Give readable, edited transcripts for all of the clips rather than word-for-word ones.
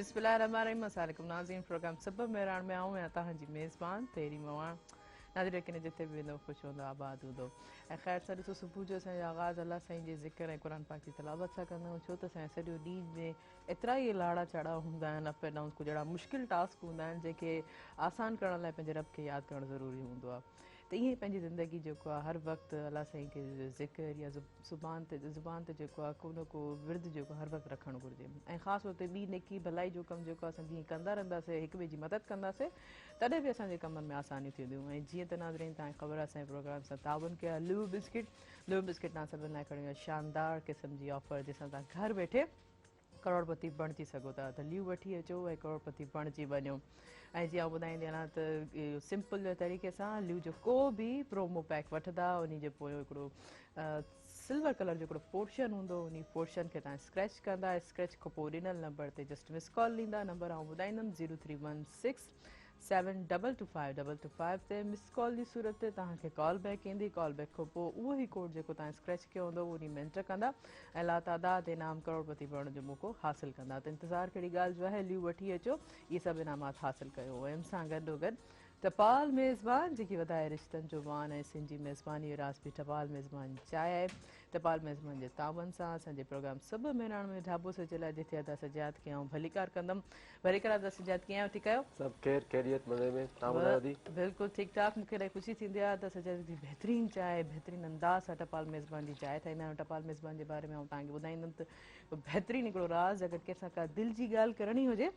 بسم الله الرحمن الرحيم السلام عليڪم ناظرين پروگرام صبح مهراڻ ۾ آئون آهيان توهان جي ميزبان تيري مواڻ. ناظرين يقينن جتي به ويندو خوش هوندو آباد هوندو ۽ خير سان. ڏسو صبح جو اسان جو آغاز الله سائين جي ذڪر ۽ قرآن پاڪ جي تلاوت سان ڪندا آهيون، ڇو ته اسان جا سڄو ڏينهن ۾ ايترا ئي لاڙا چاڙها هوندا آهن، اپ ۽ ڊائونس، ڪجهه اهڙا مشڪل ٽاسڪ هوندا آهن جنهن کي آسان ڪرڻ لاء پنهنجي رب کي ياد ڪرڻ ضروري هوندو آهي. ته ائين ئي پنهنجي زندگي جيڪو آهي هر وقت الله سائين کي ذڪر يا زبان تي زبان تي جيڪو آهي ڪو نه ڪو ورد جيڪو هر وقت رکڻ گهرجي ۽ خاص طور تي ٻي نيڪي ڀلائي جو ڪم جيڪو اسان جيئن ڪندا رهنداسين، هڪ ٻئي جي مدد ڪنداسين، تڏهن به اسان جي ڪمن ۾ آسانيون ٿينديون. ۽ جيئن ته ناظرين توهان کي خبر آهي اسان جي پروگرام سان تعاون ڪيو آهي ليو بسڪٽ. ليو بسڪٽ توهان سڀني لاء کڻي آيو شاندار قسم جي آفر جنهن سان توهان گهر ويٺي ڪروڙپتي بڻجي سگهو ٿا. ته ليو وٺي اچو ۽ ڪروڙپتي بڻجي وڃو. ۽ جيئن آئون ٻڌائيندي هلان ته اهو سمپل طريقي سان ليو جو ڪو به پرومو پيڪ وٺندا، انهي جي پويون هڪڙو سلور ڪلر جو هڪڙو پورشن هوندو، انهي پورشن کي توهان اسڪريچ ڪندا، اسڪريچ کان پوء ڏنل نمبر تي جسٽ مس ڪال ڏيندا. نمبر آئون ٻڌائيندم zero three one six seven double two five double two five تي مس ڪال جي صورت تي توهان کي ڪال بيڪ ايندي. ڪال بيڪ کان پوء اهو ئي ڪوڊ جيڪو توهان اسڪريچ ڪيو هوندو اهو انهي ۾ انٽر ڪندا ۽ لاتعداد انعام ڪروڙپتي بڻڻ جو موقعو حاصل ڪندا. ته انتظار ڪهڙي ڳالهه جو آهي، ليو وٺي اچو، اهي سڀ انعامات حاصل ڪيو. ۽ ان سان گڏوگڏ ٽپال ميزبان جيڪي وڌائي رشتن جو مان ۽ سنڌ جي ميزباني جو راز به ٽپال ميزبان چاء آهي. ٽپال ميزبان جي تعاون سان اسان جي پروگرام صبح مهراڻ ۾ ڍاٻو سجيل آهي، جتي ادا سجاد کي آئون ڀليڪار ڪندم. ڀليڪار ادا سجاد، ڪيئن آهيو؟ ٺيڪ آهيو؟ سڀ خير خيريت مزي ۾، توهان ٻڌايو ادي؟ بلڪل ٺيڪ ٺاڪ. مون کي الاهي خوشي ٿيندي آهي ادا سجاد جي بهترين چاء بهترين انداز سان ٽپال ميزبان جي چاء ٺاهيندا آهيون. ٽپال ميزبان جي باري ۾ آئون توهان کي ٻڌائيندم ته بهترين هڪڙو راز، اگر ڪنهن سان ڪا دل جي ڳالهه ڪرڻي هجي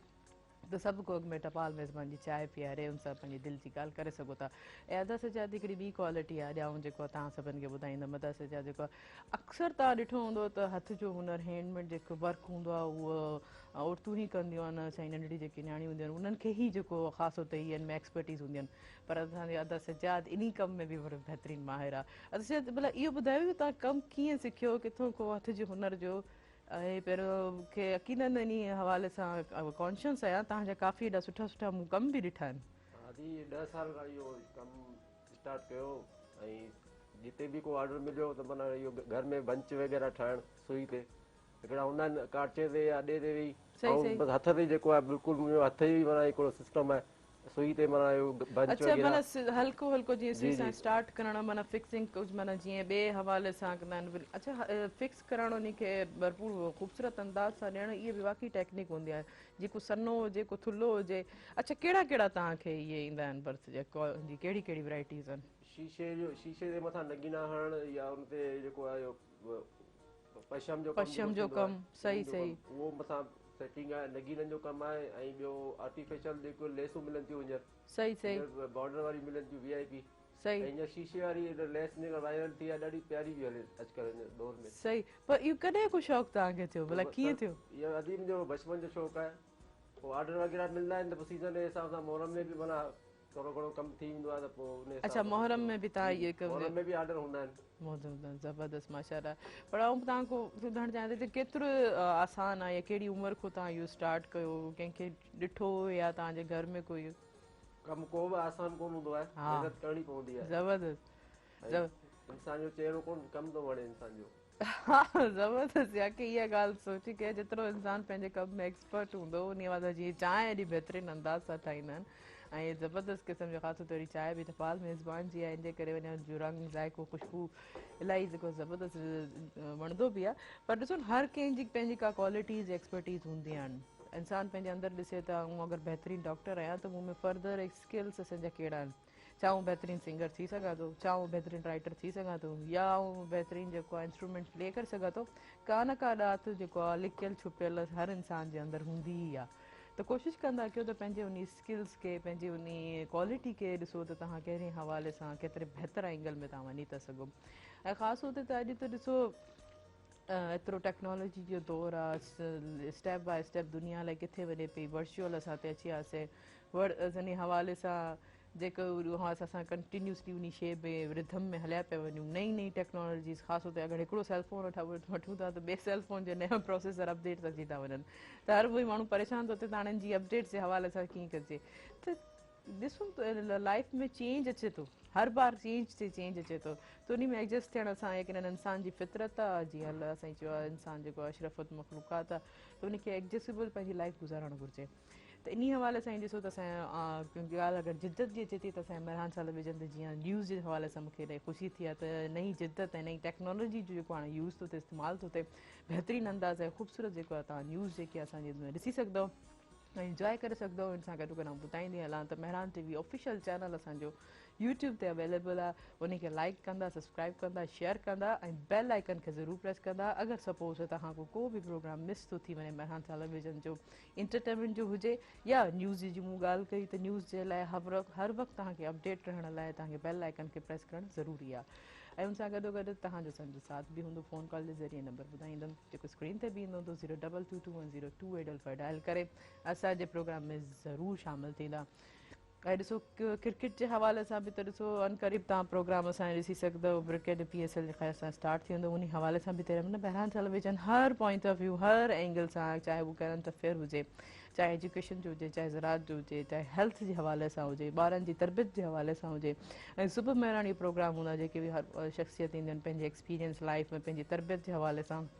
ته سڀ کان اڳ ۾ ٽپال ميزبان جي چانهه پياري ان سان پنهنجي دل جي ڳالهه ڪري سگهو ٿا. ۽ ادا سجاد هڪڙي ٻي ڪوالٽي آهي اڄ آئون جيڪو توهان سڀن کي ٻڌائيندم. ادا سجاد جيڪو اڪثر توهان ڏٺو هوندو ته هٿ جو هنر هينڊ ميڊ جيڪو ورڪ هوندو آهي اهو عورتون ئي ڪنديون آهن، اسان جي ننڍڙي جيڪي نياڻيون هونديون آهن انهن کي ئي جيڪو خاص طور تي ان ۾ ايڪسپرٽيز هونديون آهن، پر اسان جو ادا سجاد انهي ڪم ۾ به وڏو بهترين ماهر آهي. ادا سجاد ڀلا اهو ٻڌايو ته توهان ڪم ڪيئن سکيو، ڪٿو ڪو هٿ جي هنر جو؟ ۽ پهريون مون کي يقينن انهي حوالي سان ڪانشنس آهيان، توهان جا ڪافي ايڏا سٺا سٺا مون ڪم به ڏٺا آهن. ادي 10 سال کان اهو ڪم اسٽارٽ ڪيو ۽ جتي به ڪو آرڊر مليو ته معنيٰ اهو گهر ۾ بنچ وغيره ٺاهڻ سوئي تي هڪڙا هوندا آهن ڪانچي تي يا اڏي تي ويهي ۽ بس هٿ تي جيڪو آهي بلڪل منهنجو هٿ جو ئي معنيٰ هڪڙو سسٽم آهي سوئي تي معنيٰ اهو بنچ اڇا وغيره. معنيٰ هلڪو هلڪو جيئن جي سوئي سان جي اسٽارٽ ڪرڻ معنيٰ فڪسنگ ڪجهه معنيٰ جيئن ٻئي حوالي سان ڪندا آهن. اڇا فڪس ڪرڻ انهي کي ڀرپور خوبصورت انداز سان ڏيڻ اهي به واقعي ٽيڪنيڪ هوندي آهي جي ڪو سنهو هجي ڪو ٿلهو هجي. اڇا ڪهڙا ڪهڙا توهان کي اهي ايندا آهن برٿ جا جي ڪهڙي ڪهڙي ورائٽيز آهن؟ شيشي جو شيشي جي مٿان نگينا هڻڻ يا ان تي جيڪو آهي اهو پشم جو ڪم پشم جيڪو جو ٿيندو ڪم آهي صحيح انهن جو صحيح. ڪم اهو مٿان سيٽنگ آهي، نگينن جو ڪم آهي ۽ ٻيو آرٽيفيشل جيڪو ليسون ملن ٿيون هينئر صحيح صحيح. هينئر بارڊر واري ملن ٿيون وي آء پي صحيح. ۽ هينئر شيشي واري ليس جيڪا وائرل ٿي آهي ڏاڍي پياري پئي هلي اڄڪلهه هن دور ۾. صحيح پر اهو ڪڏهن کان شوق توهان کي ٿيو ڀلا ڪيئن ٿيو؟ اهو ادي منهنجو بچپن جو شوق آهي پوء آرڊر وغيره ملندا آهن ته پوء سيزن جي حساب سان محرم ۾ به معنيٰ ٿورو گهڻو ڪم ٿي ويندو آهي ته پوء ان حساب اڇا سان محرم ۾ به توهان جي اهي ڪم محرم ۾ به آرڊر هوندا آهن. محرم زبردست ماشاءالله. پر آئون توهان کان ٻڌڻ چاهيان ٿي ته ڪيترو آسان آهي يا ڪهڙي عمر کان توهان اهو اسٽارٽ ڪيو، ڪنهن کي ڏٺو يا توهان جي گهر ۾ ڪوئي؟ ڪم ڪو به آسان ڪونه هوندو آهي، محنت ڪرڻي پوندي آهي. زبردست. انسان جو چهرو ڪونه ڪم ٿو وڻي انسان جو. ها زبردست ياڪي اها ڳالهه سوچي ڪي جيترو انسان پنهنجي ڪم ۾ ايڪسپرٽ هوندو انهي واسطي جيئن چانهه ايڏي بهترين انداز سان ٺاهيندا آهن ۽ زبردست قسم جو خاص طور تي چانهه به ٽپال ميزبان جي آهي ان جي ڪري ان جو رنگ ذائقو خوشبو الاهي جيڪو زبردست وڻندو به آهي. پر ڏسو نه هر ڪنهن جي پنهنجي ڪا ڪوالٽيز ايڪسپرٽيز هوندي آهن. انسان پنهنجي اندر ڏسي ته آئون اگر بهترين ڊاڪٽر آهيان ته مون ۾ فردر اسڪلس اسان جا ڪهڙا آهن، ڇا آئون بهترين سنگر ٿي سگهان ٿو، ڇا آئون بهترين رائيٽر ٿي سگهان ٿو يا آئون بهترين جيڪو آهي انسٽرومينٽ پلي ڪري سگهان ٿو. ڪا نه ڪا ڏات جيڪو آهي لڪيل ڇپيل هر انسان جي اندر هوندي ئي آهي ته ڪوشش ڪندا ڪيو ته پنهنجي انهي اسڪلز کي پنهنجي انهي ڪوالٽي کي ڏسو ته توهان ڪهڙي حوالي سان ڪيتري بهتر اينگل ۾ توهان وڃي ٿا سگهو. ۽ خاص طور تي ته اڄ ته ڏسو ايترو ٽيڪنالاجي جو دور آ، اسٽيپ باء اسٽيپ دنيا الائي ڪٿي وڃي پئي، ورچوئل اسان تي اچي وياسين، انهي حوالي سان جيڪو اسان ڪنٽينيوسلي انهي شيء ۾ رڌم ۾ هليا پيا وڃون، نئين نئين ٽيڪنالاجيز خاص طور تي اگر هڪڙو سيل فون وٺون ٿا ته ٻئي سيل فون جا نيا پروسيسر اپڊيٽس اچي ٿا وڃن ته هر ڪوئي ماڻهو پريشان ٿو ٿئي ته هاڻي ان جي اپڊيٽس جي حوالي سان ڪيئن ڪجي ته ڏسون ته لائف ۾ چينج اچي ٿو. هر بار چينج تي چينج اچي ٿو ته انهي ۾ ايڊجسٽ ٿيڻ اسان يقينن انسان جي فطرت آ جيئن الله سائين چيو آ انسان جيڪو آ اشرف المخلوقات آ ته ان کي ايڊجسٽبل پنهنجي لائف گذارڻ گهرجي ته انهي حوالي سان ڏسو ته اسان ڳالهه اگر جدت جي اچي ٿي ته اسان مهراڻ ٽيليويزن تي جيئن نيوز جي حوالي سان مونکي الاهي خوشي ٿي آ ته نئين جدت ۽ نئين ٽيڪنالاجي جو جيڪو هاڻي يوز ٿو ٿئي استعمال ٿو ٿئي بهترين انداز ۽ خوبصورت جيڪو آ توهان نيوز جيڪي اسان جي ڏسي سگهندو ۽ انجواء ڪري سگهندو. ان سان گڏو گڏ آئون ٻڌائيندي هلان ته مهراڻ ٽي وي آفيشل چينل اسان جو يوٽيوب تي اويليبل آهي انهي کي لائيڪ ڪندا سبسڪرائيب ڪندا شيئر ڪندا ۽ بيل آئيڪن کي ضرور پريس ڪندا اگر سپوز توهان کان ڪو به پروگرام مس ٿو ٿي وڃي مهراڻ ٽيليويزن جو انٽرٽينمينٽ جو هجي يا نيوز جي مون ڳالهه ڪئي ته نيوز جي لاء هر وقت توهان کي اپڊيٽ رهڻ لاء توهان کي بيل آئيڪن کي پريس ڪرڻ ضروري آهي ۽ ان سان گڏو گڏ توهان جو اسان جو ساٿ به هوندو فون ڪال جي ذريعي نمبر ٻڌائيندم جيڪو اسڪرين تي به ايندو هوندو zero double two two one zero two eight double five dial ڪري اسان جي پروگرام ۾ ضرور شامل ٿيندا ۽ ڏسو ڪرڪيٽ جي حوالي سان به ته ڏسو ان قريب توهان پروگرام اسان ڏسي سگهندو ڪرڪيٽ پي ايس ايل جي خير سان اسٽارٽ ٿي ويندو ان حوالي سان به تيرا مطلب بهرحال television Har point of view Har angle سان چاهي هو ڪرنٽ افيئر هجي چاهي ايجوڪيشن جو هجي چاهي زراعت جو هجي چاهي هيلٿ جي حوالي سان هجي ٻارن جي تربيت جي حوالي سان هجي ۽ صبح مهراڻي پروگرام هوندا جيڪي به هر شخصيت اينديون آهن پنهنجي ايڪسپيرينس لائف ۾ پنهنجي تربيت جي حوالي سان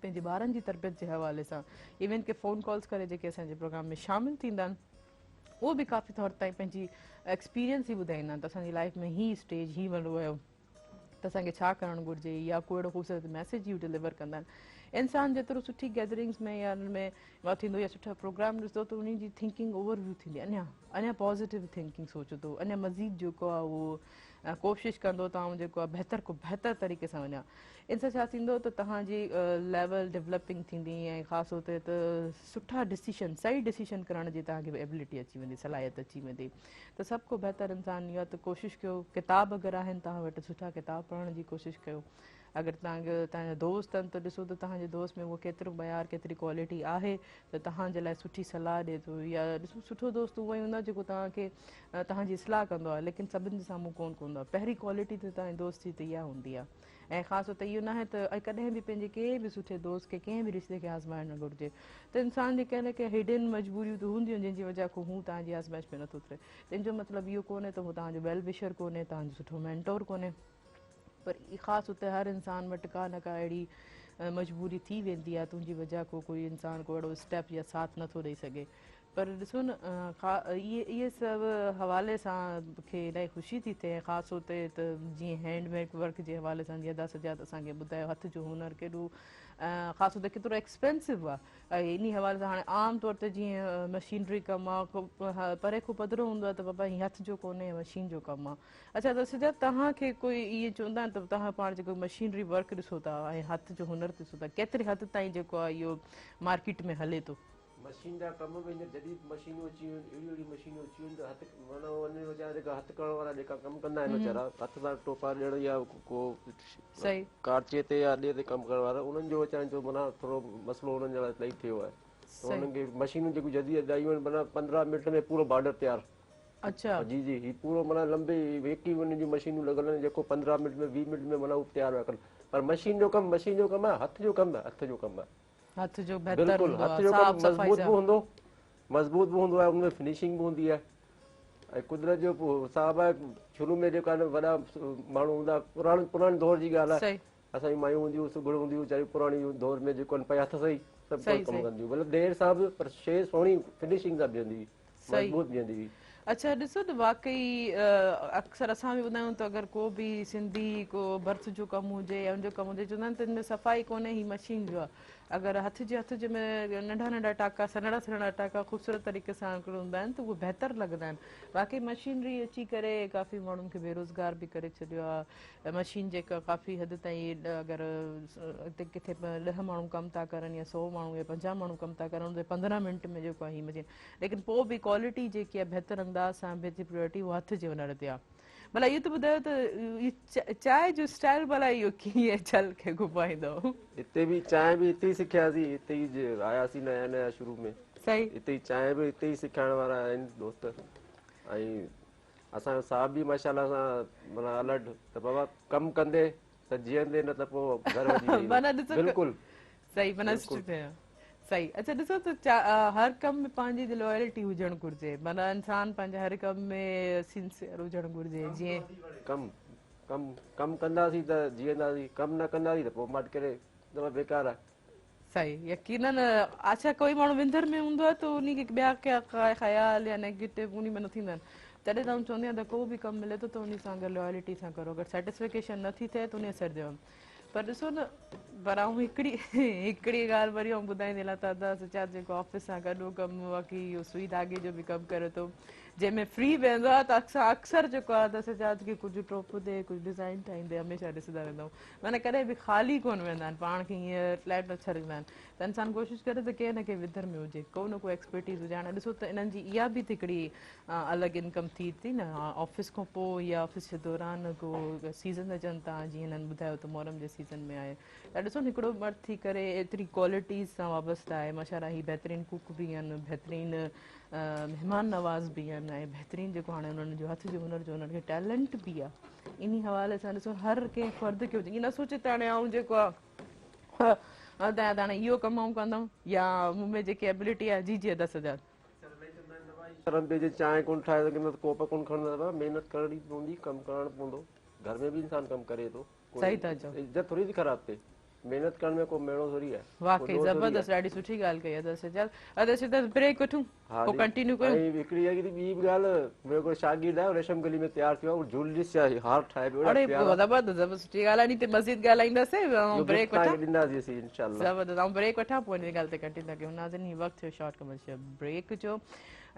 پنهنجي ٻارن جي تربيت جي حوالي سان ايون ڪي فون ڪالز ڪري جيڪي اسان جي پروگرام ۾ شامل ٿيندا آهن اهو به ڪافي طور تائين پنهنجي ايڪسپيرينس ئي ٻڌائيندا آهن ته اسان جي لائف ۾ هي اسٽيج هي مرحلو آيو ته اسان کي ڇا ڪرڻ گهرجي يا ڪو اهڙو خوبصورت ميسيج هو ڊليور ڪندا آهن انسان جيترو سٺي گيدرنگس ۾ يا ان ۾ ٿيندو يا سٺا پروگرام ڏسندو ته ان جي ٿنڪنگ اوور ويو ٿيندي اڃا اڃا پازيٽو ٿنڪنگ سوچندو اڃا مزيد جيڪو آهي اهو ڪوشش ڪندو ته آئون جيڪو آهي بهتر کو بهتر طريقي سان وڃان ان سان ڇا ٿيندو ته توهان جي ليول ڊولپنگ ٿيندي ۽ خاص طور تي ته سٺا ڊسيشن صحيح ڊسيشن ڪرڻ جي توهان کي ايبلٽي اچي ويندي صلاحيت اچي ويندي ته سڀ کان بهتر انسان اهو آهي ته ڪوشش ڪيو ڪتاب اگر آهن توهان وٽ سٺا ڪتاب پڙهڻ جي ڪوشش ڪيو اگر توهان کي توهان جا دوست آهن ته ڏسو ته توهان جي دوست ۾ اهو ڪيترو معيار ڪيتري ڪوالٽي آهي ته توهان جي لاء سٺي صلاح ڏي ٿو يا ڏسو سٺو دوست اهو ئي هوندو آهي جيڪو توهان کي توهان جي اصلاح ڪندو آهي ليڪن سڀن جي سامهون ڪونه ڪندو آهي پهرين ڪوالٽي ته توهان جي دوست جي ته اها هوندي آهي ۽ خاص طور تي اهو ناهي ته ڪڏهن به پنهنجي ڪنهن به سٺي دوست کي ڪنهن به رشتي کي آزمائڻ نه گهرجي ته انسان جي ڪنهن نه ڪنهن هڊن مجبوريون ته هونديون جنهن جي وجه کان هو توهان جي آزمائش ۾ نٿو اتري تنهن جو مطلب اهو ڪونهي ته هو توهان جو ويل وشر ڪونهي توهان جو سٺو مينٽور ڪونهي پر خاص طور تي هر انسان وٽ ڪا نه ڪا اهڙي مجبوري ٿي ويندي آهي تنهنجي وجه کان ڪوئي انسان ڪو اهڙو اسٽيپ يا ساٿ نٿو ڏئي سگهي پر ڏسو نه اهي اهي سڀ حوالي سان مونکي الاهي خوشي ٿي ٿئي خاص طور تي ته جيئن هينڊ ميڊ ورڪ جي حوالي سان جيئن ادا سجاد اسان کي ٻڌايو هٿ جو هنر ڪيڏو خاص طور تي ڪيترو ايڪسپينسو آهي ۽ انهي حوالي سان هاڻي عام طور تي جيئن مشينري ڪم آهي پري کان پڌرو هوندو آهي ته بابا هي هٿ جو ڪونهي مشين جو ڪم آهي اڇا ته سجاد توهان کي ڪوئي ائين چوندا آهن ته توهان پاڻ جيڪو مشينري ورڪ ڏسو ٿا ۽ هٿ جو هنر ڏسو ٿا ڪيتري حد تائين جيڪو آهي اهو مارڪيٽ ۾ هلي ٿو؟ مشين جا ڪم به هينئر جديد مشينون اچي ويون آهن اهڙيون اهڙيون مشينون اچي ويون آهن ته هٿ معنيٰ انهن ويچارا جيڪا هٿ ڪرڻ وارا جيڪا ڪم ڪندا آهن ويچارا هٿ سان ٽوپا ڏيڻ يا ڪو ڪارچي تي يا اڏي تي ڪم ڪرڻ وارا انهن جو ويچارن جو معنيٰ ٿورو مسئلو انهن جي لاء صحيح ٿيو آهي ته انهن کي مشينون جيڪيون جديد آيون آهن معنيٰ 15 منٽ ۾ پورو بارڊر تيار اڇا جي جي هي پورو معنيٰ لمبي ويڪي انهن جون مشينون لڳل آهن جيڪو 15 منٽ ۾ 20 منٽ ۾ معنيٰ هو تيار پيا ڪن پر مشين جو ڪم مشين جو ڪم آهي هٿ جو ڪم هٿ جو ڪم آهي هٿ جو بهتر بلڪل هوندو هٿ آهي جو ڪم صاف صفائي مضبوط سان به هوندو مضبوط به هوندو آهي ان ۾ فنشنگ به هوندي آهي ۽ قدرت جو حساب آهي شروع ۾ جيڪا نه وڏا ماڻهو هوندا پراڻي پراڻي دور جي ڳالهه آهي صحيح اسان جون مايون هونديون سگهڙ هونديون ويچاريون پراڻي دور ۾ جيڪو پنهنجي هٿ سان ئي سڀ صحيح ڪم صحيح ڪنديون مطلب دير سان به پر شيء سهڻي فنشنگ سان بيهندي هئي صحيح مضبوط بيهندي هئي. اڇا ڏسو ته واقعي اڪثر اسان به ٻڌايون ته اگر ڪو به سنڌي ڪو ڀرت جو ڪم هجي يا ان جو ڪم هجي چوندا آهن ته ان ۾ صفائي ڪونهي هي مشين جو آهي اگر هٿ جي هٿ جي ۾ ننڍا ننڍا ٽاڪا سنهڙا سنهڙا ٽاڪا خوبصورت طريقي سان هوندا آهن ته اهي بهتر لڳندا آهن واقعي مشينري اچي ڪري ڪافي ماڻهن کي بيروزگار به ڪري ڇڏيو آهي مشين جيڪا ڪافي حد تائين اگر اتي ڪٿي ڏهه ماڻهو ڪم ٿا ڪرن يا سو ماڻهو يا 50 ماڻهو ڪم ٿا ڪرن ان تي 15 منٽ ۾ جيڪو آهي هي مشين ليڪن پوء به ڪوالٽي جيڪي آهي بهتر انداز سان بهتر پريورٽي اهو هٿ جي هنر تي آهي ڀلا اهو ته ٻڌايو ته چانهه جو اسٽائل ڀلا اهو ڪيئن ڇل کي گهمائيندو؟ هتي به چانهه به هتي ئي سکياسين هتي ئي آياسين نيا نيا شروع ۾ صحيح هتي ئي چانهه به هتي ئي سکائڻ وارا آهن دوست ۽ اسان جو صاحب به ماشاءالله سان معنيٰ الرٽ ته بابا ڪم ڪندي ته جيئندي نه ته پوء گهر وڃي ويهي معنيٰ ڏسو بلڪل صحيح معنيٰ بلڪل سٺي صحيح. اڇا ڏسو ته هر ڪم ۾ پنهنجي لائلٽي هجڻ گهرجي، معنيٰ انسان پنهنجي هر ڪم ۾ سنسيئر هجڻ گهرجي. جيئن ڪم ڪم ڪم ڪنداسين ته جيئنداسين، ڪم نه ڪنداسين ته پوء مٽ ڪري دفعا بيڪار آهي. صحيح يقينن. اڇا ڪوئي ماڻهو وندر ۾ هوندو آهي ته انهي کي ٻيا ڪيا خيال يا نيگيٽو انهي ۾ نه ٿيندا آهن. تڏهن ته آئون چوندي آهيان ته ڪو به ڪم ملي ٿو ته انهي سان اگر لائلٽي سان ڪرو، اگر سيٽسفڪيشن نه ٿي ٿئي ته انهي اثر ڏيو. پر ڏسو نه، پر آئون هڪڙي هڪڙي ڳالهه وري آئون ٻڌائيندي هلان ته ادا سجاد جيڪو آفيس سان گڏ ڪم باقي اهو سوئي ڌاڳي جو به ڪم ڪري ٿو، جنهن ۾ فري ويهندو آهي ته اڪثر جيڪو آهي ادا سجاد کي ڪجهه ٽوپ تي ڪجهه ڊزائين ٺاهيندي هميشه ڏسندا رهندا آهيون، معنيٰ ڪڏهن به خالي ڪونه ويهندا آهن، پاڻ کي ائين فليٽ نه ڇڏيندا آهن. ته انسان ڪوشش ڪري ته ڪنهن نه ڪنهن وڌر ۾ هجي، ڪو نه ڪو ايڪسپرٽيز هجي. هاڻي ڏسو ته انهن جي اها به ته هڪڙي الڳ انڪم ٿي ٿي نه، آفيس کان پوء يا آفيس جي دوران ڪو سيزن اچن ٿا، جيئن هنن ٻڌايو ته محرم جي سيزن ۾ آهي ته ڏسو نه هڪڙو مرد ٿي ڪري ايتري ڪوالٽيز سان وابسته آهي، ماشاء الله هي بهترين ڪوڪ به آهن، بهترين مهمان نواز به آهن ۽ بهترين جيڪو هاڻي انهن جو هٿ جو هنر جو انهن کي ٽيلنٽ به آهي. انهي حوالي سان ڏسو هر ڪنهن فرد کي هجي، ائين نه سوچي ته هاڻي آئون جيڪو آهي ته هاڻي اهو ڪم آئون ڪندم يا مون ۾ جيڪي ابلٽي آهي. جي جي ادا سجاد. شرم پئي اچي، چانهه ڪونه ٺاهي سگهندس، ڪوپ ڪونه کڻندس، بابا محنت ڪرڻي پوندي، ڪم ڪرڻو پوندو، گهر ۾ به انسان ڪم ڪري ٿو، صحيح ٿا چئو، عزت ٿوري ٿي خراب ٿئي، محنت ڪرڻ ۾ ڪو ميڻو ٿوري آهي. واقعي زبردست، ڏاڍي سٺي ڳالهه ڪئي ادا سجاد. ادا سجاد بريڪ وٺون پوء ڪنٽينيو ڪيون. ۽ هڪڙي هڪڙي ٻي به ڳالهه، منهنجو هڪڙو شاگرد آهي ريشم گلي ۾ تيار ٿيو آهي، اهو جولريز جا هار ٺاهي پيو، اڙي زبردست زبردست سٺي ڳالهه آهي، ان تي مزيد ڳالهائينداسين، بريڪ وٺان ڏينداسين اسين انشاء الله. زبردست، آئون بريڪ وٺان پوء ان ڳالهه تي ڪنٽينيو ٿا ڪيون. ناظرين هي وقت ٿيو شارٽ ڪمرشل بريڪ جو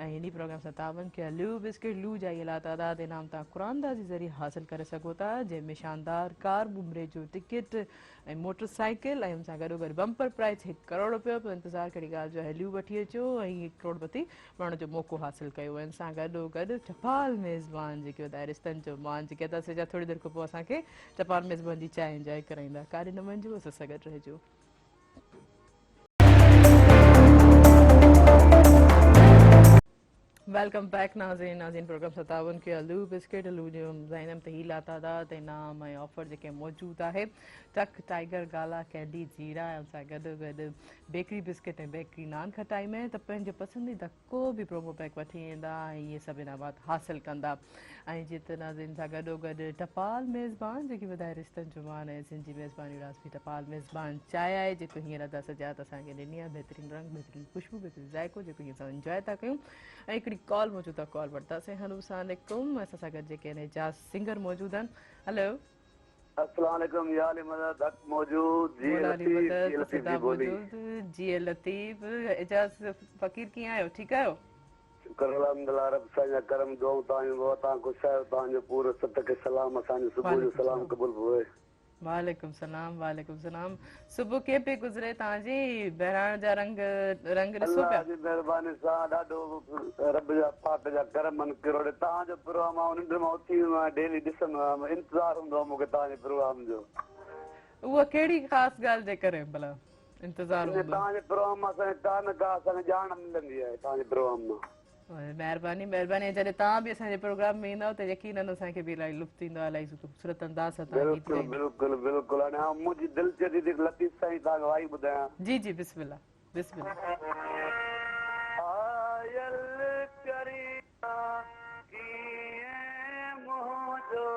۽ هن پروگرام سان تعاون ڪيا لو بسڪٽ لو جا اهي لاتعداد انعام تان قرآن اندازي ذريعي حاصل ڪري سگهو ٿا، جنهن ۾ شاندار ڪار، ٻمري جو ٽڪيٽ ۽ موٽر سائيڪل ۽ ان سان گڏوگڏ بمپر پرائز 1 ڪروڙ روپيو. پوء انتظار ڪهڙي ڳالهه جو آهي، ليو وٺي اچو ۽ 1 ڪروڙ پتي بڻڻ جو موقعو حاصل ڪيو. ان سان گڏوگڏ ٽپال ميزبان جيڪي وڌائي رشتن جو مان جيڪي ادا سجا ٿوري دير کان پوء اسان کي ٽپال ميزبان جي چانهه انجوائي ڪرائيندا. ڪاڏي نه وڃجو، اسان سان گڏ رهجو. Welcome back ناظرين. ناظرين پروگرام سان تعاون ڪيو لو بسڪيٽ لو جو ٻڌائيندم ته هي لاتعداد انعام ۽ آفر جيڪي موجود آهي، ٽڪ ٽائيگر گالا ڪينڊي جيرا ۽ ان سان گڏو گڏ بيڪري بسڪيٽ ۽ بيڪري نان کٽائي ۾ ته پنهنجو پسنديده ڪو به پرومو پيڪ وٺي ايندا ۽ اهي سڀ انعامات حاصل ڪندا. ۽ جت ناظرين سان گڏو گڏ ٽپال ميزبان جيڪي وڌائي رشتن جو مان ۽ سنڌ جي ميزباني راز به ٽپال ميزبان چاء آهي جيڪو هينئر ادا سجاد اسان کي ڏني آهي، بهترين رنگ، بهترين خوشبو، بهترين ذائقو جيڪو هينئر اسان انجوائي ٿا ڪيون. ۽ هڪڙي ڪال موجود آهي، ڪال وٺنداسين. هلو السلام عليڪم. اسان سان گڏ جيڪي آهن اعجاز سنگر موجود آهن. هلو السلام عليڪم يا علي مدد حق موجود جي مولا علي لطيف مدد جي لطيف صدا جي ٻولي. موجود جي لطيف. اعجاز فقير ڪيئن آهيو، ٺيڪ آهيو؟ شڪر الحمدلله رب سائين جا ڪرم دعائون توهان جون بابا توهان خوش آهيو توهان جو پورو ست کي سلام اسان جو صبح جو وعليڪم سلام سلام. قبول پوي. وعليڪم سلام وعليڪم سلام. صبح ڪيئن پئي گذري توهان جي؟ بهراڻ جا رنگ رنگ ڏسو الله پيا. جي مهرباني سان ڏاڍو رب جا پاڪ جا ڪرم آهن ڪروڙين. توهان جو پروگرام آئون ننڊ مان اٿي ويندو آهيان ڊيلي ڏسندو آهيان انتظار هوندو آهي مونکي توهان جي پروگرام جو. اها ڪهڙي خاص ڳالهه جي ڪري ڀلا انتظار هوندو آهي؟ توهان جي پروگرام مان اسان کي ڪا نه ڪا اسان کي ڄاڻ ملندي آهي توهان جي پروگرام مان. مهرباني مهرباني. ۽ جڏهن توهان به اسان جي پروگرام ۾ ايندؤ ته يقينن اسان کي به الاهي لطف ايندو آهي، الاهي خوبصورت انداز سان توهان گيت بلڪل ڳائيندا. بلڪل بلڪل. هاڻي آئون منهنجي دل چئي ٿي ته لطيف سائين توهان کي وائي ٻڌايان. جي جي بسم الله بسم الله. آيل ڪريان ڪيئن منهنجو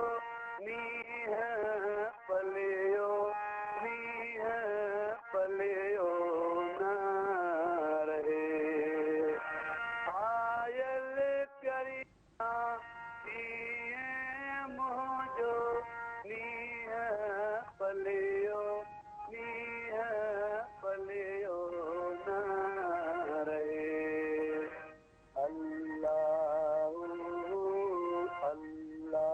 نينهن پليو نينهن پليو نه رهي آيل ڪريان ڪيئن منهنجو نينهن پليو نينهن پليو نه رهي الله الله.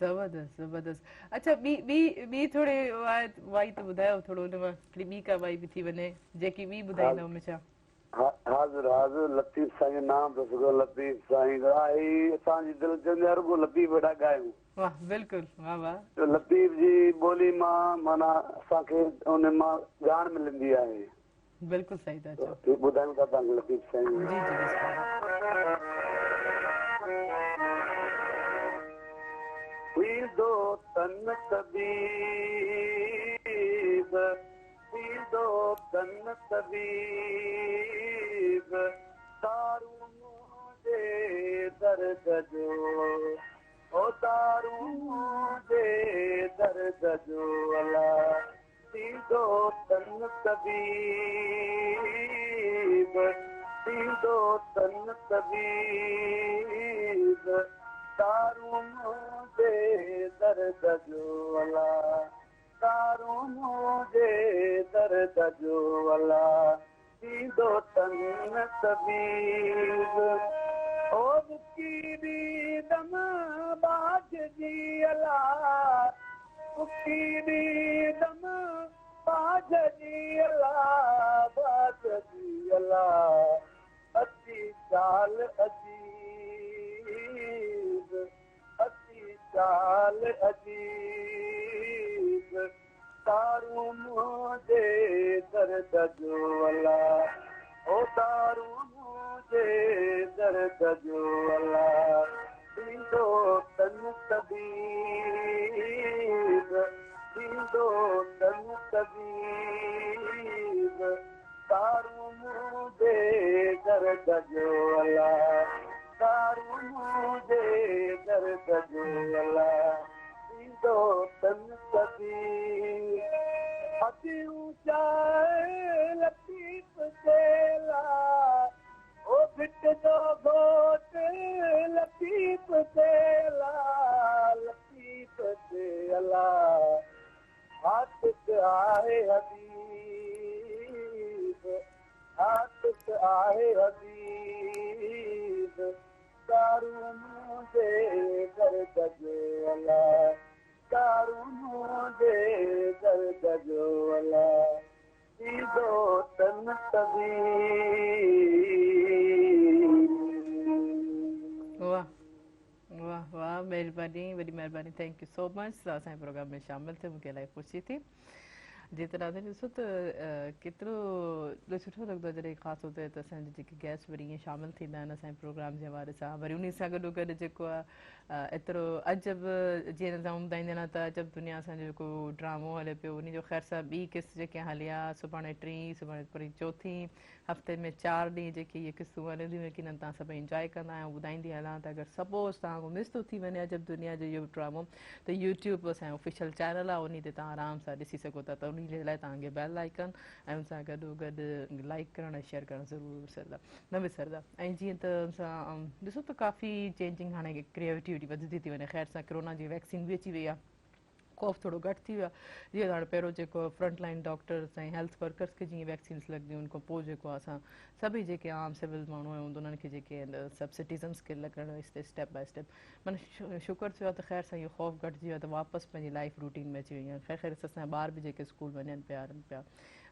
زبردست زبردست. اڇا ٻي ٻي ٻي ٿوري وائي ته ٻڌايو ٿورو ان مان هڪڙي ٻي ڪا وائي به ٿي وڃي جيڪي ٻي ٻڌائيندؤ هميشه. حاضر حاضر لطيف سائين جو نام ته سگهو لطيف سائين ته آهي ئي اسان جي دل چوندي آهي رڳو لطيف ويٺا ڳايون. واه بلڪل واه واه. جو لطيف جي ٻولي مان معنيٰ اسان کي ان مان ڄاڻ ملندي آهي. بلڪل صحيح ٿا چئو. هي ٻڌايون ٿا توهان کي لطيف سائين. جي جي بسم الله. ٿيندو تن طبيب ٿيندو تن طبيب دارون منهنجي درد جو او دارون منهنجي درد جو الا ٿيندو تن طبيب ٿيندو تن طبيب دارون منهنجي درد جو الا دارون منهنجي درد جو الا ٿيندو تن طبيب او ٻڪي ڏيندم ٻاجهه جي الا ٻڪي ڏيندم ٻاجهه جي الا ٻاجهه جي الا اچي چال عجيب اچي چال عجيب دارون منهنجي درد جو الا او دارون منهنجي درد جو الا ٿيندو تن طبيب ٿيندو تن طبيب دارون منهنجي درد جو الا دارون منهنجي درد جو الا ٿيندو تن طبيب اتي اوچائي لطيف چيلا او ڀٽ جو گهوٽ لطيف چيلا لطيف چيلا هاتف آهي حبيب هاتف آهي حبيب دارون منهنجي درد جو الا دارون منهنجي درد جو الا ٿيندو تن طبيب. واه واه واه مهرباني وڏي مهرباني thank you سو مچ توهان اسان جي پروگرام ۾ شامل ٿيو مونکي الاهي خوشي ٿي. جي ته ناظرين ڏسو ته ڪيترو سٺو لڳندو آهي جڏهن خاص طور تي ته اسان جا جيڪي گيسٽ وري ائين شامل ٿيندا آهن اسان جي پروگرام جي حوالي سان وري انهي سان گڏو گڏ جيڪو آهي ايترو عجب جيئن اسان ٻڌائيندا آهن ته عجب دنيا اسان جو جيڪو ڊرامو هلي پيو انهي جو خير سان ٻي قسط جيڪي هلي آهي سڀاڻي ٽين سڀاڻي وري چوٿين هفتي ۾ 4 ڏينهن جيڪي اهي قسطون هلنديون يقينن توهان سڀئي انجواء ڪندا ۽ ٻڌائيندي هلان ته اگر سپوز توهان کان مس ٿو ٿي وڃي عجب دنيا جو اهو ڊرامو ته يوٽيوب اسان جو آفيشل چينل آهي انهي تي توهان آرام سان ڏسي سگهو ٿا ته انهي جي لاء توهان کي بيل آئيڪن ۽ ان سان گڏو گڏ لائيڪ ڪرڻ ۽ شيئر ڪرڻ ضرور وسرندا نه وسرندا ۽ جيئن ته اسان ڏسو ته ڪافي چينجنگ هاڻي ڪريئيٽوٽي وڌندي ٿي وڃي خير سان ڪرونا جي ويڪسين به اچي وئي آهي خوف ٿورو گهٽ ٿي ويو آهي جيئن ته هاڻي پهريون جيڪو front line doctors ۽ health workers کي جيئن ويڪسينس لڳنديون ان کان پوء جيڪو آهي اسان سڀئي جيڪي عام سول ماڻهو آهيون انهن کي جيڪي آهن سڀ سٽيزنس کي لڳڻ اسٽيپ باء اسٽيپ معنيٰ شڪر ٿيو آهي ته خير سان اهو خوف گهٽجي ويو آهي ته واپس پنهنجي لائف روٽين ۾ اچي وئي آهيان خير خير سان اسان جا ٻار به جيڪي اسڪول وڃن پيا پيا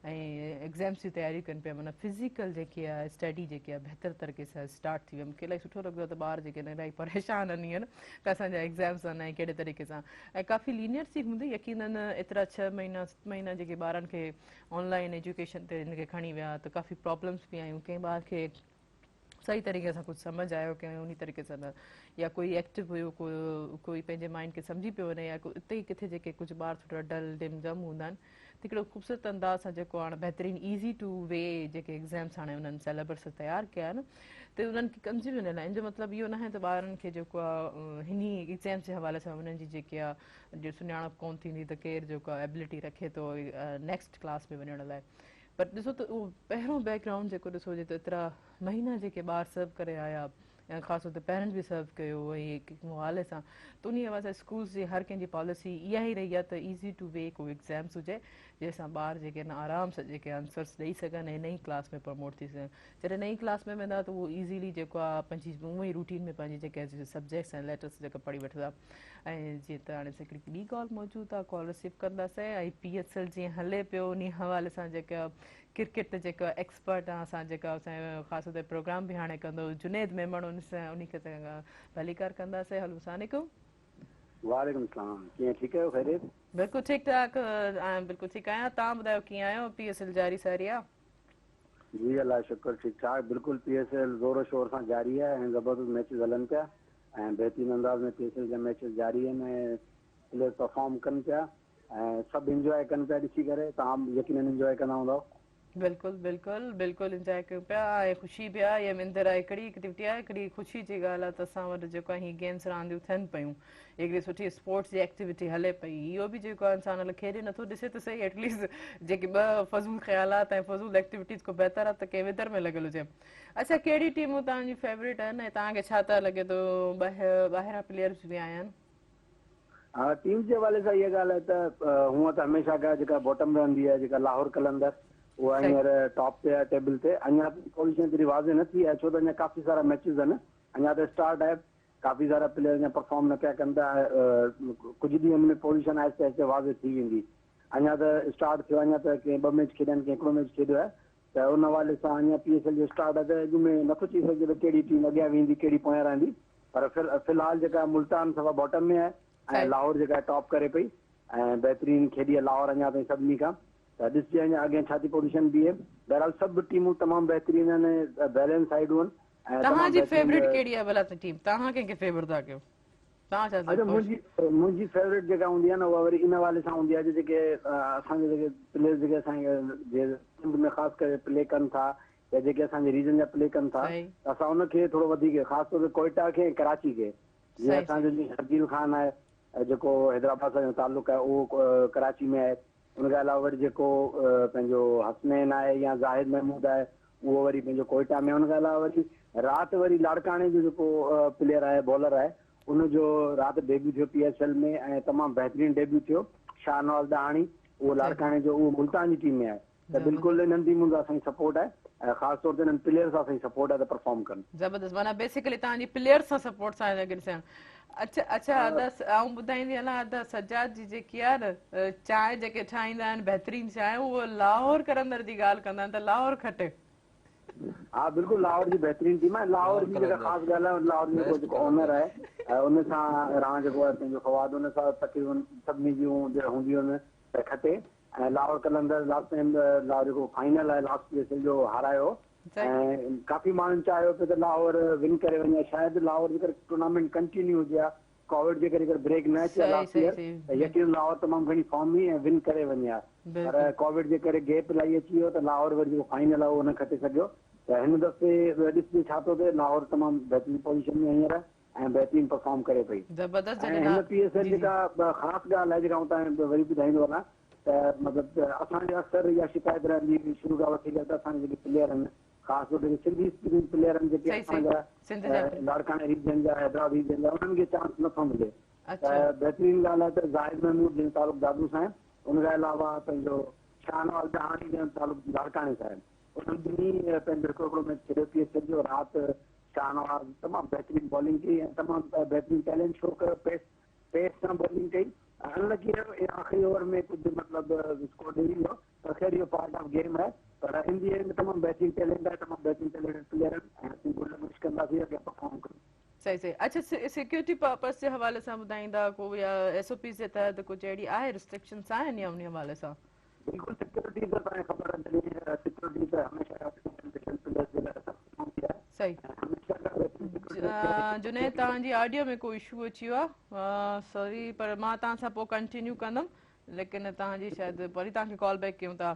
۽ ايگزامس جون تياريون ڪن پيا معنيٰ فزيڪل جيڪي آهي اسٽڊي جيڪي آهي بهتر طريقي سان اسٽارٽ ٿي وئي مونکي الاهي سٺو لڳندو آهي ته ٻار جيڪي آهن الاهي پريشان آهن هينئر ته اسان جا ايگزامس آهن ۽ ڪهڙي طريقي سان ۽ ڪافي لينيئرسي هوندي يقينن ايترا 6 مهينا 7 مهينا جيڪي ٻارن کي آن لائن ايجوڪيشن تي هن کي کڻي ويا ته ڪافي پرابلمس به آيون ڪنهن ٻار کي صحيح طريقي سان ڪجهه سمجهه آيو ڪنهن انهي طريقي سان نه يا ڪوئي ايڪٽو هيو ڪو ڪوئي پنهنجي مائنڊ کي سمجهي پيو وڃي يا ڪو اتي ئي ڪٿي جيڪي ڪجهه ٻار ٿورا ڊل ڊم جم هوندا آهن ته هڪڙو خوبصورت انداز سان جيڪو هاڻي بهترين ايزي ٽو وي جيڪي ايگزامس هاڻي انهن سيليبس تيار ڪيا آهن ته انهن کي ڪنفيوزن نه ان جو مطلب اهو ناهي ته ٻارن کي جيڪو آهي هني ايگزامس جي حوالي سان انهن جي جيڪي آهي جو سڃاڻپ ڪون ٿيندي ته ڪير جيڪو آهي ايبلٽي رکي ٿو نيڪسٽ ڪلاس ۾ وڃڻ لاء پر ڏسو ته اهو پهريون بيڪ گرائونڊ جيڪو ڏسو جي ته ايترا مهينا جيڪي ٻار سرو ڪري آيا خاص طور تي پيرنٽس به سرو ڪيو ۽ هڪ حوالي سان ته انهي حوالي سان اسڪولز جي هر ڪنهن جي پاليسي اها ئي رهي آهي ته ايزي ٽو وي ڪو ايگزامس هجي جنهن سان ٻار جيڪي آهن آرام سان جيڪي آنسرس ڏئي سگهن ۽ نئين ڪلاس ۾ پروموٽ ٿي سگهن. جڏهن نئين ڪلاس ۾ ويندا ته اهو ايزيلي جيڪو آهي پنهنجي اونئن ئي روٽين ۾ پنهنجي جيڪي سبجيڪٽس ۽ ليٽرس جيڪا پڙهي وٺندا. ۽ جيئن ته هاڻي هڪڙي ٻي ڪال موجود آهي ڪال رسيو ڪنداسين ۽ پي ايس ايل جيئن هلي پيو انهي حوالي سان جيڪا ڪرڪيٽ تي جيڪا ايڪسپرٽ آهي اسان جيڪا اسان خاص طور تي پروگرام به هاڻي ڪندو جنيد ميمڻ ان سان انهي کي ڀليڪار ڪنداسين. هلو السلام عليڪم. وعليڪم السلام ڪيئن ٺيڪ آهيو خيريت؟ بلڪل ٺيڪ ٺاڪ آهيان بلڪل ٺيڪ آهيان توهان ٻڌايو ڪيئن آهيو پي ايس ايل جاري ساري آهي؟ جي الله جو شڪر ٺيڪ ٺاڪ بلڪل پي ايس ايل زور و شور سان جاري آهي ۽ زبردست ميچز هلن پيا ۽ بهترين انداز ۾ پي ايس ايل جا ميچز جاري آهن ۽ پليئر پرفارم ڪن پيا ۽ سڀ انجواء ڪن پيا ڏسي ڪري توهان به يقينن انجواء ڪندا هوندؤ. بلڪل بلڪل بلڪل انجواء ڪيون پيا ۽ خوشي به آهي اها وندر آهي هڪڙي ايڪٽيوٽي آهي هڪڙي خوشي جي ڳالهه آهي ته اسان وٽ جيڪو آهي هي گيمز رانديون ٿين پيون هڪڙي سٺي اسپورٽس جي ايڪٽيوٽي هلي پئي اهو به جيڪو آهي انسان هل کيڏي نٿو ڏسي ته سهي ايٽليسٽ جيڪي ٻه فضول خيالات ۽ فضول ايڪٽيوٽيز کان بهتر آهي ته ڪنهن وندر ۾ لڳل هجي اڇا ڪهڙي ٽيمون توهان جي فيوريٽ آهن ۽ توهان کي ڇا ٿا لڳي ٿو ٻاهران پليئرز به آيا آهن. ها ٽيمز جي حوالي سان اها ڳالهه آهي ته هونء ته هميشه کان جيڪا باٽم رهندي آهي جيڪا لاهور قلندر اها هينئر ٽاپ تي آهي ٽيبل تي اڃا تائين پوزيشن ايتري واضح نه ٿي آهي ڇو ته اڃا ڪافي سارا ميچز آهن اڃا ته اسٽارٽ آهي ڪافي سارا پليئر اڃا پرفارم نه پيا ڪن ته ڪجهه ڏينهن ۾ پوزيشن آهستي آهستي واضح ٿي ويندي اڃا ته اسٽارٽ ٿيو آهي اڃا ته ڪنهن ٻه ميچ کيڏيا آهن ڪنهن هڪڙو ميچ کيڏيو آهي ته ان حوالي سان اڃا پي ايس ايل جو اسٽارٽ آهي ته اڳ ۾ نٿو چئي سگهجي ته ڪهڙي ٽيم اڳيان ويندي ڪهڙي پويان رهندي پر في الحال جيڪا ملتان صفا باٽم ۾ آهي ۽ لاهور جيڪا ٽاپ ڪري پئي ۽ بهترين کيڏي آهي لاهور اڃا تائين سڀني کان ته ڏسجي اڃا اڳيان ڇا ٿي پوزيشن بيهي بهرحال سڀ ٽيمون تمام بهترين آهن بيلنس سائيڊون آهن ۽ توهان جي فيورٽ ڪهڙي آهي ڀلا ٽيم توهان ڪنهن کي فيور ٿا ڪيو؟ توهان ڇا اڇا منهنجي منهنجي فيورٽ جيڪا هوندي آهي نه اها وري ان حوالي سان هوندي آهي جو جيڪي اسان جا جيڪي پليئرز جيڪي اسان جي سنڌ ۾ خاص ڪري پلي ڪن ٿا يا جيڪي اسان جي ريجن جا پلي ڪن ٿا ته اسان ان کي ٿورو وڌيڪ خاص طور تي ڪوئيٽا کي ۽ ڪراچي کي جيئن اسان جو جيئن شرجيل خان آهي جيڪو حيدرآباد سان تعلق آهي اهو ڪراچي ۾ آهي ان کان علاوه وري جيڪو پنهنجو حسنين آهي يا زاهد محمود آهي اهو وري پنهنجو ڪوئيٽا ۾ ان کان علاوه وري رات وري لاڙڪاڻي جو جيڪو پليئر آهي بالر آهي ان جو رات ڊيبيو ٿيو پي ايس ايل ۾ ۽ تمام بهترين ڊيبيو ٿيو شاهنواز ڏاهاڻي اهو لاڙڪاڻي جو اهو ملتان جي ٽيم ۾ آهي ته بلڪل انهن ٽيمن سان اسان جي سپورٽ آهي ۽ خاص طور تي انهن پليئر سان اسان جي سپورٽ آهي ته پرفارم ڪن. زبردست معنيٰ بيسيڪلي توهان جي پليئر سان سپورٽ سان گڏ سان اڇا اڇا ادا آئون ٻڌائيندي هلان ادا سجاد جي جيڪي آهي نه چانهه جيڪي ٺاهيندا آهن بهترين چانهه اهو لاهور قلندر جي ڳالهه ڪندا آهن ته لاهور کٽي. ها بلڪل لاهور جي بهترين ٽيم آهي لاهور جي جيڪا خاص ڳالهه آهي لاهور جو جيڪو اونر آهي ان سان رهان جيڪو آهي پنهنجو فواد ان سان تقريبن سڀني جون هونديون آهن ته کٽي ۽ لاهور قلندر لاسٽ ٽائيم لاهور جيڪو فائنل آهي لاسٽ پي ايس ايل جو هارايو ۽ ڪافي ماڻهن چاهيو پئي ته لاهور ون ڪري وڃي شايد لاهور جيڪر ٽورنامينٽ ڪنٽينيو هجي ها ڪووڊ جي ڪري جيڪر بريڪ نه اچي ها لاسٽ ايئر ته يقينن لاهور تمام گهڻي فارم ۾ ۽ ون ڪري وڃي ها پر ڪووڊ جي ڪري گيپ الاهي اچي ويو ته لاهور وري جيڪو فائنل آهي اهو نه کٽي سگهيو ته هن دفعي ڏسجي ڇا ٿو ٿئي لاهور تمام بهترين پوزيشن ۾ هينئر ۽ بهترين پرفارم ڪري پئي زبردست ۽ هن پي ايس ايل جيڪا خاص ڳالهه آهي جيڪا آئون توهان کي وري ٻڌائيندو هلان ته مطلب ته اسان کي اڪثر اها شڪايت رهندي هئي شروع کان وٺي ڪري ته اسان جا جيڪي پليئر آهن خاص طور تي سنڌي اسپيڪنگ پليئر آهن جيڪي اسان جا لاڙڪاڻي ريجن جا حيدرآباد ريجن جا انهن کي چانس نٿو ملي ته بهترين ڳالهه آهي ته زاهد محمود جنهن جو تعلق دادو سان آهي ان کان علاوه پنهنجو شاهنواز ڏاهاڻي جنهن جو تعلق لاڙڪاڻي سان آهي انهن ٻنهي پنهنجو هڪڙو هڪڙو ميچ کيڏيو پي ايس ايل جو رات شاهنواز تمام بهترين بالنگ ڪئي ۽ تمام بهترين ٽيلنٽ شو ڪيو پيس پيس سان بالنگ ڪئي ۽ ان لڳي رهيو ۽ آخري اوور ۾ ڪجهه مطلب اسڪور ڏئي ويو پر خير اهو پارٽ آف گيم آهي پر ان the and تمام بهترين ٽيلنٽ آهي تمام بهترين ٽيلنٽيڊ پليئر آهن ۽ اسين گڊ لڪ وش ڪنداسين اڳيان پرفارم ڪن. صحيح صحيح اڇا سيڪيورٽي پرپس جي حوالي سان ٻڌائيندا ڪو يا ايس او پيز جي تحت ڪجهه اهڙي آهي ريسٽرڪشنس آهن يا انهي حوالي سان. بلڪل سيڪيورٽي ته توهان کي خبر آهي جڏهن سيڪيورٽي ته هميشه پليئرز جي لاء سخت هوندي آهي صحيح جنيد توهان جي آڊيو ۾ ڪو اشو اچي ويو آهي سوري پر مان توهان سان پوء ڪنٽينيو ڪندم ليڪن توهان جي شايد وري توهان کي ڪال بيڪ ڪيون ٿا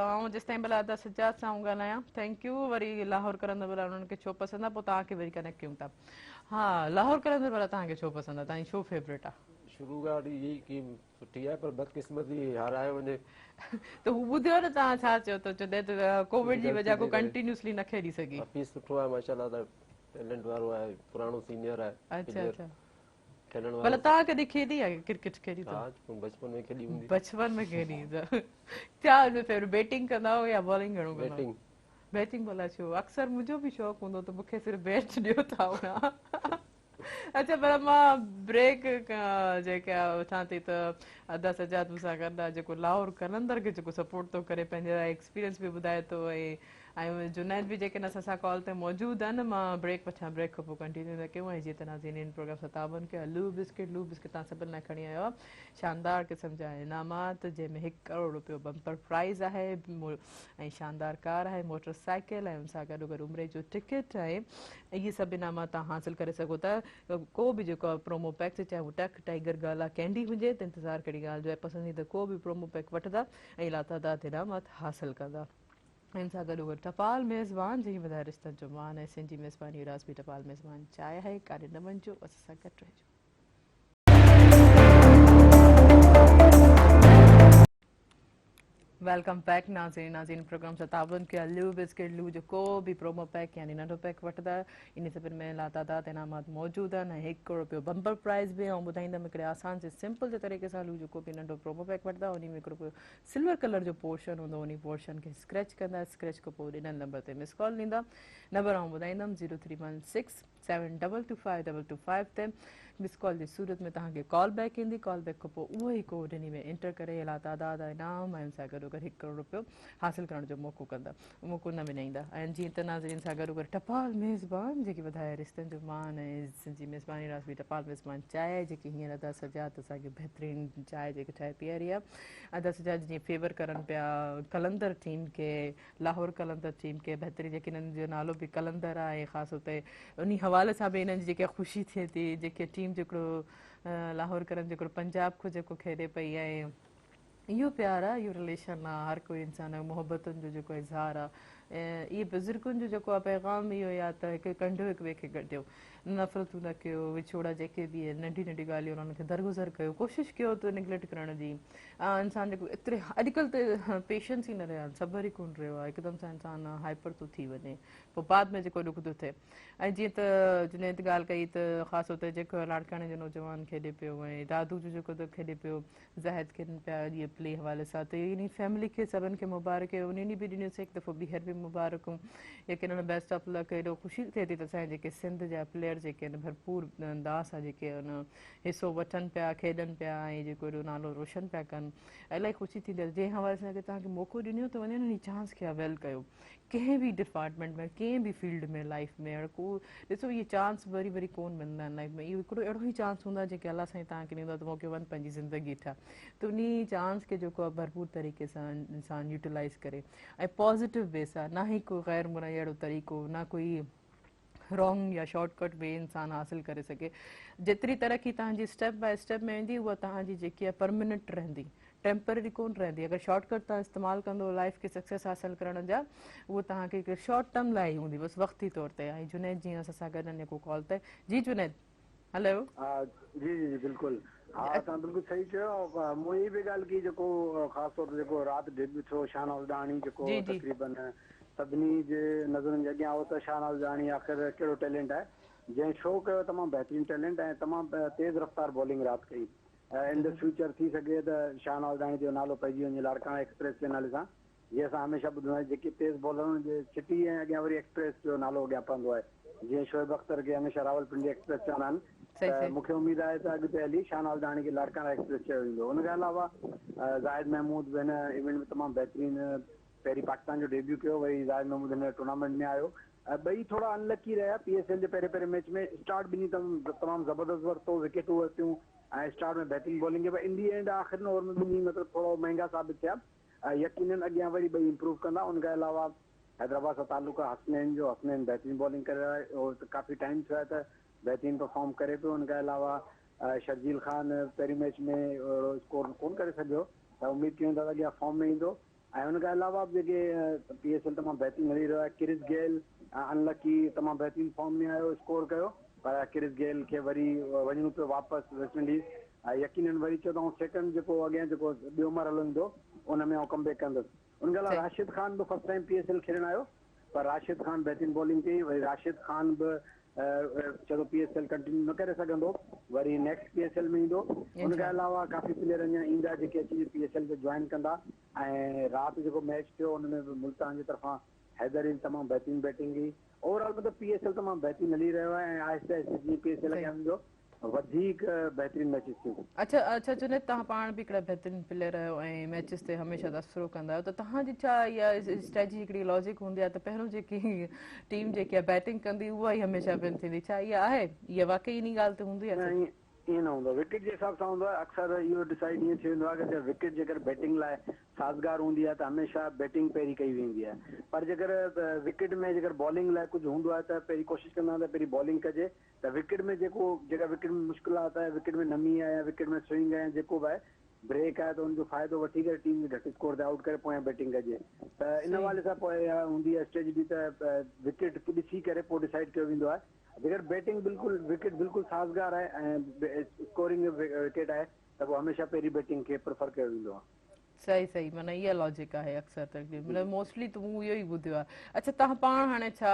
آئون جيستائين ڀلا ادا سجاد سان آئون ڳالهايان thank you وري لاهور قلندر ڀلا انهن کي ڇو پسند آهي پوء توهان کي وري ڪنيڪٽ ڪيون ٿا ها لاهور قلندر ڀلا توهان کي ڇو پسند آهي توهان جي ڇو فيوريٽ آهي شروع کان وٺي هي ٽيم سٺي آهي پر بدقسمتي هارايو وڃي. ته هو ٻڌيو نه توهان ڇا چيو ته چوندي ته ڪووڊ جي وجه کان ڪنٽينيوسلي نه کيڏي سگهي. حفيظ سٺو آهي ماشاءالله ته ٽيلنٽ وارو آهي، پراڻو سينيئر آهي. اڇا اڇا. کيڏڻ وارو. ڀلا توهان ڪڏهن کيڏي آهي ڪرڪيٽ کيڏي اٿو؟ ها بچپن ۾ کيڏي هوندي. بچپن ۾ کيڏي اٿو. ڇا ان ۾ فيورٽ بيٽنگ ڪندا هئو يا بالنگ گهڻو ڪندا هئو؟ بيٽنگ. بيٽنگ ڀلا ڇو؟ اڪثر منهنجو به شوق هوندو ته مون کي صرف بيٽ ڏيو ته آئون اڇا پر مان بريڪ جيڪا وٺان ٿي ته ادا سجاد مون سان گڏ آهي جيڪو لاهور قلندر کي جيڪو سپورٽ ٿو ڪري پنهنجي ايڪسپيرينس به ٻڌائي ٿو ۽ ۽ جنيد به جيڪي اسان سان ڪال تي موجود آهن مان بريڪ وٺان بريڪ کان پوء ڪنٽينيو ٿا ڪيون ۽ جيئن ته ناظرين هن پروگرام سان تعاون ڪيو آهي لو بسڪٽ لو بسڪٽ توهان سڀن لاء کڻي آيو آهي شاندار قسم جا انعامات جنهن ۾ هڪ ڪروڙ روپيو بمپر پرائز آهي ۽ شاندار ڪار آهي موٽر سائيڪل ۽ ان سان گڏو گڏ عمري جو ٽڪيٽ ۽ اهي سڀ انعامات توهان حاصل ڪري سگهو ٿا ڪو به جيڪو پرومو پيڪ چاهي هو ٽڪ ٽائيگر گالا ڪينڊي هجي ته انتظار ڪهڙي ڳالهه جو آهي پسنديده ڪو به پرومو پيڪ وٺندا ۽ لاتعداد انعامات حاصل ڪندا. ان سان گڏوگڏ ٽپال ميزبان جنهن وڌائي رشتن جو مان ۽ سنڌ جي ميزباني جو راز به ٽپال ميزبان چاهه آهي ڪاڏي نه وڃجو اسان سان گڏ رهجو. Welcome back ناظرين ناظرين پروگرام سان تعاون ڪيا لو بسڪٽ لو جو ڪو به پرومو پيڪ يعني ننڍو پيڪ وٺندا ان سڀن ۾ لاتعداد انعامات موجود آهن ۽ هڪ ڪروڙ روپيو بمپر پرائز به آئون ٻڌائيندم هڪڙي آسان سي سمپل جي طريقي سان لو جو ڪو به ننڍو پرومو پيڪ وٺندا ان ۾ هڪڙو سلور ڪلر جو پورشن هوندو انهي پورشن کي اسڪريچ ڪندا اسڪريچ کان پوء ڏنل نمبر تي مس ڪال ڏيندا نمبر آئون ٻڌائيندم zero three one six seven double two five double two five تي مس ڪال جي صورت ۾ توهان کي ڪال بيڪ ايندي ڪال بيڪ کان پوء اهو ئي ڪوڊ انهي ۾ انٽر ڪري لا تعداد انعام ۽ ان سان گڏو گڏ هڪ ڪروڙ روپيو حاصل ڪرڻ جو موقعو ڪندا موقعو نه وڃائيندا ۽ جيئن ته ناظرين سان گڏو گڏ ٽپال ميزبان جيڪي وڌايا رشتن جو مان ۽ جي ميزباني راز به ٽپال ميزبان چانهه جيڪي هينئر ادا سجاد اسان کي بهترين چانهه جيڪي ٺاهي پياري آهي ادا سجاد جيئن فيور ڪرن پيا قلندر ٽيم کي لاهور قلندر ٽيم کي بهترين جيڪي انهن جو نالو به قلندر آهي خاص طور تي انهي حوالي سان به انهن جي جيڪي خوشي ٿئي ٿي جيڪي ٽيم جيڪو لاهور قلندر جيڪو پنجاب کان جيڪو کيڏي پئي ۽ اهو پيار آ اهو رليشن آ هر ڪوئي انسان محبتن جو جيڪو اظهار آ اهي بزرگن جو جيڪو آ پيغام اهو ئي آ ته هڪ ڪنڍو هڪ ٻئي کي ڳنڍيو نفرتون نه ڪيو وڇوڙا جيڪي به آهن ننڍي ننڍي ڳالهيون انهن کي درگذر ڪيو ڪوشش ڪيو ته نگليڪٽ ڪرڻ جي انسان جيڪو ايتري اڄڪلهه ته پيشنس ئي نه رهيا آهن صبر ئي ڪونه رهيو آ هڪدم سان انسان هائپر ٿو ٿي وڃي پوء بعد ۾ جيڪو ڏک ٿو ٿئي ۽ جيئن ته جنيد ڳالهه ڪئي ته خاص طور تي جيڪو لاڙڪاڻي جو نوجوان کيڏي پيو ۽ دادو جو جيڪو ته کيڏي پيو زاهد کيڏن پيا اڄ پلي حوالي سان ته انهي فيملي کي سڀن کي مبارڪ انهي به ڏنيون سي هڪ دفعو ٻيهر به مبارڪون يقينن بيسٽ آف لڪ ايڏو خوشي ٿئي ٿي ته اسان جا جيڪي سنڌ جا پليئر جيڪي آهن ڀرپور انداز سان جيڪي آهن حصو وٺن پيا کيڏن پيا ۽ جيڪو ايڏو نالو روشن پيا ڪن الاهي خوشي ٿيندي آهي جنهن حوالي سان اگر توهان کي موقعو ڏنو ٿو وڃي انهي چانس کي اويل ڪيو ڪنهن به ڊپارٽمينٽ ۾ ڪنهن به فيلڊ ۾ لائيف ۾ اهڙو ڪو ڏسو اهي چانس وري وري ڪون ملندا آهن لائيف ۾ اهو هڪڙو اهڙو ئي چانس هوندو آهي جيڪي الله سائين توهان کي ڏيندو آهي ته موقعو وڃ پنهنجي زندگي ٺاهه ته انهي چانس کي جيڪو آهي ڀرپور طريقي سان انسان يوٽيلائز ڪري ۽ پازيٽو وي سان نه ئي ڪو غير مرئي اهڙو طريقو نه ڪوئي رانگ يا شارٽ ڪٽ وي انسان حاصل ڪري سگهي جيتري ترقي توهان جي اسٽيپ باء اسٽيپ ۾ ايندي اها توهان جي جيڪي آهي پرماننٽ رهندي ٽيمپرري ڪون رهندي اگر شارٽ ڪٽ توهان استعمال ڪندو لائف کي سڪسيس حاصل ڪرڻ جا اهو توهان کي هڪ شارٽ ٽرم لاء ئي هوندي بس وقتي طور تي ۽ جنيد جيئن اسان سان گڏ اڃا ڪو ڪال تي جي جنيد هلو. ها جي جي جي بلڪل ها توهان بلڪل صحيح چيو مون هي به ڳالهه ڪئي جيڪو خاص طور تي جيڪو رات ڊيبيو ٿيو شاهنواز ڏاهاڻي جيڪو جي جي تقريبن سڀني جي نظرن جي اڳيان هو ته شاهنواز ڏاهاڻي آخر ڪهڙو ٽيلنٽ آهي جنهن شو ڪيو تمام بهترين ٽيلنٽ ۽ تمام تيز رفتار بالنگ رات ڪئي ان the future ٿي سگهي ته شاهنواز ڏاهاڻي جو نالو پئجي وڃي لاڙڪاڻا ايڪسپريس جي نالي سان جيئن اسان هميشه ٻڌندا آهيون جيڪي تيز بالرن جي ڇٽي ۽ اڳيان وري ايڪسپريس جو نالو اڳيان پوندو آهي جيئن شعيب اختر کي هميشه راولپنڊي ايڪسپريس چوندا آهن صحيح ته صحيح. مون کي اميد آهي ته اڳتي هلي شاهنواز ڏاهاڻي کي لاڙڪاڻا ايڪسپريس چيو ويندو ان کان علاوه زاهد محمود به هن ايونٽ ۾ تمام بهترين پهرين پاڪستان جو ڊيبيو ڪيو وري زاهد محمود هن ٽورنامينٽ ۾ آيو ۽ ٻئي ٿورا ان لڪي رهيا پي ايس ايل جي پهرين پهرين ميچ ۾ اسٽارٽ ٻنهي تمام زبردست ورتو وڪيٽون ورتيون ۽ اسٽارٽ ۾ بهترين بالنگ ڪئي پر ان the and آخرين اوور ۾ ٻنهي مطلب ٿورو مهنگا ثابت ٿيا يقينن اڳيان وري ٻئي امپروو ڪندا ان کان علاوه حيدرآباد سان تعلق آهي حسنين جو حسنين بهترين بالنگ ڪري رهيو آهي اهو ڪافي ٽائيم ٿيو آهي ته بهترين پرفارم ڪري پيو ان کان علاوه شرجيل خان پهرين ميچ ۾ اهڙو اسڪور ڪون ڪري سگهيو ته اميد ڪيون ٿا ته اڳيان فارم ۾ ايندو ۽ ان کان علاوه به جيڪي پي ايس ايل تمام بهترين هلي رهيو آهي ڪرس گيل ان لڪي تمام بهترين فارم ۾ آيو اسڪور ڪيو پر ڪرس گيل کي وري وڃڻو پيو واپس ويسٽ انڊيز ۽ يقينن وري چيو ته آئون سيڪنڊ جيڪو اڳيان جيڪو ٻيو مرحلو ايندو ان ۾ آئون ڪم بيڪ ڪندس. ان کان علاوه صحيح. راشد خان به first time P S L کيڏڻ آيو پر راشد خان بهترين بالنگ ڪئي وري راشد خان به چئي ٿو پي ايس ايل ڪنٽينيو نه ڪري سگهندو وري نيڪسٽ پي ايس ايل ۾ ايندو ان کان علاوه ڪافي پليئر اڃا ايندا جيڪي اچي پي ايس ايل کي جوائن ڪندا ۽ رات جيڪو ميچ ٿيو ان ۾ به ملتان جي طرفان حيدر علي تمام بهترين بيٽنگ ڪئي اوور آل مطلب پي ايس ايل تمام بهترين هلي رهيو آهي ۽ آهستي آهستي جيئن پي ايس ايل اڳيان ويندو وڌيڪ بهترين ميچز ٿينديون. اڇا اڇا جنيد توهان پاڻ به هڪڙا بهترين پليئر آهيو ۽ ميچز تي هميشه تبصرو ڪندا آهيو ته توهان جي ڇا اها اسٽريٽجي هڪڙي لاجڪ هوندي آهي ته پهريون جيڪي ٽيم جيڪي آهي بيٽنگ ڪندي اها ئي هميشه ون ٿيندي ڇا اها آهي اها واقعي انهي ڳالهه تي هوندي آهي نه ائين نه هوندو آهي وڪيٽ جي حساب سان هوندو آهي اڪثر اهو ڊسائيڊ ائين ٿي ويندو آهي ته وڪيٽ جيڪر بيٽنگ لاء سازگار هوندي آهي ته هميشه بيٽنگ پهرين ڪئي ويندي آهي پر جيڪر وڪيٽ ۾ جيڪر بالنگ لاء ڪجهه هوندو آهي ته پهرين ڪوشش ڪندا آهن ته پهرين بالنگ ڪجي ته وڪيٽ ۾ جيڪو جيڪا وڪيٽ ۾ مشڪلات آهي وڪيٽ ۾ نمي آهي يا وڪيٽ ۾ سوئنگ آهي يا جيڪو به آهي بريڪ آهي ته ان جو فائدو وٺي ڪري ٽيم کي گهٽ اسڪور تي آئوٽ ڪري پويان بيٽنگ ڪجي ته ان حوالي سان پوء اها هوندي آهي اسٽريٽجي ته وڪيٽ ڏسي ڪري پوء ڊسائيڊ ڪيو ويندو آهي جيڪر بيٽنگ بلڪل وڪيٽ بلڪل سازگار آهي ۽ اسڪورنگ وڪيٽ آهي ته پوء هميشه پهرين بيٽنگ کي پريفر ڪيو ويندو آهي. صحيح صحيح معنيٰ اها لاجڪ آهي اڪثر ته مطلب موسٽلي ته مون اهو ئي ٻڌيو آهي اڇا توهان پاڻ هاڻي ڇا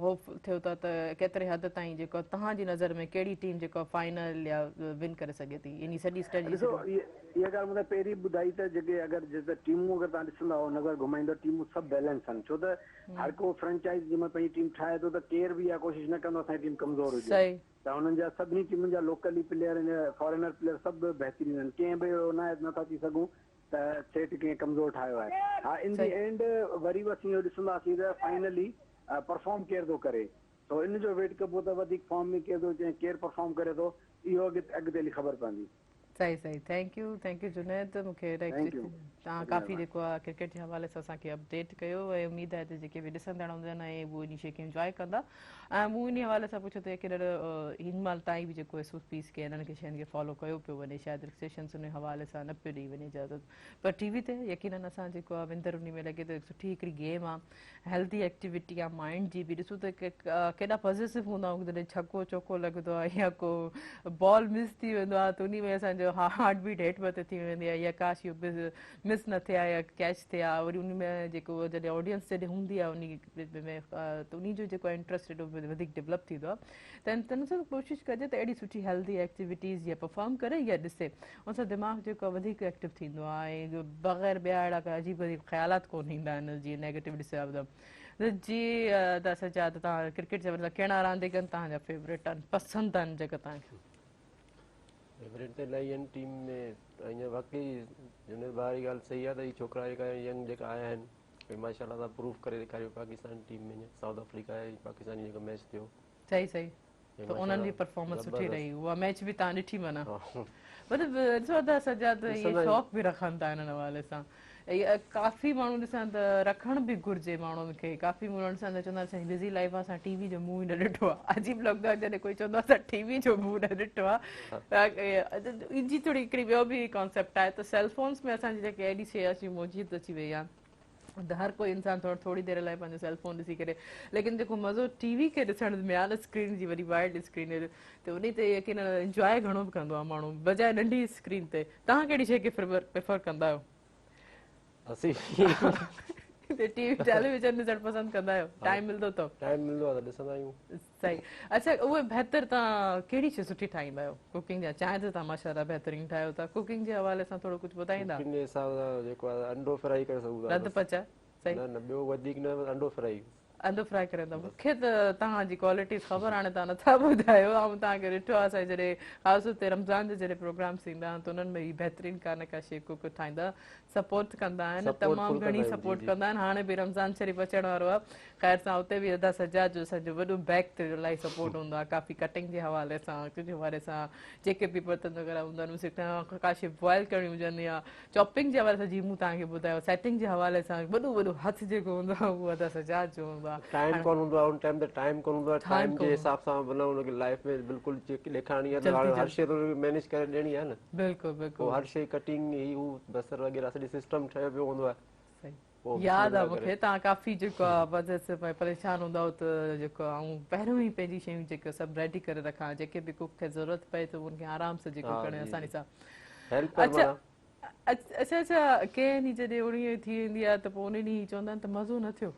هوپ ٿيو ٿا ته ڪيتري حد تائين جيڪو توهان جي نظر ۾ ڪهڙي ٽيم جيڪو فائنل يا ون ڪري سگهي ٿي انهي سڄي اسٽريٽجي ڏسو اها ڳالهه مون پهرين ٻڌائي ته جيڪي اگر جيڪي ٽيمون اگر توهان ڏسندا هو نظر گهمائيندو ٽيمون سڀ بيلنس آهن ڇو ته هر ڪو فرنچائز جنهن مهل پنهنجي ٽيم ٺاهي ٿو ته ڪير به اها ڪوشش نه ڪندو اسان جي ٽيم ڪمزور هجي ته هنن جا سڀني ٽيمن جا لوڪلي پليئر ۽ فارينر پليئر سڀ بهترين آهن ڪنهن به اهڙو نه آهي نٿا چئي سگهون ته سيٽ ڪنهن ڪمزور ٺاهيو آهي ها ان the and وري به اسين اهو ڏسنداسين ته فائنلي پرفارم ڪير ٿو ڪري سو ان جو ويٽ ڪبو ته وڌيڪ فارم ۾ ڪير ٿو اچي ۽ ڪير پرفارم ڪري ٿو اهو اڳتي هلي خبر پوندي. صحيح صحيح thank you thank you Junaid مون کي توهان ڪافي جيڪو آهي ڪرڪيٽ جي حوالي سان اسان کي اپڊيٽ ڪيو ۽ اميد آهي ته جيڪي به ڏسندڙ هوندن ۽ هو انهي شي کي انجواء ڪندا ۽ مون انهي حوالي سان پڇيو ته يقينن هن مهل تائين به جيڪو ايس او پيز کي انهن کي شين کي فالو ڪيو پيو وڃي شايد ريسٽرڪشنز انهي حوالي سان نه پيو ڏئي وڃي اجازت پر ٽي وي تي يقينن اسان جيڪو آهي وندر انهي ۾ لڳي ٿو سٺي هڪڙي گيم آهي هيلٿي ايڪٽيوٽي آ مائنڊ جي به ڏسو ته ڪيڏا پازيسو هوندا آهيون جڏهن ڇڪو چوڪو لڳندو آهي يا ڪو بال مس ٿي ويندو آهي ته انهي ۾ اسان جو هارٽ بيٽ هيٺ مٿي ٿي ويندي آهي يا ڪاش اهو مس نه ٿئي ها يا ڪيچ ٿئي ها وري انهي ۾ جيڪو جڏهن آڊينس جڏهن هوندي آهي انهي ۾ ته انهي جو جيڪو انٽرسٽ ايڏو وڌيڪ ڊولپ ٿيندو آهي ته تنهن سان ڪوشش ڪجي ته اهڙي سٺي هيلٿي ايڪٽيوٽيز يا پرفارم ڪري يا ڏسي ان سان دماغ جيڪو آهي وڌيڪ ايڪٽو ٿيندو آهي ۽ بغير ٻيا اهڙا ڪا عجيب غريب خيالات ڪونه ايندا آهن جيئن نيگيٽو ڏسي ته جي ادا سجاد توهان ڪرڪيٽ جي حوالي سان ڪهڙا رانديگر توهان جا فيورٽ آهن پسند آهن جيڪا توهان کي؟ فيورٽ ته الاهي آهن ٽيم ۾ ائين واقعي جنيد ڀاء جي ڳالهه صحيح آهي ته هي ڇوڪرا جيڪا ينگ جيڪا آيا آهن ماشاء الله تان پروف ڪري ڏيکاريو Pakistan team ۾ South Africa ۽ Pakistan جو جيڪو ميچ ٿيو صحيح صحيح ته انهن جي پرفارمنس سٺي رهي اها ميچ به توهان ڏٺي معنيٰ مطلب ڏسو ادا سجاد اهي شوق به رکن ٿا انهن حوالي سان ڪافي ماڻهو ڏسان ته رکڻ به گهرجي ماڻهن کي ڪافي ماڻهو ڏسان ته چوندا اسان جي بزي لائف آهي اسان ٽي وي جو منهن ئي نه ڏٺو آهي عجيب لڳندو آهي جڏهن ڪوئي چوندو آهي اسان ٽي وي جو منهن نه ڏٺو آهي ان جي ٿوري هڪڙي ٻيو به ڪانسيپٽ آهي ته سيل فونس ۾ اسان جي جيڪي اهڙي شيء اچي موجود اچي وئي آهي ته هر ڪوئي انسان ٿورو ٿوري دير لاء پنهنجو سيل فون ڏسي ڪري ليڪن جيڪو مزو ٽي وي کي ڏسڻ ۾ آهي نه اسڪرين جي وڏي وائيڊ اسڪرين ته انهي تي يقينن انجواء گهڻو به ڪندو آهي ماڻهو بجاء ننڍي اسڪرين تي توهان ڪهڙي شيء کي پريفر ڪندا آهيو؟ اسين ٽي وي ٽيليويزن ڏسڻ پسند ڪندا آهيو ٽائيم ملندو اٿو؟ ٽائيم ملندو آهي ته ڏسندا آهيون. صحيح اڇا اهي بهتر توهان ڪهڙي شي سٺي ٺاهيندا آهيو ڪوڪنگ جا چانهه ته توهان ماشاء الله بهترين ٺاهيو ٿا ڪوڪنگ جي حوالي سان ٿورو ڪجهه ٻڌائيندا. ڪوڪنگ جي حساب سان جيڪو آهي انڊو فرائي ڪري سگهون ٿا رڌ پچاء صحيح نه نه ٻيو وڌيڪ نه بس انڊو فرائي. انڊو فرائي ڪري ٿا مون کي ته توهان جي ڪوالٽيز خبر هاڻي توهان نٿا ٻڌايو آئون توهان کي ڏٺو آهي اسان جڏهن خاص طور تي رمضان جا جڏهن پروگرامس ايندا آهن ته انهن ۾ هي بهترين ڪا نه ڪا شي ڪوڪ ٺاهيندا سپورٽ ڪندا آهن تمام گهڻي سپورٽ ڪندا آهن هاڻي به رمضان شريف اچڻ وارو آهي خير سان اتي به ادا سجاد جو اسان جو وڏو بيڪ تي الاهي سپورٽ هوندو آهي ڪافي ڪٽنگ جي حوالي سان ڪجهه حوالي سان جيڪي به برتن وغيره هوندا آهن سکڻا ڪا شي بوائل ڪرڻي هجن يا چاپنگ جي حوالي سان جيئن مون توهان کي ٻڌايو سيٽنگ جي حوالي سان وڏو وڏو هٿ جيڪو هوندو آهي اهو ادا سجاد جو هوندو آهي. ٽائيم ڪونه هوندو آهي ان ٽائيم تي ٽائيم ڪونه هوندو آهي ٽائيم جي حساب سان معنيٰ ان کي لائف ۾ بلڪل جيڪي ڏيکارڻي آهي ته هر شي ته ان کي مينيج ڪري ڏيڻي آهي نه بلڪل بلڪل هر شي ڪٽنگ هي هو بصر وغيره سڄي سسٽم ٺهيو پيو هوندو آهي. صحيح ياد آ مونکي توهان ڪافي جيڪو آ بس پريشان هوندا هو ته جيڪو آئون پهريون ئي پنهنجي شيون جيڪو سڀ ريڊي ڪري رکان جيڪي به ڪوڪ کي ضرورت پئي ته ان کي آرام سان جيڪو ڪرڻ آساني سان اڇا اڇا اڇا ڪنهن ڏينهن جڏهن اڻويهه ٿي ويندي آ ته پوء ان ڏينهن چوندا آهن ته مزو نه ٿيو.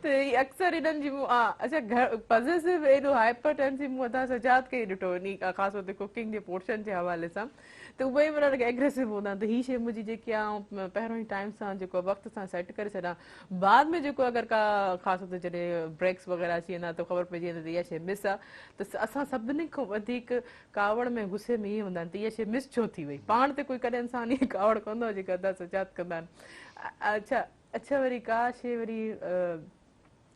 ته هي اڪثر انهن جي مون اڇا پزيسو ايڏو هائپر ٽينسي مون ادا سجاد کي ئي ڏٺو انهي خاص طور تي ڪوڪنگ جي پورشن جي حوالي سان ته اهي ئي معنيٰ ايگريسو هوندا آهن ته هي شي منهنجي جيڪي آئون پهريون ئي ٽائيم سان جيڪو وقت سان سيٽ ڪري ڇڏان بعد ۾ جيڪو اگر ڪا خاص طور تي جڏهن بريڪس وغيره اچي ويندا ته خبر پئجي ويندي ته اها شي مس آهي ته اسان سڀني کان وڌيڪ ڪاوڙ ۾ غصي ۾ ائين هوندا آهن ته اها شي مس ڇو ٿي وئي پاڻ تي ڪوئي ڪڏهن انسان ائين ڪاوڙ ڪندو آهي جيڪا ادا سجاد ڪندا آهن اڇا اڇا وري ڪا شي وري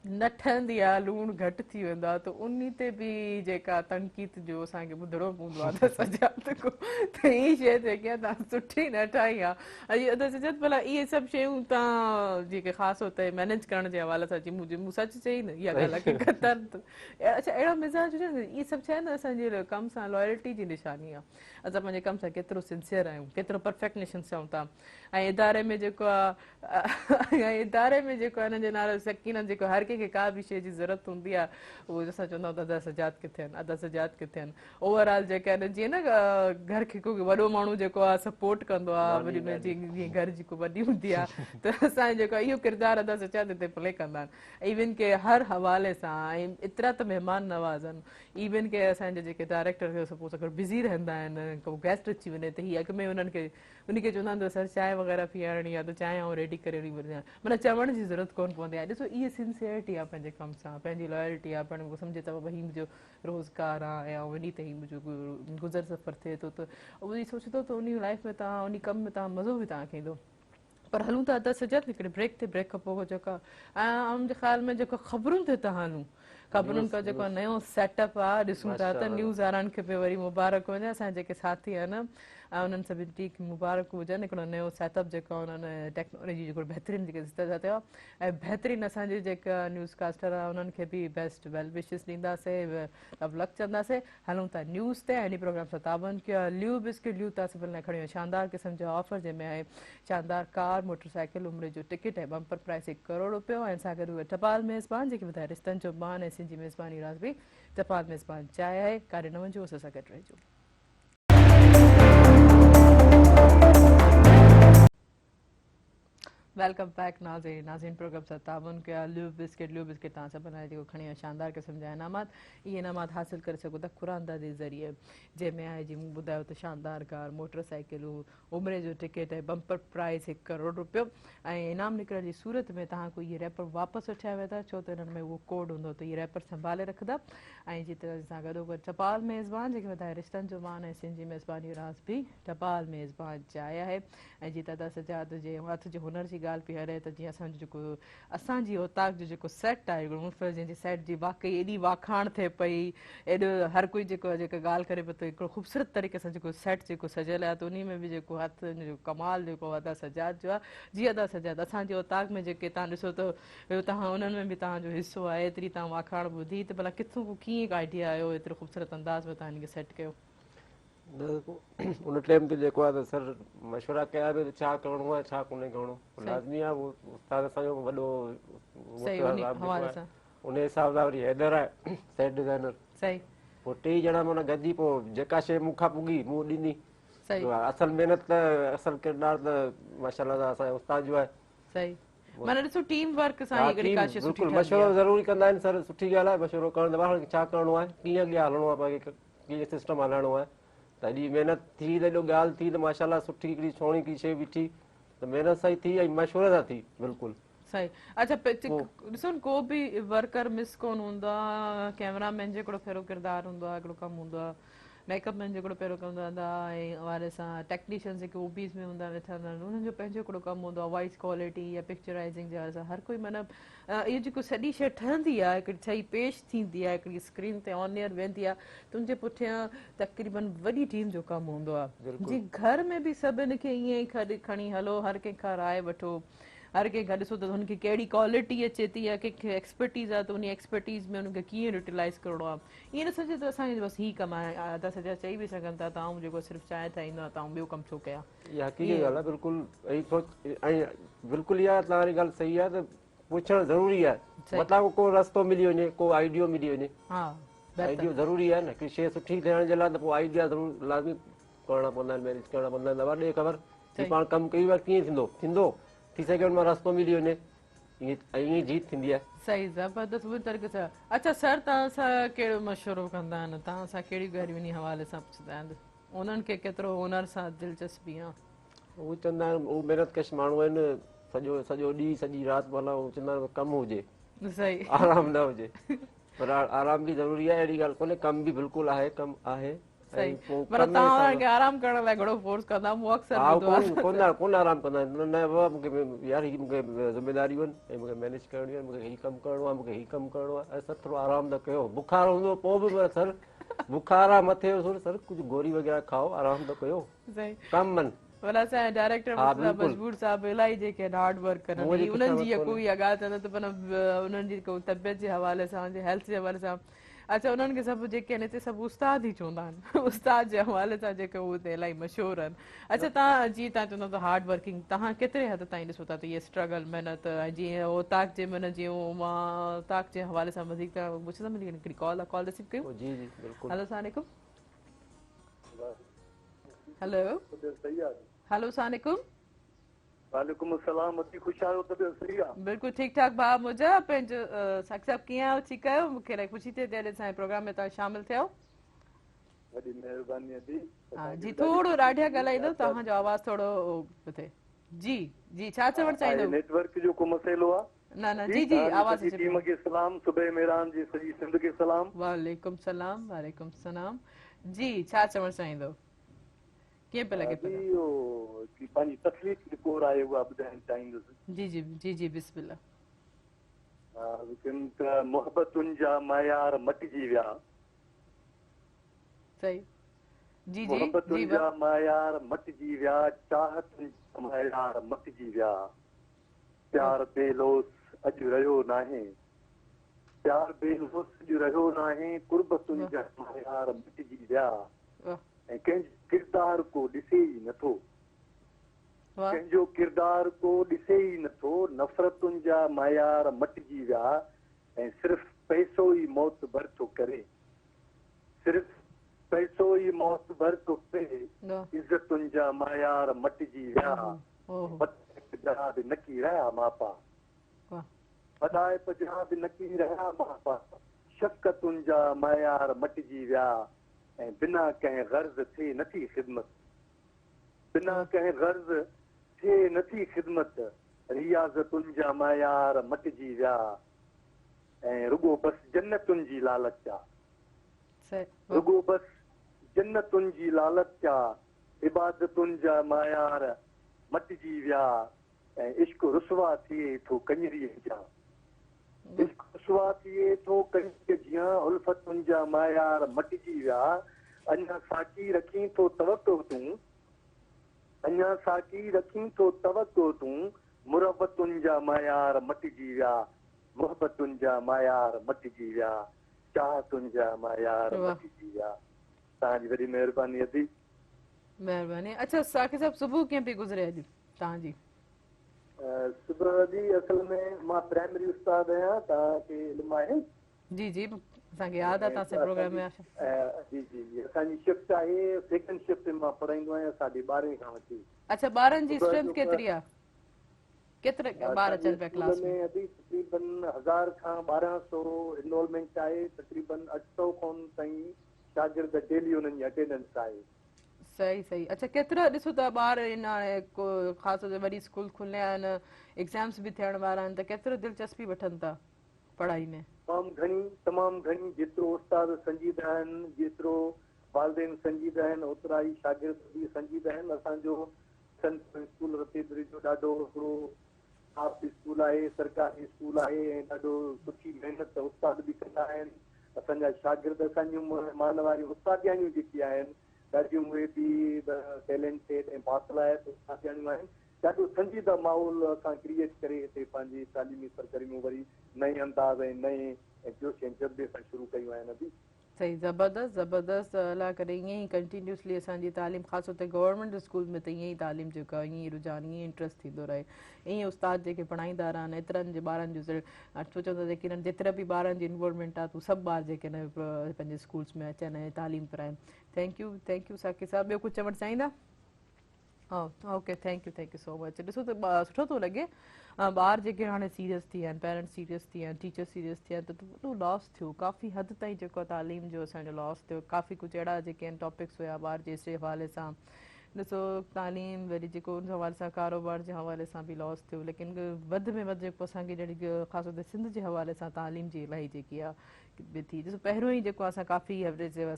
نه ٺهندي آ لوڻ گهٽ ٿي ويندو آ ته انهي تي به جيڪا تنقيد جو اسان کي ٻڌڻو پوندو آ ته سجاد ڪو ته هي شي جيڪي آ توهان سٺي نه ٺاهي آ اڄ ادا سجاد ڀلا اهي سڀ شيون توهان جيڪي خاص طور تي مينيج ڪرڻ جي حوالي سان جي مون سچ چئي نه اها ڳالهه حقيقت اڇا اهڙو مزاج هجي نه اهي سڀ ڇا آهي نه اسان جي ڪم سان لائلٽي جي نشاني آ اسان پنهنجي ڪم سان ڪيترو سنسيئر آهيون ڪيترو پرفيڪنيشن چئون ٿا ۽ اداري ۾ جيڪو آ ۽ اداري ۾ جيڪو آ انهن جو نالو سڪينه جيڪو هر ڪنهن کي ڪا به شيء جي ضرورت هوندي آ اهو اسان چوندا آهيون ته ادا سجاد ڪٿي آهن ادا سجاد ڪٿي آهن اوور آل جيڪا آهن جيئن نه گهر کي ڪو وڏو ماڻهو جيڪو آ سپورٽ ڪندو آ وري ۾ جيئن گهر جي ڪو وڏي هوندي آ ته اسان جيڪو اهو ڪردار ادا سجاد هتي پلي ڪندا آهن ايون ڪي هر حوالي سان ۽ ايترا ته مهمان نواز آهن ايون ڪي اسان جا جيڪي ڊائريڪٽر سپوز اگر بزي رهندا آهن ڪو گيسٽ اچي وڃي ته هي اڳ ۾ انهن کي ان کي چوندا آهن ته سر چانهه وغيره پيارڻي آهي ته چانهه آئون ريڊي ڪري ڏيندو آهيان معنيٰ چوڻ جي ضرورت ڪونه پوندي آهي ڏسو اهي سنسيئرٽي آهي پنهنجي ڪم سان پنهنجي لائلٽي آهي پاڻ سمجهي ته بابا هي منهنجو روزگار آهي ۽ آئون انهي تي ئي منهنجو گذر سفر ٿئي ٿو ته اهو سوچندو ته انهي لائف ۾ توهان انهي ڪم ۾ توهان مزو به توهان کي ايندو پر هلون ٿا ادا سجاد هڪڙي بريڪ تي بريڪ کان پوء جيڪا منهنجي خيال ۾ جيڪو خبرن تي ٿا هلون خبرن کا جيڪو نيو سيٽ اپ آ ڏسون ٿا ته نيوز وارن کي به وري مبارڪ هجي اسان جيڪي ساٿي آهن انهن سڀني ٽيم کي مبارڪ هجن هڪڙو نيو سيٽ اپ جيڪو انهن ٽيڪنالاجي جيڪو بهترين جيڪي استعمال ٿيو ۽ بهترين اسان جي جيڪا نيوز ڪاسٽر آ انهن کي به بيسٽ ويل وشز ڏينداسي لو لڪ چونداسي هلون ٿا نيوز تي ۽ انهي پروگرام سان تعاون ڪيو آهي ليو بسڪٽ ليو تان سڀن لاء کڻي آيو شاندار قسم جا آفر جنهن ۾ آهي شاندار ڪار موٽر سائيڪل عمري جو ٽڪيٽ ۽ بمپر پرائز هڪ ڪروڙ روپيو ۽ ان سان گڏ اهي ٽپال ميزبان جيڪي ٻڌائي رشتن جو مان ۽ سنڌي ميزباني راز به ٽپال ميزبان چاهي آهي ڪاڏي نه وڃجو اسان سان گڏ رهجو. Welcome back ناظرين ناظرين پروگرام سان تعاون ڪيو آهي ليو بسڪيٽ ليو بسڪيٽ توهان سڀن لاء جيڪو کڻي آيو شاندار قسم جا انعامات اهي انعامات حاصل ڪري سگهو ٿا قرآن جي ذريعي جنهن ۾ آهي جي مون ٻڌايو ته شاندار ڪار موٽر سائيڪلون عمري جو ٽڪيٽ ۽ بمپر پرائز هڪ ڪروڙ روپيو ۽ انعام نڪرڻ جي صورت ۾ توهان کان اهي ريپر واپس وٺيا ويندا ڇو ته انهن ۾ اهو ڪوڊ هوندو ته اهي ريپر سنڀالي رکندا ۽ جي طرح سان گڏوگڏ ٽپال ميزبان جيڪي وڌائي رشتن جو مان ۽ سنڌ جي ميزباني راز به ٽپال ميزبان جاء آهي ۽ جي دادا سجاد جي هٿ جي هنر جي ڳالهه پئي هلي ته جيئن اسان جو جيڪو اسان جي اوطاق جو جيڪو سيٽ آهي منفرد جنهن جي سيٽ جي واقعي ايڏي واکاڻ ٿئي پئي ايڏو هر ڪوئي جيڪو جيڪا ڳالهه ڪري پيو ته هڪڙو خوبصورت طريقي سان جيڪو سيٽ جيڪو سجيل آهي ته انهي ۾ به جيڪو هٿ ان جو ڪمال جيڪو ادا سجاد جو آهي جي ادا سجاد اسان جي اوطاق ۾ جيڪي تان ڏسو ته تهان انهن ۾ به تهان جو حصو آهي ايتري تهان واکاڻ ٻڌي ته ڀلا ڪٿون ڪيئن آئيڊيا آيو ايترو خوبصورت انداز ۾ تهان ان کي سيٽ ڪيو. ان ٽائيم تي جيڪو آهي ته سر مشورا ڪيا به ته ڇا ڪرڻو آهي ڇا ڪونهي ڪرڻو لازمي آهي اهو استاد اسان جو وڏو ان حساب سان وري حيدر آهي سيٽ ڊزائنر صحيح پوء ٽئي ڄڻا معنيٰ گڏجي پوء جيڪا شيء مون کان پڳي مون ڏني اصل محنت ته اصل ڪردار ته ماشاء الله اسان جي استاد جو آهي صحيح معنيٰ ڏسو ٽيم ورڪ سان هي هڪڙي ڪا شيء سٺي بلڪل مشورو ضروري ڪندا آهن سر سٺي ڳالهه آهي مشورو ڪرڻ ته ڇا ڪرڻو آهي ڪيئن اڳيان هلڻو آهي پاڻ کي ڪيئن سسٽم هلائڻو آهي ته ايڏي محنت ٿي ته ايڏو ڳالهه ٿي ته ماشاء الله سٺي هڪڙي سهڻي هڪڙي شيء بيٺي ته محنت سان ئي ٿي ۽ مشوري سان ٿي بلڪل. صحيح اڇا ڏسو نه ڪو به ورڪر مس ڪون هوندو آ ڪيمرا مين جو هڪڙو پهريون ڪردار هوندو آ هڪڙو ڪم هوندو آ ميڪ اپ مين جو هڪڙو پهريون ڪم هوندو آ ۽ حوالي سان ٽيڪنيشنز جيڪي او بيز ۾ هوندا ويٺا هوندا آهن انهن جو پنهنجو هڪڙو ڪم هوندو آ وائس ڪوالٽي يا پڪچرائزنگ جي حوالي سان هر ڪوئي معنيٰ اهو جيڪو سڄي شيء ٺهندي آهي هڪڙي ٺهي پيش ٿيندي آهي هڪڙي اسڪرين تي آن ايئر ويندي آهي ته ان جي پٺيان تقريبن وڏي ٽيم جو ڪم هوندو آهي جي گهر ۾ به سڀن کي ائين ئي کڏ کڻي هلو هر ڪنهن کان راء وٺو هر ڪنهن کان ڏسو ته هن کي ڪهڙي ڪوالٽي اچي ٿي يا ڪنهن کي ايڪسپرٽيز آهي ته ان ايڪسپرٽيز ۾ ان کي ڪيئن يوٽيلائز ڪرڻو آهي ائين نه سمجهو ته اسان جو بس هي ڪم آهي ادا سجاد چئي به سگهن ٿا ته آئون جيڪو صرف چانهه ٺاهيندو آهيان ته آئون ٻيو ڪم ڇو ڪيان اها حقيقي ڳالهه آهي بلڪل ۽ سوچ ۽ بلڪل اها توهان واري ڳالهه صحيح آهي ته پڇڻ ضروري آهي متان ڪو رستو ملي وڃي ڪو آئيڊيو ملي وڃي آئيڊيو ضروري آهي نه هڪڙي شيء سٺي ٿيڻ جي لاء ته پوء آئيڊيا ضرور لازمي ڪرڻا پوندا آهن مينيج ڪرڻا پوندا آهن ڏي خبر هي پاڻ ڪم ڪيون پيا ڪيئن ٿيندو ٿيندو ٿي سگهي ان مان رستو ملي وڃي. ائين ائين ئي جيت ٿيندي آهي. صحيح زبردست بهترين طريقي سان اڇا سر توهان سان ڪهڙو مشورو ڪندا آهن توهان سان ڪهڙيون ڳالهيون انهي حوالي سان پڇندا آهن انهن کي ڪيترو هنر سان دلچسپي آهي. هو چوندا آهن هو محنت ڪش ماڻهو آهن سڄو سڄو ڏينهن سڄي رات معنيٰ هو چوندا آهن ڪم هجي صحيح آرام نه هجي پر آرام به ضروري آهي اهڙي ڳالهه ڪونهي ڪم به بلڪل آهي ڪم آهي صحيح پر توهان انهن کي آرام ڪرڻ لاء گهڻو فورس ڪندا مون اڪثر ٻڌو آهي ڪون ڪون آرام ڪندا آهن نه بابا مون کي يار هي مون کي ذميداريون آهن ۽ مون کي مينيج ڪرڻيون آهن مون کي هي ڪم ڪرڻو آهي مون کي هي ڪم ڪرڻو آهي سر ٿورو آرام ته ڪيو بخار هوندو پوء به سر بخار آهي مٿي جو سور سر ڪجهه گوري وغيره کائو آرام ته ڪيو صحيح ڪم من ڀلا اسان جا ڊائريڪٽر مرتضيٰ مجبور صاحب الائي جيڪي آهن هارڊ ورڪ ڪن انهن جي ڪو اها ڳالهه چوندا ته معنيٰ انهن جي ڪو طبيعت جي حوالي سان هيلٿ جي حوالي سان اڇا انهن کي سڀ جيڪي آهن هتي سڀ استاد ئي چوندا آهن استاد جي حوالي سان جيڪي هو هتي الائي مشهور آهن اڇا توهان جيئن توهان چوندا ته هارڊ ورڪنگ توهان ڪيتري حد تائين ڏسو ٿا ته اهي اسٽرگل محنت ۽ جيئن اوطاق جي معنيٰ جيئن مان اوطاق جي حوالي سان وڌيڪ توهان پڇندم ليڪن هڪڙي ڪال آهي ڪال رسيو ڪيون جي جي بلڪل هلو السلام عليڪم هلو هلو السلام عليڪم وعليڪم السلام ادي خوش آهيو طبيعت صحيح آ. بلڪل ٺيڪ ٺاڪ ڀاء منهنجا پنهنجو ساقي صاحب ڪيئن آهيو ٺيڪ آهيو مون کي الاهي خوشي ٿئي ٿي اڄ اسان جي پروگرام ۾ توهان شامل ٿيا آهيو. وڏي مهرباني ادي. ها جي ٿورو ڏاڍيان ڳالهائيندو توهان جو آواز ٿورو ٿئي جي جي ڇا چوڻ چاهيندو. نيٽ ورڪ جو ڪو مسئلو آ. نه نه جي جي آواز اچي پئي. ٽيم کي سلام صبح مهراڻ جي سڄي سنڌ کي سلام. وعليڪم سلام وعليڪم سلام جي ڇا چوڻ چاهيندو. ڪيئن پيو لڳي پيو؟ اهو هڪڙي پنهنجي تخليق جيڪو آهي اها ٻڌائڻ چاهيندس. جي جي جي جي بسم الله. چون ته محبتن جا معيار مٽجي ويا. صحيح جي جي محبتن جا معيار مٽجي ويا چاهتن جا معيار مٽجي ويا پيار بي لوث اڄ رهيو ناهي پيار بي لوث اڄ رهيو ناهي قربتن جا معيار مٽجي ويا. ۽ ڪنهن جو ڪردار ڪو ڏسي ئي نٿو. ڪنهن جو ڪردار ڪو ڏسي ئي نٿو. نفرتن جا معيار مٽجي ويا ۽ صرف پئسو ئي معتبر ٿو ڪري. صرف پئسو ئي معتبر ٿو ڪري. عزتن جا معيار مٽجي ويا ۽ وڏائپ جا به نه ڪي رهيا ماپا. وڏائپ جا به نه ڪي رهيا ماپا. شفقتن جا معيار مٽجي ويا ۽ بنا ڪنهن غرض ٿئي نه ٿي خدمت بنا ڪنهن غرض ٿئي نه ٿي خدمت رياضتن جا معيار مٽجي ويا ۽ رڳو بس جنتن جي لالچ آ رڳو بس جنتن جي لالچ آ عبادتن جا معيار مٽجي ويا ۽ عشق رسوا ٿئي ٿو ڪڃريء جيان. عشق رسوا ٿئي ٿو ڪڃريء جيان الفتن جا معيار مٽجي ويا اڃا ساقي رکين ٿو توقع تون اڃا ساقي رکين ٿو توقع تون مروتن جا معيار مٽجي ويا محبتن جا معيار مٽجي ويا چاهتن جا معيار مٽجي ويا توهان جي وڏي مهرباني ادي. مهرباني اڇا ساقي صاحب صبح ڪيئن پئي گذري اڄ توهان جي؟ صبح ادي اصل ۾ مان پرائمري استاد آهيان توهان کي علم آهي. جي جي اسان کي ياد آهي توهان سان پروگرام ۾ جي جي جي اسان جي شفٽ آهي سيڪنڊ شفٽ ۾ مان پڙهائيندو آهيان ساڍي ٻارهين کان وٺي. اڇا ٻارن جي اسٽرينٿ ڪيتري آهي ڪيترا ٻار اچن پيا ڪلاس ۾؟ ادي تقريبن 1000 کان 1200 انرولمينٽ آهي تقريبن 800 کن تائين شاگرد ڊيلي انهن جي اٽينڊنس آهي. صحيح صحيح اڇا ڪيترا ڏسو ته ٻار ان هاڻي خاص طور تي وري اسڪول کليا آهن ايگزامس به ٿيڻ وارا آهن ته ڪيترو دلچسپي وٺن ٿا پڙهائي ۾. تمام گهڻي تمام گهڻي جيترو استاد سنجيده آهن جيترو والدين سنجيده آهن اوترا ئي شاگرد به سنجيده آهن اسان جو سينٽرل اسڪول رتيدري جو ڏاڍو هڪڙو ٽاپ اسڪول آهي سرڪاري اسڪول آهي ۽ ڏاڍو سٺي محنت استاد به ڪندا آهن اسان جا شاگرد اسان جون مانواريون استادياڻيون جيڪي آهن ڏاڍيون اهي به ٽيلنٽيڊ ۽ باصلاحيت استادياڻيون آهن ڏاڍو سنجيده ماحول اسان ڪريئيٽ ڪري هتي پنهنجي تعليمي سرگرميون وري نئين انداز ۽ نئين جوش ۽ جذبي سان شروع ڪيون آهن ادي. صحيح زبردست زبردست الله ڪري ائين ئي ڪنٽينيوسلي اسان جي تعليم خاص طور تي گورنمينٽ اسڪول ۾ ته ائين ئي تعليم جيڪا ائين ئي رجحان ائين ئي انٽرسٽ ٿيندو رهي ائين استاد جيڪي پڙهائيندا رهن ايترن جي ٻارن جو سوچون ٿا جيڪي جيترا به ٻارن جي انرولمينٽ آهي ته سڀ ٻار جيڪي آهن پنهنجي اسڪولس ۾ اچن ۽ تعليم پرائن thank you thank you Saqi صاحب ٻيو ڪجهه چوڻ چاهيندا؟ Okay thank you thank you so much. ڏسو ته سٺو ٿو لڳي ٻار جيڪي هاڻي سيريس ٿي ويا آهن، پيرنٽس سيريس ٿي ويا آهن، ٽيچر سيريس ٿي ويا آهن ته وڏو لاس ٿيو، ڪافي حد تائين جيڪو آهي تعليم جو اسان جو لاس ٿيو. ڪافي ڪجهه اهڙا جيڪي آهن ٽاپڪس هيا ٻار جي حوالي سان، ڏسو تعليم وري جيڪو ان حوالي سان ڪاروبار جي حوالي سان به لاس ٿيو، ليڪن وڌ ۾ وڌ جيڪو اسان کي جهڙي خاص طور تي سنڌ جي حوالي سان تعليم جي الاهي جيڪي آهي به ٿي. ڏسو پهريون ئي جيڪو اسان ڪافي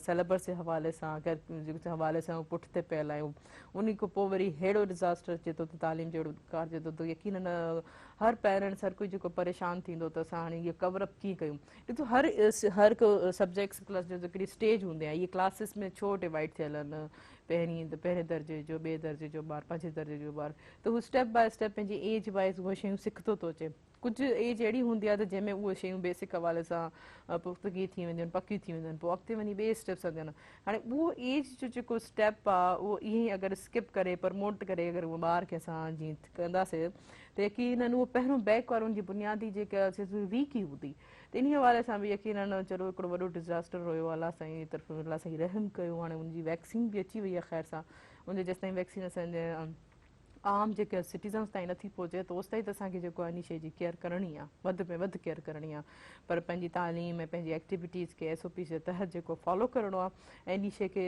سليبس جي حوالي سان جي حوالي سان پٺتي پيل آهيون، انهي کان پوء وري ههڙو ڊزاسٽر اچي ٿو ته تعليم جو اهڙو ڏڪار اچي ٿو ته يقينن هر پيرنٽس هر ڪوئي جيڪو پريشان ٿيندو ته اسان هاڻي اهو ڪور اپ ڪيئن ڪيون. ڏسو هر هر هڪ سبجيڪٽس ڪلاس جو هڪڙي اسٽيج هوندي آهي، اهي ڪلاسز ۾ ڇو ڊوائيڊ ٿيل آهن، پهرين پهرين درجي جو، ٻئي درجي جو ٻار، پنجين درجي جو ٻار، ته هو اسٽيپ باء اسٽيپ پنهنجي ايج وائز اهي شيون سکندو ٿو اچي. ڪجهه ايج اهڙي هوندي آهي ته جنهن ۾ اهي شيون بيسڪ حوالي سان پختگي ٿي وينديون آهن، پڪيون ٿي وينديون آهن، پوء اڳتي وڃي ٻئي اسٽيپس ايندا آهن. هاڻي اهو ايج جو جيڪو اسٽيپ آهي اهو ائين ئي اگر اسڪپ ڪري پرموٽ ڪري اگر اهو ٻار کي اسان جيئن ڪنداسين ته يقينن اهو پهريون بيڪ وارو ان جي بنيادي جيڪا ويڪ ئي هوندي. ته انهي حوالي سان به يقينن چلو هڪڙو وڏو ڊزاسٽر هيو، الله سائين جي طرفون الله سائين رحم ڪيو، هاڻي ان جي ويڪسين به اچي وئي آهي خير سان، ان جي جيستائين ويڪسين اسان جي عام جيڪي سٽيزنس تائين نٿي پهچي ته اوستائين ته اسان کي جيڪو آهي انهي شيء جي ڪيئر ڪرڻي آهي، وڌ ۾ وڌ ڪيئر ڪرڻي آهي، پر پنهنجي تعليم ۽ پنهنجي ايڪٽيوٽيز کي ايس او پيز جي تحت جيڪو فالو ڪرڻو آهي ۽ انهي شيء کي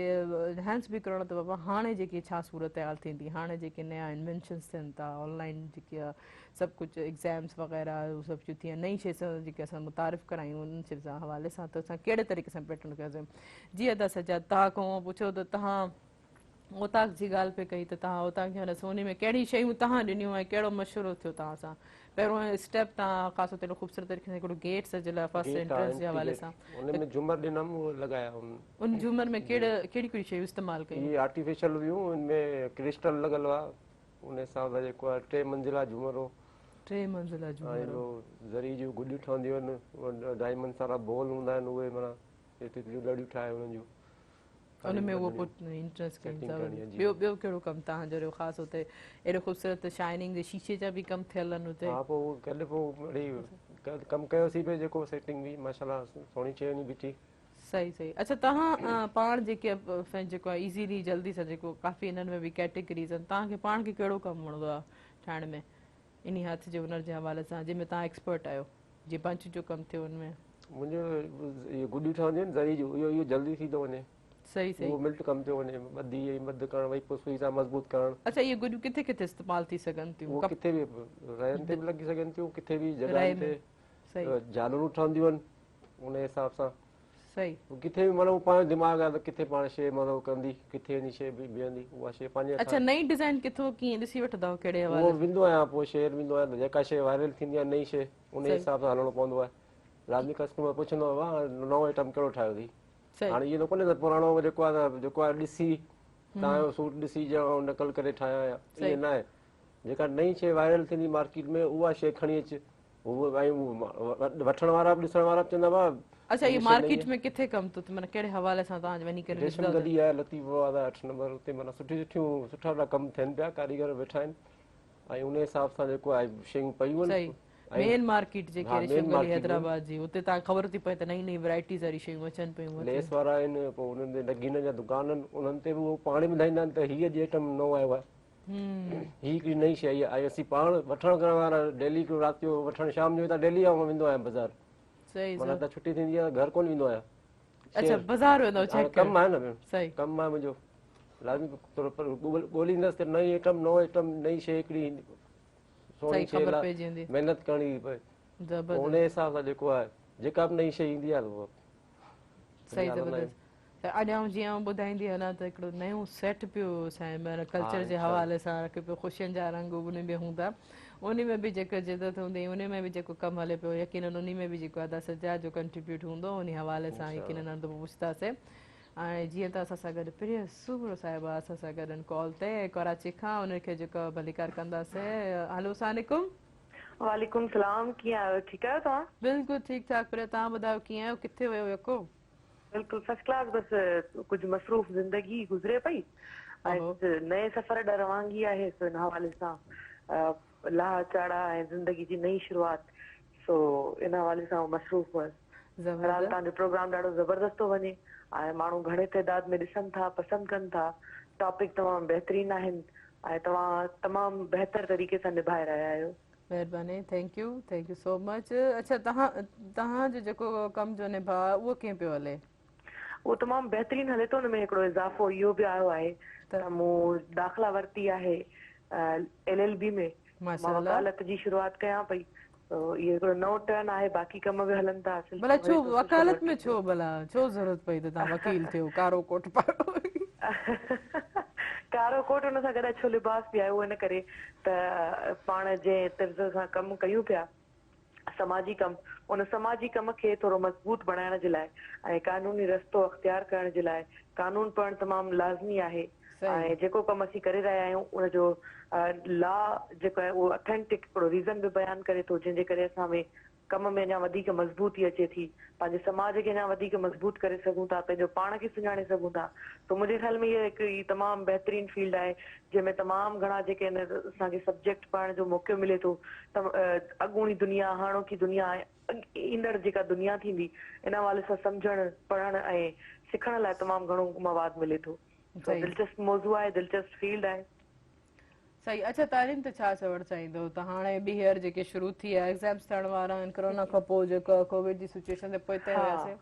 انهانس به ڪرڻو ته بابا هاڻي جيڪي ڇا صورتحال ٿيندي، هاڻي جيڪي نيا انوينشنس ٿين ٿا، آن لائن جيڪي آهي سڀ ڪجهه ايگزامس وغيره اهو سڀ ڪجهه ٿي نئين شيء سان جيڪي اسان متعارف ڪرايون انهن شين سان حوالي سان ته اسان ڪهڙي طريقي سان پيٽرن ڪياسين. جي ادا سجاد توهان کان پڇيو ته توهان اوطاق جي ڳالهه پئي ڪئي ته توهان اوطاق جي سوني ۾ ڪهڙيون شيون توهان ڏنيون ۽ ڪهڙو مشورو ٿيو توهان سان؟ پهريون اسٽيپ توهان خاص طور تي خوبصورت طريقي سان هڪڙو گيٽ سجيل آهي فرسٽ انٽرنس جي حوالي سان، ان ۾ جهومر ڏنم اهو لڳايا. ان جهومر ۾ ڪهڙي ڪهڙي شيون استعمال ڪيون؟ اهي آرٽيفيشل هيون، ان ۾ ڪرسٽل لڳل هئا، ان حساب سان جيڪو آهي 3 منزلا جهومر هو. 3 منزلا جهومر هو. زري جون گڏيون ٺهنديون آهن، ڊائمنڊ سارا بول هوندا آهن، اهي معنيٰ هتي جون لڙيون ٺاهي انهن جون ان ۾ اهو پوء انٽرنس ڪيون ٿا. ٻيو ٻيو ڪهڙو ڪم توهان جو رهيو خاص اتي اهڙو خوبصورت شائننگ جي شيشي جا به ڪم ٿيل آهن اتي؟ ها پوء گڏ پوء وري ڪم ڪيوسين پئي جيڪو سيٽنگ به ماشاءالله سهڻي شيء وڃي بيٺي. صحيح صحيح. اڇا توهان پاڻ جيڪي جيڪو آهي ايزيلي جلدي سان جيڪو ڪافي انهن ۾ به ڪيٽيگريز آهن، توهان کي پاڻ کي ڪهڙو ڪم وڻندو آهي ٺاهڻ ۾ انهي هٿ جي هنر جي حوالي سان جنهن ۾ توهان ايڪسپرٽ آهيو، جيئن بنچ جو ڪم ٿيو ان ۾؟ منهنجو اهي گڏيون ٺهنديون آهن زري جون، اهو اهو جلدي ٿي ٿو وڃي. صحيح صحيح. اهو ملٽ ڪم ٿيو وڃي، ٻڌي ۽ مڌ ڪرڻ وري پوء سئي سان مضبوط ڪرڻ. اڇا اهي گڏيون ڪٿي ڪٿي استعمال ٿي سگهن ٿيون؟ اهو ڪٿي به رين تي به لڳي سگهن ٿيون، ڪٿي به جڳهن تي جهالرون ٺهنديون آهن ان حساب سان. صحيح. ڪٿي به مطلب پنهنجو دماغ آهي ته ڪٿي پاڻ شيء مطلب ڪندي، ڪٿي وڃي شيء بيهندي، اها شيء پنهنجي اڇا نئين ڊزائن ڪٿو ڪيئن ڏسي وٺندا آهيو ڪهڙي حوالي سان؟ اهو ويندو آهيان پوء شهر ويندو آهيان ته جيڪا شيء وائرل ٿيندي آهي نئين شيء ان حساب سان هلڻو پوندو آهي. لازمي ڪسٽمر پڇندو آهي واهه نئون آئٽم ڪهڙو ٺاهيو اٿئي. هاڻي اهو ته ڪونهي ته پراڻو جيڪو آهي ته جيڪو آهي ڏسي توهان جو سوٽ ڏسي ڄڻ آئون نقل ڪري ٺاهيان يا ائين ناهي. جيڪا نئين شيء وائرل ٿيندي مارڪيٽ ۾ اها شيء کڻي اچ، هو ۽ وٺڻ وارا به ڏسڻ وارا به چوندا واهه. اڇا اهو مارڪيٽ ۾ ڪٿي ڪم ٿو ٿئي معنيٰ ڪهڙي حوالي سان توهان وڃي ڪري ريشم گلي آهي لطيف آباد آهي 8 نمبر اتي معنيٰ سٺيون سٺيون سٺا سٺا ڪم ٿين پيا، ڪاريگر ويٺا آهن ۽ ان حساب سان جيڪو آهي شيون پيون آهن. مين مارڪيٽ جيڪي ريشم گلي حيدرآباد جي اتي توهان کي خبر ٿي پئي ته نئين نئين ورائٽيز واري شيون اچن پيون. ليس وارا آهن پوء انهن تي نگينن جا دڪان آهن انهن تي به اهو پاڻ ٻڌائيندا آهن ته هي اڄ آئٽم نئون آيو آهي، هي هڪڙي نئين شيء آئي آهي ۽ اسين پاڻ وٺڻ ڪرڻ وارا ڊيلي هڪڙو رات جو وٺڻ شام جو هتان ڊيلي آئون ويندو آهيان بازار. معنيٰ هتان ڇٽي ٿيندي آهي گهر ڪونه ويندو آهيان. اڇا بازار ويندو چيڪ ڪرڻ. ڪم آهي نه ڀيڻ. ڪم آهي منهنجو لازمي ٿورو ڳوليندس ته نئين آئٽم نئون آئٽم نئين شيء هڪڙي سهڻي شيء لاء محنت ڪرڻي ٿي پئي. ان حساب سان جيڪو آهي جيڪا به نئين شيء ايندي آهي ته صحيح زبردست. ته اڄ آئون جيئن آئون ٻڌائيندي هلان ته هڪڙو نيون سيٽ پيو سائين معنيٰ ڪلچر جي حوالي سان رکيو پيو، خوشين جا رنگ ان ۾ هوندا، ان ۾ به جيڪا جدت هوندي ان ۾ به جيڪو ڪم هلي پيو يقينن ان ۾ به جيڪو ادا سجاد جو ڪنٽريبيوٽ هوندو ان حوالي سان يقينن هوندو پڇنداسين. ۽ جيئن ته اسان سان گڏ پريا سومرو صاحبه اسان سان گڏ آهن ڪال تي ڪراچي کان انهن کي جيڪو ڀليڪار ڪنداسين. هلو السلام عليڪم. وعليڪم السلام ڪيئن آهيو ٺيڪ آهيو توهان؟ بلڪل ٺيڪ ٺاڪ پريا توهان ٻڌايو ڪيئن آهيو ڪٿي ويو يڪو؟ بلڪل فرسٽ ڪلاس بس ڪجهه مصروف زندگي گذري پئي ۽ ڪجهه نئين سفر ڏانهن روانگي آهي سو ان حوالي سان لاها چاڙها ۽ زندگي جي نئين شروعات سو ان حوالي سان مصروف هئس. بهرحال توهان جو پروگرام ڏاڍو زبردست ٿو وڃي ۽ ماڻهو گهڻي تعداد ۾ ڏسن ٿا پسند ڪن ٿا ٽاپڪ تمام بهترين آهن. ۽ توهان تمام بهتر طريقي سان نڀائي رهيا آهيو. مهرباني thank you thank you so much اڇا توهان توهان جو جيڪو ڪم جو نڀاء اهو ڪيئن پيو هلي؟ اهو تمام بهترين هلي ٿو ان ۾ هڪڙو اضافو اهو به آيو آهي ته مون داخلا ورتي آهي ايل ايل بي ۾ مان وڪالت جي شروعات ڪيان پئي اهو هڪڙو نئون ٽرن آهي باقي ڪم به هلن ٿا. ڀلا ڇو وڪالت ۾ ڇو ڀلا ڇو ضرورت پئي ته توهان وڪيل ٿيو ڪارو ڪوٽ پايو. ڪارو ڪوٽ ان سان گڏ اڇو لباس به آهي اهو ان ڪري ته پاڻ جنهن طرز سان ڪم ڪيون پيا سماجي ڪم ان سماجي ڪم کي ٿورو مضبوط بڻائڻ جي لاء ۽ قانوني رستو اختيار ڪرڻ جي لاء قانون پڙهڻ تمام لازمي آهي ۽ جيڪو ڪم اسين ڪري رهيا آهيون ان جو لا جيڪو آهي اهو اٿينٽڪ هڪڙو ريزن به بيان ڪري ٿو جنهن جي ڪري اسان ۾ ڪم ۾ اڃا وڌيڪ مضبوطي اچي ٿي پنهنجي سماج کي اڃا وڌيڪ مضبوط ڪري سگهون ٿا پنهنجو پاڻ کي سڃاڻي سگهون ٿا سو منهنجي خيال ۾ هيء هڪ هي تمام بهترين فيلڊ آهي جنهن ۾ تمام گهڻا جيڪي آهن اسان کي سبجيڪٽ پڙهڻ جو موقعو ملي ٿو ته اڳوڻي دنيا هاڻوڪي دنيا ۽ ايندڙ جيڪا دنيا ٿيندي ان حوالي سان سمجهڻ پڙهڻ ۽ سکڻ لاء تمام گهڻو مواد ملي ٿو سو دلچسپ موضوع آهي دلچسپ فيلڊ آهي. صحيح اڇا تعليم تي ڇا چوڻ چاهيندو ته هاڻي ٻيهر جيڪي شروع ٿي آهي ايگزامس ٿيڻ وارا آهن ڪرونا کان پوء جيڪو ڪووڊ جي سچويشن تي پوئتي وياسين.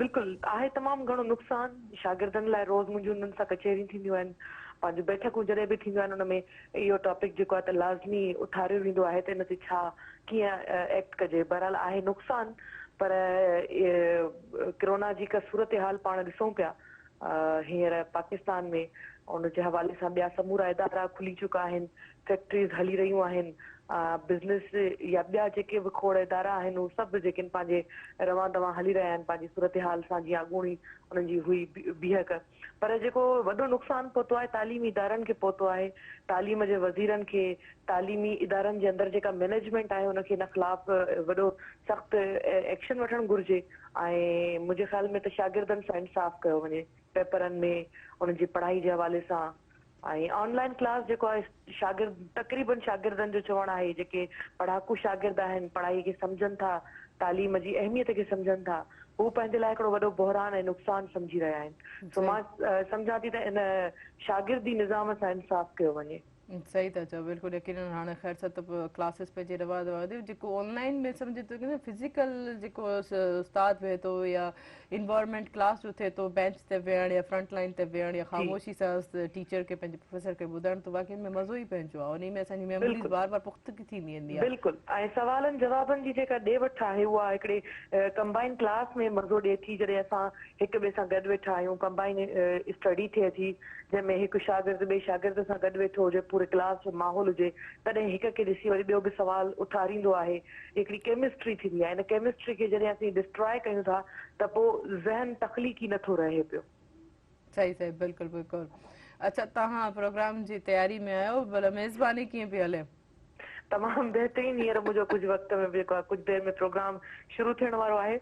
بلڪل آهي تمام گهڻو نقصان شاگردن لاء روز منهنجون انهن سان ڪچهريون ٿينديون آهن پنهنجون بيٺڪون جڏهن به ٿينديون آهن ان ۾ اهو ٽاپڪ جيڪو آهي ته لازمي اٿاريو ويندو آهي ته ان تي ڇا ڪيئن ايڪٽ ڪجي بهرحال آهي نقصان پر ڪرونا جي جيڪا صورتحال پاڻ ڏسون پيا هينئر پاڪستان ۾ ان جي حوالي سان ٻيا سمورا ادارا کلي چڪا آهن، فيڪٽريز هلي رهيون آهن، بزنس يا ٻيا جيڪي به کوڙ ادارا آهن هو سڀ جيڪي آهن پنهنجي روان دوان هلي رهيا آهن پنهنجي صورتحال سان جيئن اڳوڻي انهن جي هئي بيهڪ پر جيڪو وڏو نقصان پهتو آهي تعليمي ادارن کي پهتو آهي تعليم جي وزيرن کي تعليمي ادارن جي اندر جيڪا مئنيجمينٽ آهي ان کي ان خلاف وڏو سخت ايڪشن وٺڻ گهرجي ۽ منهنجي خيال ۾ ته شاگردن سان انصاف ڪيو وڃي پيپرن ۾ انهن جي پڙهائي جي حوالي سان ۽ آن لائين ڪلاس جيڪو آهي شاگرد تقريبن شاگردن جو چوڻ آهي جيڪي پڙهاڪو شاگرد آهن پڙهائي کي سمجهن ٿا تعليم جي اهميت کي سمجهن ٿا هو پنهنجي لاء هڪڙو وڏو بحران ۽ نقصان سمجهي رهيا آهن سو مان سمجهان ٿي ته ان شاگردي نظام سان انصاف ڪيو وڃي. صحيح ٿا چئو بلڪل يقينن هاڻي خير سان ته ڪلاسز پنهنجي روا دوا ٿي جيڪو آن لائن ۾ سمجهي ٿو ڪي فزيڪل جيڪو استاد ويهي ٿو يا انوائرمينٽ ڪلاس جو ٿئي ٿو بينچ تي ويهڻ يا فرنٽ لائن تي ويهڻ يا خاموشي سان ٽيچر کي پنهنجي پروفيسر کي ٻڌڻ ته واقعي ۾ مزو ئي پنهنجو آهي انهي ۾ اسان جي ميموريز بار بار پختگي ٿيندي ويندي آهي. بلڪل ۽ سوالن جوابن جي جيڪا ڏي وٺ آهي اها هڪڙي ڪمبائن ڪلاس ۾ مزو ڏئي ٿي جڏهن اسان هڪ ٻئي سان گڏ ويٺا آهيون ڪمبائن اسٽڊي ٿئي ٿي جنهن ۾ هڪ شاگرد ٻئي شاگرد سان گڏ ويٺو هجي، پوري ڪلاس جو ماحول هجي، تڏهن هڪ کي ڏسي وري ٻيو به سوال اٿاريندو آهي. هڪڙي ڪيمسٽري ٿيندي آهي، ان ڪيمسٽري کي جڏهن اسين ڊسٽراء ڪيون ٿا ته پوء ذهن تخليقي نه ٿو رهي پيو. صحيح صحيح بلڪل بلڪل اڇا توهان پروگرام جي تياري ۾ آهيو ڀلا ميزباني ڪيئن پئي هلي؟ تمام بهترين هينئر منهنجو ڪجهه وقت ۾ جيڪو آهي ڪجهه دير ۾ پروگرام شروع ٿيڻ وارو آهي.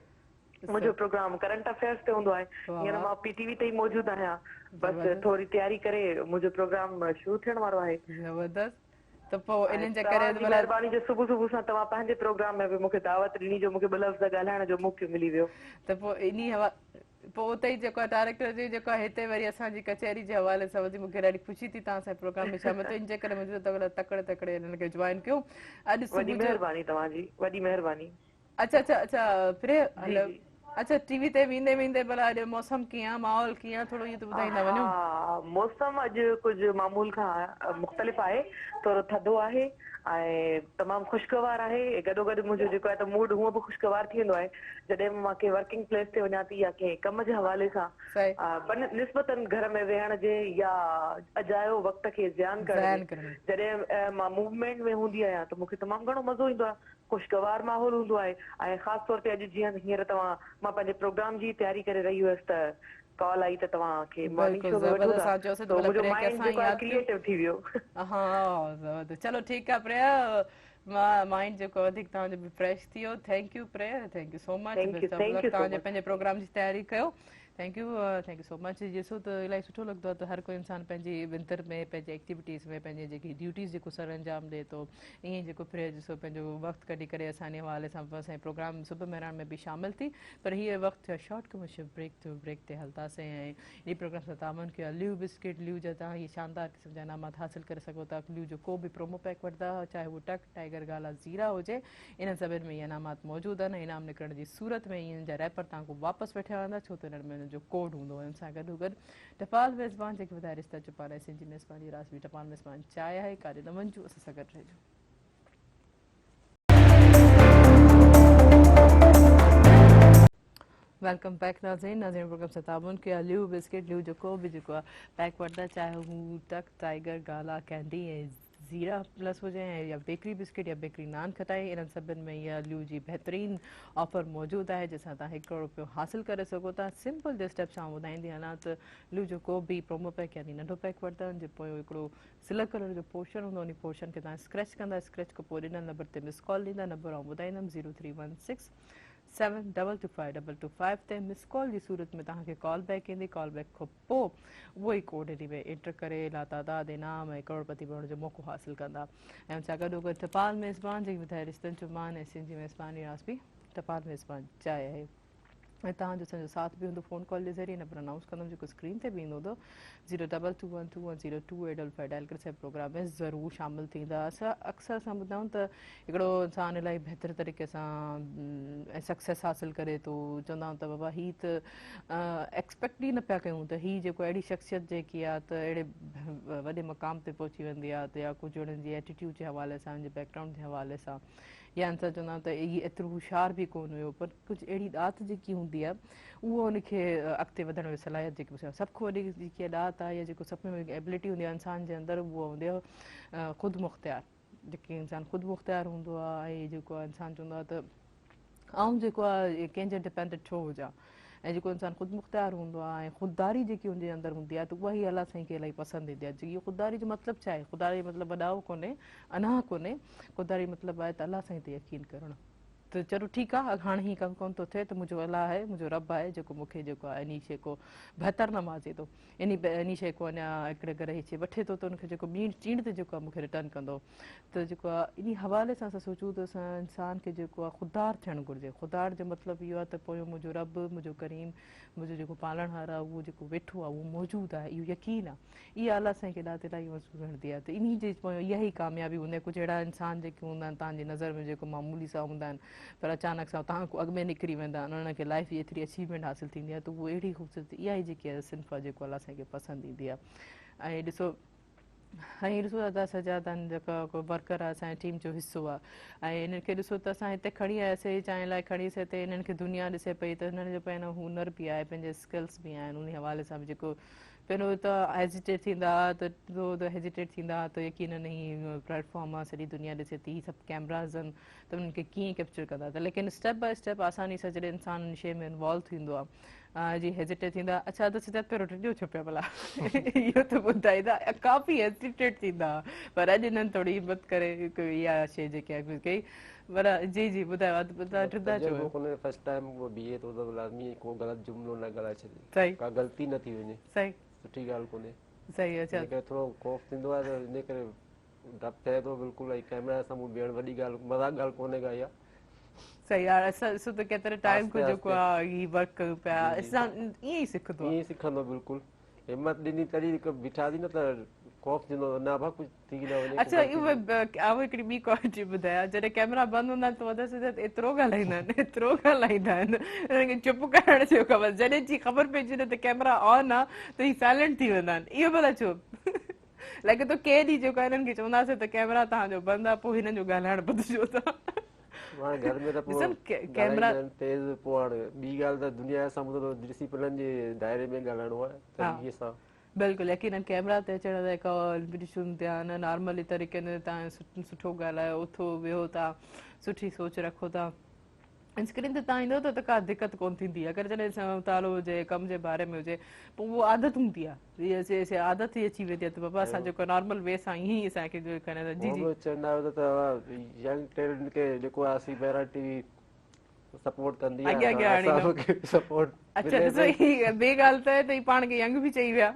منهنجو پروگرام ڪرنٽ افيئرس تي هوندو آهي. هينئر مان پي ٽي وي تي ئي موجود آهيان. بس ٿوري تياري ڪري منهنجو پروگرام شروع ٿيڻ وارو آهي. زبردست ته پوء انهن جي ڪري توهان جي مهرباني جو صبح صبح سان توهان پنهنجي پروگرام ۾ به مون کي دعوت ڏني جو مون کي ٻه لفظ ڳالهائڻ جو موقعو ملي ويو. ته پوء انهي حوا پوء اتي ئي جيڪو آهي ڊائريڪٽر جي جيڪو آهي هتي وري اسان جي ڪچهري جي حوالي سان وڌي مون کي ڏاڍي خوشي ٿي توهان سان پروگرام ۾ شامل ٿيو ان جي ڪري مون چيو ته تڪڙي تڪڙي انهن کي جوائن ڪيون اڄ صبح وڏي مهرباني توهان جي وڏي مهرباني. اڇا اڇا اڇا پري هلو اڇا ٽي وي تي ويندي ويندي ڀلا اڄ موسم ڪيئن آ ماحول ڪيئن آ ٿورو اهو ته ٻڌائيندا وڃو. ها موسم اڄ ڪجهه معمول کان مختلف آهي ٿورو ٿڌو آهي ۽ تمام خوشگوار آهي گڏو گڏ منهنجو جيڪو آهي ته موڊ هونء به خوشگوار ٿي ويندو آهي جڏهن به مان ڪنهن ورڪنگ پليس تي وڃان ٿي يا ڪنهن ڪم جي حوالي سان نسبتن گهر ۾ ويهڻ جي يا اجايو وقت کي زيان ڪرڻ جي جڏهن مان موومينٽ ۾ هوندي آهيان ته مون کي تمام گهڻو مزو ايندو آهي خوشگوار ماحول هوندو آهي ۽ خاص طور تي اڄ جيئن هينئر توهان مان پنهنجي پروگرام جي تياري ڪري رهي هيس ته ڪال آئي ته توهان کي مارننگ شو ۾ وٺون ٿا ته منهنجو مائنڊ جيڪو آهي ڪريئيٽو ٿي ويو. ها زبردست چلو ٺيڪ آهي پريا مائنڊ جيڪو وڌيڪ توهان جو به فريش ٿي ويو thank you Priya thank you so much best of luck توهان جي پنهنجي پروگرام جي تياري ڪيو. Thank you thank you so much. ڏسو ته الاهي سٺو لڳندو آهي ته هر ڪوئي انسان پنهنجي وندر ۾ پنهنجي ايڪٽيوٽيز ۾ پنهنجي جيڪي ڊيوٽيز جيڪو سر انجام ڏئي ٿو ائين جيڪو پھرين ڏسو پنهنجو وقت ڪڍي ڪري اسان انهي حوالي سان اسان جي پروگرام صبح مهراڻ ۾ به شامل ٿي پر هيء وقت ٿيو آهي شارٽ ڪمرشل بريڪ جو بريڪ تي هلنداسين ۽ انهي پروگرام سان تعاون ڪيو آهي ليو بسڪٽ ليو جا توهان هي شاندار قسم جا انعامات حاصل ڪري سگهو ٿا ليو جو ڪو به پرومو پيڪ وٺندا چاهي هو ٽڪ ٽائيگر گالا زيرا هجي انهن سڀن ۾ اهي انعامات موجود آهن ۽ انعام نڪرڻ جي صورت ۾ انهن جا ريپر توهان کان واپس وٺيا ويندا ڇو ته انهن ۾ انهن جو ڪوڊ هوندو ۽ ان سان گڏوگڏ ٽپال ميزبان جيڪي ٻڌائي رشتا چپال ۽ سنڌ جي ميزباني راس به ٽپال ميزبان چاء آهي ڪاڏي نه وڃجو اسان سان گڏ رهجو. Welcome back ناظرين ناظرين پروگرام سان تعاون ڪيو آهي ليو بسڪيٽ ليو جو ڪو به جيڪو آهي پيڪ وٺندا چاهي هو ٽڪ ٽائيگر گالا ڪينڊي ۽ زيرا پلس هجي يا بيڪري بسڪيٽ يا بيڪري نان کٽائي انهن سڀن ۾ اها ليو جي بهترين آفر موجود آهي جنهن سان توهان هڪ ڪروڙ روپيو حاصل ڪري سگهو ٿا سمپل جي اسٽيپس آئون ٻڌائيندي هلان ته ليو جو ڪو به پرومو پيڪ يعني ننڍو پيڪ وٺندا ان جي پويون هڪڙو سلڪ ڪلر جو پورشن هوندو ان پورشن کي توهان اسڪريچ ڪندا اسڪريچ کان پوء ڏنل نمبر تي مس ڪال ڏيندا نمبر آئون ٻڌائيندم zero three one six seven double two five double two five تي مس ڪال جي صورت ۾ توهان کي ڪال بيڪ ايندي ڪال بيڪ کان پوء اهو ئي ڪوڊ انهي ۾ انٽر ڪري لاتعداد انعام ۽ ڪروڙپتي بڻڻ جو موقعو حاصل ڪندا ۽ ان سان گڏوگڏ ٽپال ميزبان جيڪي ٻڌائي رشتن جو مان ۽ سنڌ جي ميزباني راس به ٽپال ميزبان جاء آهي ۽ توهان جو اسان جو ساٿ به هوندو فون ڪال جي ذريعي نمبر انائونس ڪندم جيڪو اسڪرين تي به ايندو هوندو zero double two one two one zero two eight double five dial ڪري اسان پروگرام ۾ ضرور شامل ٿيندا. اسان اڪثر اسان ٻڌندا آهيون ته هڪڙو انسان الاهي بهتر طريقي سان ۽ سڪسيس حاصل ڪري ٿو چوندا آهيون ته بابا هي ته ايڪسپيڪٽ ئي نه پيا ڪيون ته هي جيڪو اهڙي شخصيت جيڪي آهي ته اهڙي وڏي مقام تي پهچي ويندي آهي ته يا ڪجهه انهن جي ايٽيٽيوڊ جي حوالي سان ان جي بيڪ گرائونڊ جي حوالي سان يا انسان چوندا آهن ته هي ايترو هوشيار به ڪونه هيو پر ڪجهه اهڙي ڏات جيڪي هوندي آهي اهو ان کي اڳتي وڌڻ جي صلاحيت جيڪي سڀ کان وڏي جيڪي ڏات آهي يا جيڪو سڀ ۾ وڏي ايبلٽي هوندي آهي انسان جي اندر اهو هوندي آهي خود مختيار جيڪي انسان خود مختيار هوندو آهي ۽ جيڪو انسان چوندو آهي ته آئون جيڪو آهي ڪنهن جي ڊپينڊنٽ ڇو هجان ۽ جيڪو انسان خود مختيار هوندو آهي ۽ خودداري جيڪي ان جي اندر هوندي آهي ته اها ئي الله سائين کي الاهي پسند ايندي آهي اهو خودداري جو مطلب ڇا آهي خودداري جو مطلب وڏائو ڪونهي انا ڪونهي خودداري جو مطلب آهي ته الله سائين تي يقين ڪرڻ ته چلو ٺيڪ آهي هاڻي هي ڪم ڪونه ٿو ٿئي ته منهنجو الله آهي منهنجو رب آهي جيڪو مون کي جيڪو آهي انهي شيء کو بهتر نوازي ٿو انهي انهي شيء کو اڃا هڪڙي اگر هي شيء وٺي ٿو ته ان کي جيڪو ٻيڻ چيڻ تي جيڪو آهي مون کي ريٽرن ڪندو ته جيڪو آهي انهي حوالي سان اسان سوچون ته اسان انسان کي جيڪو آهي خوددار ٿيڻ گهرجي خوددار جو مطلب اهو آهي ته پويون منهنجو رب منهنجو ڪريم منهنجو جيڪو پالڻهار آهي اهو جيڪو ويٺو آهي اهو موجود آهي اهو يقين آهي اها الله سائين کي ڏات الاهي مضبوط وڻندي آهي ته انهي جي پويان اها ئي ڪاميابي هوندي آهي ڪجهه اهڙا انسان جيڪي هوندا آهن توهان جي نظر ۾ جيڪو معمولي سا هوندا آهن پر اچانڪ سان توهان کان اڳ ۾ نڪري ويندا آهن انهن کي لائف جي ايتري اچيومينٽ حاصل ٿيندي آهي ته اهو اهڙي خوبصورت اها ئي جيڪي آهي صنف آهي جيڪو الله سائين کي پسند ايندي آهي ۽ ڏسو ۽ ڏسو ادا سجاد آهن جيڪا ڪو ورڪر آهي اسان جي ٽيم جو حصو آهي ۽ انهن کي ڏسو ته اسان هتي کڻي آياسي چانهه لاء کڻي سي هتي انهن کي دنيا ڏسي پئي ته انهن جو پنهنجو هنر به آهي پنهنجي اسڪلس به آهن ان حوالي سان به جيڪو پهريون ته هيزيٽيٽ ٿيندا ها ته هيزيٽيٽ ٿيندا ها ته يقينن هي پليٽ فارم آهي سڄي دنيا ڏسي ٿي هي سڀ ڪيمراز آهن ته انهن کي ڪيئن ڪيپچر ڪندا ته ليڪن اسٽيپ باء اسٽيپ آساني سان جڏهن انسان ان شيء ۾ انوالو ٿيندو آهي جي هيزيٽيٽ ٿيندا اڇا ته سجاد پهريون ڊڄو ڇو پيا ڀلا اهو ته ٻڌائيندا ڪافي هيزيٽيٽ ٿيندا پر اڄ انهن ٿوري همت ڪري اها شيء جيڪي آهي ڪئي پر جي جي ٻڌايو ٻڌايو ڊڄندا ڇو تجربو ڪونهي فرسٽ ٽائيم ڪو بيهي ٿو ته لازمي ڪو غلط جملو نه ڳالهائي ڇڏي ڪا غلطي نه ٿي وڃي صحيح سٺي ڳالهه ڪونهي صحيح اڇا ان ڪري ٿورو خوف ٿيندو آهي ته ان ڪري ڊپ ٿئي ٿو بلڪل ۽ ڪيمرا جي سامهون بيهڻ وڏي ڳالهه مذاق ڳالهه ڪونهي ڪا اها صحيح يار اسان ڏسو ته ڪيتري ٽائيم کان جيڪو آهي هي ورڪ ڪيون پيا اسان ائين ئي سکندو ائين ئي سکندو بلڪل همت ڏني تڏهن هڪ بيٺاسين نه ته خوف ٿيندو هو نه ڀا ڪجهه ٿي نه وڃي اڇا اهو آئون هڪڙي ٻي ڪوالٽي ٻڌايان جڏهن ڪيمرا بند هوندا آهن ته وڌ سان وڌ ايترو ڳالهائيندا آهن ايترو ڳالهائيندا آهن انهن کي چپ ڪرائڻ جو خبر جڏهن جي خبر پئجي وڃي ته ڪيمرا آن آ ته هي سائلنٽ ٿي ويندا آهن اهو ڀلا ڇو لڳي ٿو ڪنهن ڏينهن جيڪو انهن کي چونداسين ته ڪيمرا توهان جو بند آ پوء هنن جو ڳالهائڻ ٻڌجو ته هاڻي گهر ۾ ته پوء ڳالهائيندا آهن تيز پوء هاڻي ٻي ڳالهه ته دنيا جي سامهون ته ڊسيپلن جي دائري ۾ ڳالهائڻو آهي طريقي سان. بلڪل يقينن ڪيمرا تي اچڻ ته هڪ ڪمپٽيشن تي آهي نه نارملي طريقي ۾ تان سٺو ڳالهايو اٿو ويهو ٿا سٺي سوچ رکو ٿا اسڪرين تي تان ايندو ته ڪا دقت ڪون ٿيندي اگر جڏهن تعلق هجي ڪم جي باري ۾ هجي پوء اهو عادت هوندي آهي هي عادت ٿي اچي ويندي آهي ته بابا اسان جيڪو نارمل وي سان ائين ئي اسان کي جو ڪرڻ جي جي چوندا آهيو ته ينگ ٽيلنٽ کي جيڪو آهي اسين مهراڻ ٽي وي سپورٽ ڪندي آهي اسان کي سپورٽ. اڇا ڏسو هي ٻي ڳالهه ته ته هي پاڻ کي ينگ به چئي ويا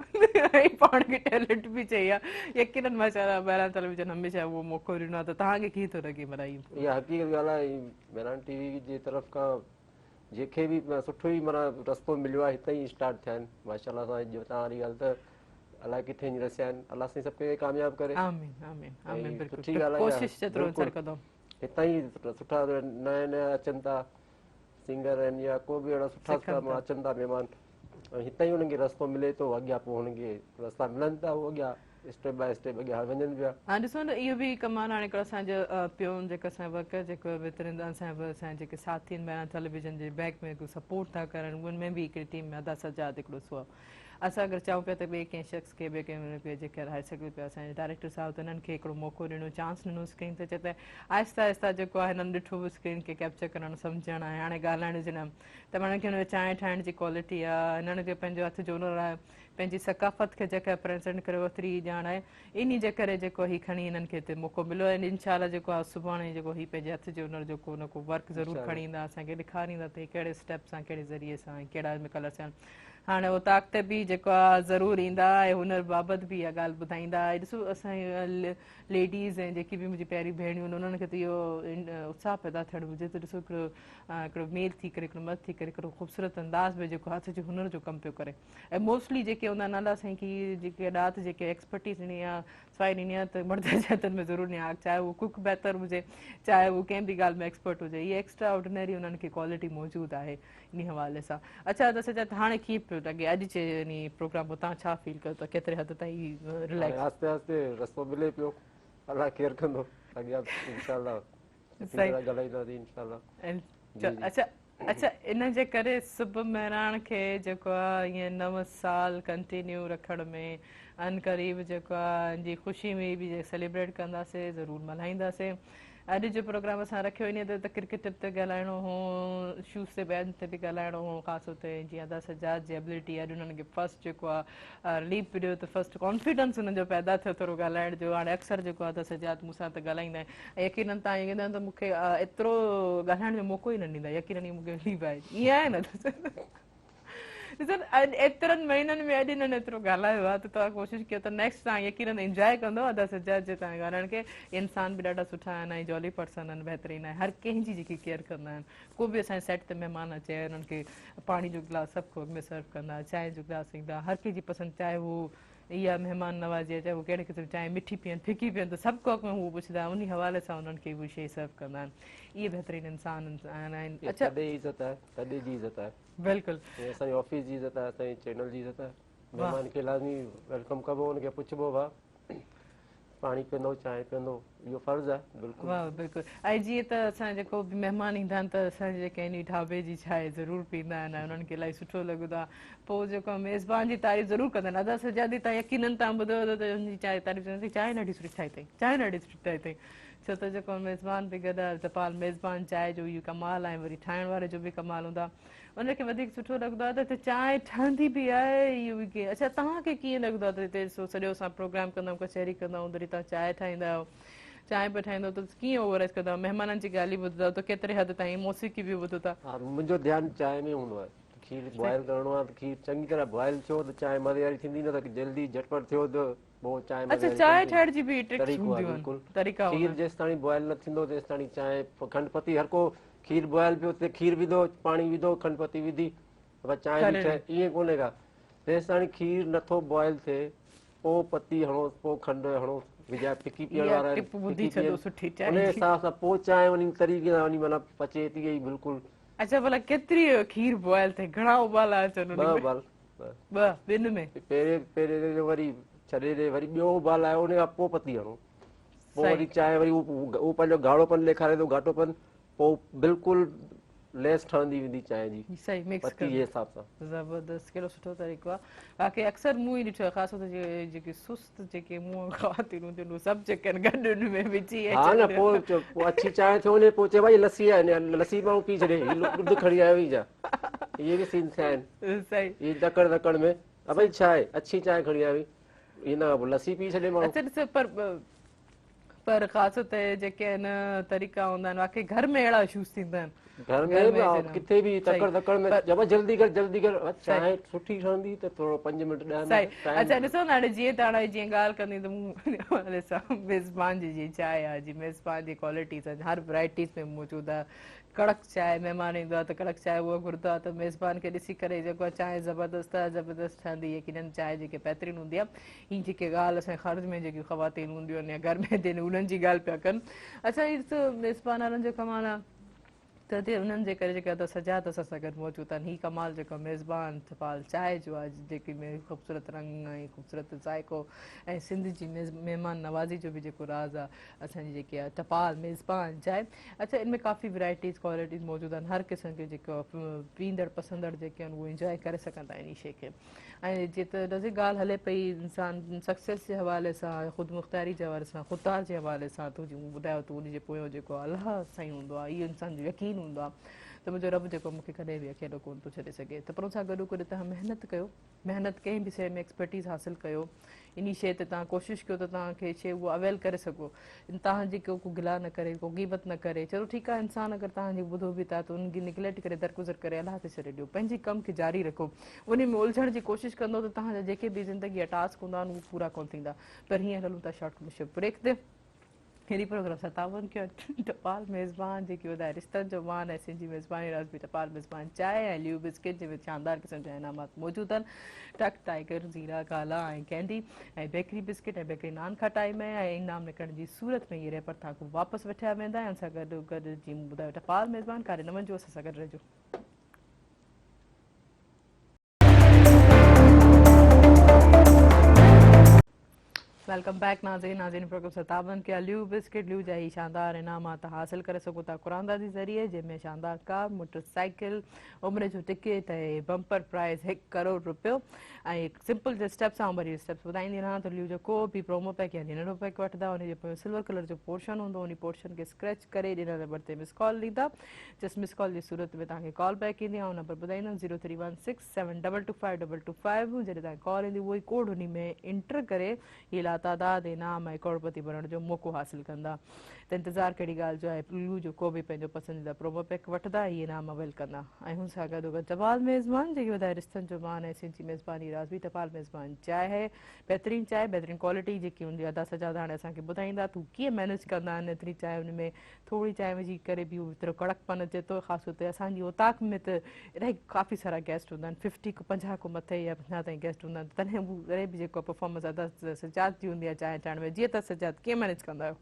۽ پاڻ کي ٽيلنٽ به چئي ويا. يقينن ماشاءالله مهراڻ ٽيليويزن هميشه اهو موقعو ڏنو آهي ته توهان کي ڪيئن ٿو لڳي ڀلا هي؟ اها حقيقت ڳالهه آهي مهراڻ ٽي وي جي طرف کان جنهن کي به سٺو ئي معنيٰ رستو مليو آهي هتان ئي اسٽارٽ ٿيا آهن ماشاءالله سان توهان واري ڳالهه ته الائي ڪٿي وڃي رسيا آهن. الله سائين سڀ کي ڪامياب ڪري. آمين آمين آمين. بلڪل سٺي ڳالهه آهي. ڪوشش جيترو انسان ڪندو. هتان ئي سٺا نيا نيا اچن ٿا سنگر آهن يا ڪو به اهڙا سٺا سٺا اچن ٿا مهمان ۽ هتان ئي انهن کي رستو ملي ٿو اڳيان پوء هنن کي رستا ملن ٿا هو اڳيان اسٽيپ باء اسٽيپ اڳيان وڃن پيا. ها ڏسو نه اهو به ڪمال هاڻي هڪڙو اسان جو پيون جيڪو اسان جو ورڪر جيڪو بهترين اسان جو اسان جيڪي ساٿي آهن مهراڻ ٽيليويزن جي بيڪ ۾ سپورٽ ٿا ڪرن ان ۾ به هڪڙي ٽيم ۾ ادا سجاد هڪڙو سو اسان اگر چاهيون پيا ته ٻئي ڪنهن شخص کي ٻئي ڪنهن کي جيڪر هائي سگهي پيا اسان جي ڊائريڪٽر صاحب ته هنن کي هڪڙو موقعو ڏنو چانس ڏنو اسڪرين تي اچي ته آهستي آهستي جيڪو آهي هنن ڏٺو به اسڪرين کي ڪيپچر ڪرڻ سمجهڻ ۽ هاڻي ڳالهائڻ جي نه ته هنن کي هن چانهه ٺاهڻ جي ڪوالٽي آهي هنن کي پنهنجو هٿ جو هنر آهي پنهنجي ثقافت کي جيڪا پريزنٽ ڪري اوتري ئي ڄاڻ آهي انهي جي ڪري جيڪو هي کڻي هنن کي هتي موقعو مليو ۽ انشاء الله جيڪو آهي سڀاڻي جيڪو هي پنهنجي هٿ جي هنر جو ڪو نه ڪو ورڪ ضرور کڻي ايندا اسان کي ڏيکاريندا ته هي ڪهڙي اسٽيپ سان ڪهڙي ذريعي سان ۽ ڪهڙا ان ۾ ڪلرس آهن. هاڻي اوطاق تي به جيڪو آ ضرور ايندا ۽ هنر بابت به اها ڳالهه ٻڌائيندا ۽ ڏسو اسان جي ليڊيز ۽ جيڪي به منهنجي پياري ڀيڻيون آهن انهن کي ته اهو اتساهه پيدا ٿيڻ گهرجي ته ڏسو هڪڙو هڪڙو ميل ٿي ڪري هڪڙو مرد ٿي ڪري هڪڙو خوبصورت انداز ۾ جيڪو هٿ جو هنر جو ڪم پيو ڪري ۽ موسٽلي جيڪي هوندا آهن الله سائين کي جيڪي ڏات جيڪي ايڪسپرٽيز ڏني آهي سوائي ڏني آهي ته مرد جي هٿن ۾ ضرور ڏني آهي چاهي هو ڪڪ بهتر هجي چاهي هو ڪنهن به ڳالهه ۾ ايڪسپرٽ هجي هي ايڪسٽرا آرڊينري انهن کي ڪوالٽي موجود آهي انهي حوالي سان. اڇا ته سجاد هاڻي ڪيئن پيو لڳي اڄ جي انهي پروگرام کان توهان ڇا فيل ڪيو ٿا ڪيتري حد تائين رليڪس. هاڻي آهستي آهستي رستو ملي پيو الله خير ڪندو اڳيان انشاء الله سٺي طرح ڳالهائينداسين انشاء الله. جي جي. اڇا اڇا ان جي ڪري صبح مهراڻ کي جيڪو آ ائين نو سال ڪنٽينيو رکڻ ۾ عن قريب جيڪو آ ان جي خوشي ۾ به سيليبريٽ ڪنداسي ضرور ملهائينداسي. اڄ جو پروگرام اسان رکيو انهي تي ته ڪرڪيٽ تي ڳالهائڻو هو اشوز تي ٻين تي به ڳالهائڻو هو خاص طور تي جيئن ادا سجاد جي ابلٽي اڄ انهن کي فرسٽ جيڪو آ رليف به ڏيو ته فرسٽ ڪانفيڊنس انهن جو پيدا ٿيو ٿورو ڳالهائڻ جو هاڻي اڪثر جيڪو آ ادا سجاد مون سان ته ڳالهائيندا آهن ۽ يقينن تان ائين ڪندا ته مون کي ايترو ڳالهائڻ جو موقعو ئي نه ڏيندا يقينن مون کي رليف آهي ائين آهي نه ڏسو اڄ ايترن مهينن ۾ اڄ هنن ايترو ڳالهايو آهي ته توهان ڪوشش ڪيو ته نيڪسٽ توهان يقينن انجواء ڪندو ادا سجاد جي توهان ڳالهائڻ کي انسان به ڏاڍا سٺا آهن ۽ جولي پرسن آهن بهترين آهن هر ڪنهن جي جيڪي ڪيئر ڪندا آهن ڪو به اسان جي سيٽ تي مهمان اچي انهن کي پاڻي جو گلاس سڀ کان اڳ ۾ سرو ڪندا چانهه جو گلاس ايندا هر ڪنهن جي پسند چاهي هو اها مهمان نوازي آهي چاهي هو ڪهڙي قسم چانهه مٺي پيئن ڦڪي پيئن ته سڀ کان اڳ ۾ هو پڇندا آهن انهي حوالي سان انهن کي اهي شيء سرو ڪندا آهن اهي بهترين انسان آهن. اڇا تڏي عزت آهي تڏي جي عزت آهي. بلڪل. هي اسان جي آفيس جي عزت آهي اسان جي چينل جي عزت آهي مهمان کي لازمي welcome ڪبو ان کي پڇبو ڀا پاڻي پيئندو چانهه پيئندو اهو فرض آهي بلڪل. واهه بلڪل ۽ جيئن ته اسان جيڪو به مهمان ايندا آهن ته اسان جي جيڪي انهي ڍاٻي جي چانهه ضرور پيئندا آهن ۽ انهن کي الاهي سٺو لڳندو آهي پوء جيڪو ميزبان جي تعريف ضرور ڪندا آهن ادا سجادي تان يقينن تان ٻڌو هوندو ته ان جي چانهه تعريف چوندي چانهه ڏاڍي سٺي ٺاهي اٿئي چانهه ڏاڍي سٺي ٺاهي اٿئي ڇو ته جيڪو ميزبان به گڏ آهي ته پال ميزبان چانهه جو اهو ڪمال آهي وري ٺاهڻ واري جو به ڪمال هوندو آهي ان کي وڌيڪ سٺو لڳندو آهي ته هتي چانهه ٺهندي به آهي اهو به ڪيئن اڇا توهان کي ڪيئن لڳندو آهي ته هتي ڏسو سڄو اسان پروگرام ڪندا آهيون ڪچهري ڪندا آهيون وري توهان چانهه ٺاهيندا آهيو چانهه به ٺاهيندا آهيو ته ڪيئن اوورائز ڪندا آهيو مهمانن جي ڳالهيون ٻڌندا آهيو ته ڪيتري حد تائين موسيقي به ٻڌو ٿا. ها منهنجو ڌيان چانهه ۾ هوندو آهي کير بوائل ڪرڻو آهي ته کير چڱي طرح بوائل ٿيو ته چانهه مزي واري ٿيندي نه ته جلدي جهٽپٽ ٿيو ته پوء چانهه مزي اڇا واري چانهه ڪونه ٺاهڻ ٿيندي. جي به ٽرڪس طريقو آهي هونديون آهن بلڪل طريقا کير هوندا آهن. جيستاڻي بوائل نه ٿيندو تيستاڻي چانهه کنڊ پتي هر ڪو کير بوائل پيو ٿئي کير وڌو پاڻي وڌو کنڊ پتي وڌي بس چانهه ٿي ٺهي ائين ڪونهي ڪا تيستاڻي کير نٿو بوائل ٿئي پوء پتي هڻوس پوء کنڊ هڻوس وجهائي ڦڪي پيئڻ اها وارا آهن ٽپ ٻڌي ڦڪي ڇڏو پيئن سٺي ان چانهه جي. حساب سان پوء چانهه وڃي طريقي سان وڃي معنيٰ پچي ٿي ۽ بلڪل. اڇا ڀلا ڪيتري کير بوائل ٿئي گهڻا اٻالا اچن ان ٻه ۾؟ اٻال. ٻه ٻن ۾. پهرين پهرين جو وري ڇڏي ڏي وري ٻيو اٻال آيو ان کان پوء پتي هڻو پوء وري چانهه وري اهو پنهنجو گهاڙو پن ڏيکاري ٿو گهاٽو پن پوء بلڪل ليس ٺهندي ويندي چانهه جي صحيح مڪس پتي جي حساب سان. زبردست ڪهڙو سٺو طريقو آهي واقعي اڪثر مون ئي ڏٺو آهي خاص طور تي جيڪي سست جيڪي منهن خواتين هونديون آهن اهي سڀ جيڪي آهن گڏ ان ۾ وجهي ها نه پوء اڇي چانهه ٿيو وڃي پوء چئي ڀائي لسي آهي لسي ماڻهو پي ڇڏي هي ڏڌ کڻي آيو هي ڇا اهي به سين ٿيا آهن صحيح هي تڪڙ تڪڙ ۾ ابا هي ڇا آهي اڇي چانهه کڻي آيو هي نه پوء لسي پي ڇڏي ماڻهو. اڇا ڏس پر پر خاص طور تي جيڪي آهن طريقا هوندا آهن واقعي گهر ۾ اهڙا اشوز ٿيندا آهن. گهر ۾ به ڪٿي به تڪڙ تڪڙ ۾ جب جلدي ڪر جلدي ڪر چانهه سٺي ٺهندي ته ٿورو 5 منٽ 10 منٽ صحيح. اڇا ڏسو نه هاڻي جيئن ته هاڻي جيئن ڳالهه ڪندي ته مون حوالي سان ميزبان جي جيئن چانهه آهي جي ميزبان جي ڪوالٽي سان هر ورائٽيز ۾ موجود آهي. ڪڙڪ چانهه مهمان ايندو آهي ته ڪڙڪ چانهه اهو گهرندو آهي ته ميزبان کي ڏسي ڪري جيڪو آهي چانهه زبردست آهي زبردست ٺهندي يقينن چانهه جيڪي بهترين هوندي آهي هي جيڪي ڳالهه اسان جي خارج ۾ جيڪي خواتين هونديون آهن يا گهر ۾ ٿين انهن جي ڳالهه پيا ڪن اڇا هي ته ميزبان وارن جو ڪمال آهي ته تي انهن جي ڪري جيڪا ته سجاد اسان سان گڏ موجود آهن هي ڪمال جيڪو ميزبان ٽپال چانهه جو آهي جيڪي ۾ خوبصورت رنگ ۽ خوبصورت ذائقو ۽ سنڌ جي مهمان نوازي جو به جيڪو راز آهي اسان جي جيڪي آهي ٽپال ميزبان چانهه اڇا ان ۾ ڪافي ورائٽيز ڪوالٽيز موجود آهن هر قسم جي جيڪو پيئندڙ پسندڙ جيڪي آهن اهو انجوائي ڪري سگهن ٿا انهي شي کي. ۽ جي ته رضي ڳالهه هلي پئي انسان سڪسيس جي حوالي سان خودمختياري جي حوالي سان خوددار جي حوالي سان تو جيئن ٻڌايو ته ان جي پويان جيڪو الله سائين هوندو آهي اهو انسان جو يقين هوندو آهي ته منهنجو رب جيڪو مون کي ڪڏهن به اڪيلو ڪونه ٿو ڇڏي سگهي ته پر ان سان گڏو گڏ توهان محنت ڪيو محنت ڪنهن به شيء ۾ ايڪسپرٽيز حاصل ڪيو انهي شيء تي توهان ڪوشش ڪيو ته توهان کي شيء اهو اويل ڪري سگهو توهان جي ڪو گلا نه ڪري ڪو غيبت نه ڪري چلو ٺيڪ آهي انسان اگر توهان جي ٻڌو به ٿا ته ان کي نگليڪٽ ڪري درگذر ڪري الله تي ڇڏي ڏيو پنهنجي ڪم کي جاري رکو انهي ۾ الجهڻ جي ڪوشش ڪندو ته توهان جا جيڪي به زندگي جا ٽاسڪ هوندا آهن اهي پورا ڪونه ٿيندا پر هينئر هلون ٿا شارٽ ڪمرشل بريڪ تي هن پروگرام سان تعاون ڪيو ٽپال ميزبان جيڪي وڌائي رشتن جو مان ۽ سنڌي ميزباني راز به ٽپال ميزبان چانهه ۽ ليو بسڪيٽ جنهن ۾ شاندار قسم جا انعامات موجود آهن ٽڪ ٽائيگر زيرا گالا ۽ ڪينڊي ۽ بيڪري بسڪيٽ ۽ بيڪري نان کٽائي ۾ ۽ انعام نڪرڻ جي صورت ۾ اهي ريپر توهان کان واپس وٺيا ويندا ۽ ان سان گڏ گڏ جيئن مون ٻڌايو ٽپال ميزبان ڪاڏي نه وڃجو اسان سان گڏ رهجو. Welcome back ناظرين ناظرين پروگرام سان تعاون ڪيا ليو بسڪيٽ ليو جا هي شاندار انعامات حاصل ڪري سگهو ٿا قراندازي ذريعي جنهن ۾ شاندار ڪار موٽر سائيڪل عمري جو ٽڪيٽ ۽ بمپر پرائز 1 ڪروڙ روپيو ۽ سمپل جي اسٽيپس آئون وري اسٽيپس ٻڌائيندي رهان ته ليو جو ڪو به پرومو پيڪ يعني ننڍو پيڪ وٺندا ان جي پويان سلور ڪلر جو پورشن هوندو ان پورشن کي اسڪريچ ڪري ڏنل نمبر تي مس ڪال ڏيندا جس مس ڪال جي صورت ۾ توهان کي ڪال بيڪ ايندي آئون نمبر ٻڌائيندم 03167225225 جڏهن توهان کي ڪال ايندي اهو ئي ڪوڊ انهي ۾ انٽر ڪري هي لاتعداد انعام ۽ ڪروڙپتي بڻڻ جو موقعو حاصل ڪندا ته انتظار ڪهڙي ڳالهه جو آهي پلو جو ڪو به پنهنجو پسنديده پرومو پيڪ وٺندا هي انعام اويل ڪندا ۽ هن سان گڏوگڏ ٽپال ميزبان جيڪي وڌائي رشتن جو مان ۽ سنڌ جي ميزباني راز به ٽپال ميزبان چاهي بهترين چانهه بهترين ڪوالٽي جيڪي هوندي ادا سجاد هاڻي اسان کي ٻڌائيندا ته هو ڪيئن مينيج ڪندا آهن ايتري چانهه ان ۾ ٿوري چانهه وجهي ڪري به هو ايترو ڪڙڪ پن اچي ٿو خاص طور تي اسان جي اوطاق ۾ ته الاهي ڪافي سارا گيسٽ هوندا آهن 50 کان 50 کان مٿي يا 50 تائين گيسٽ هوندا آهن تڏهن هو تڏهن به جيڪو پرفارمنس ادا سجاد جي هوندي آهي چانهه ٺاهڻ ۾ جيئن ته سجاد ڪيئن مينيج ڪندا آهيو؟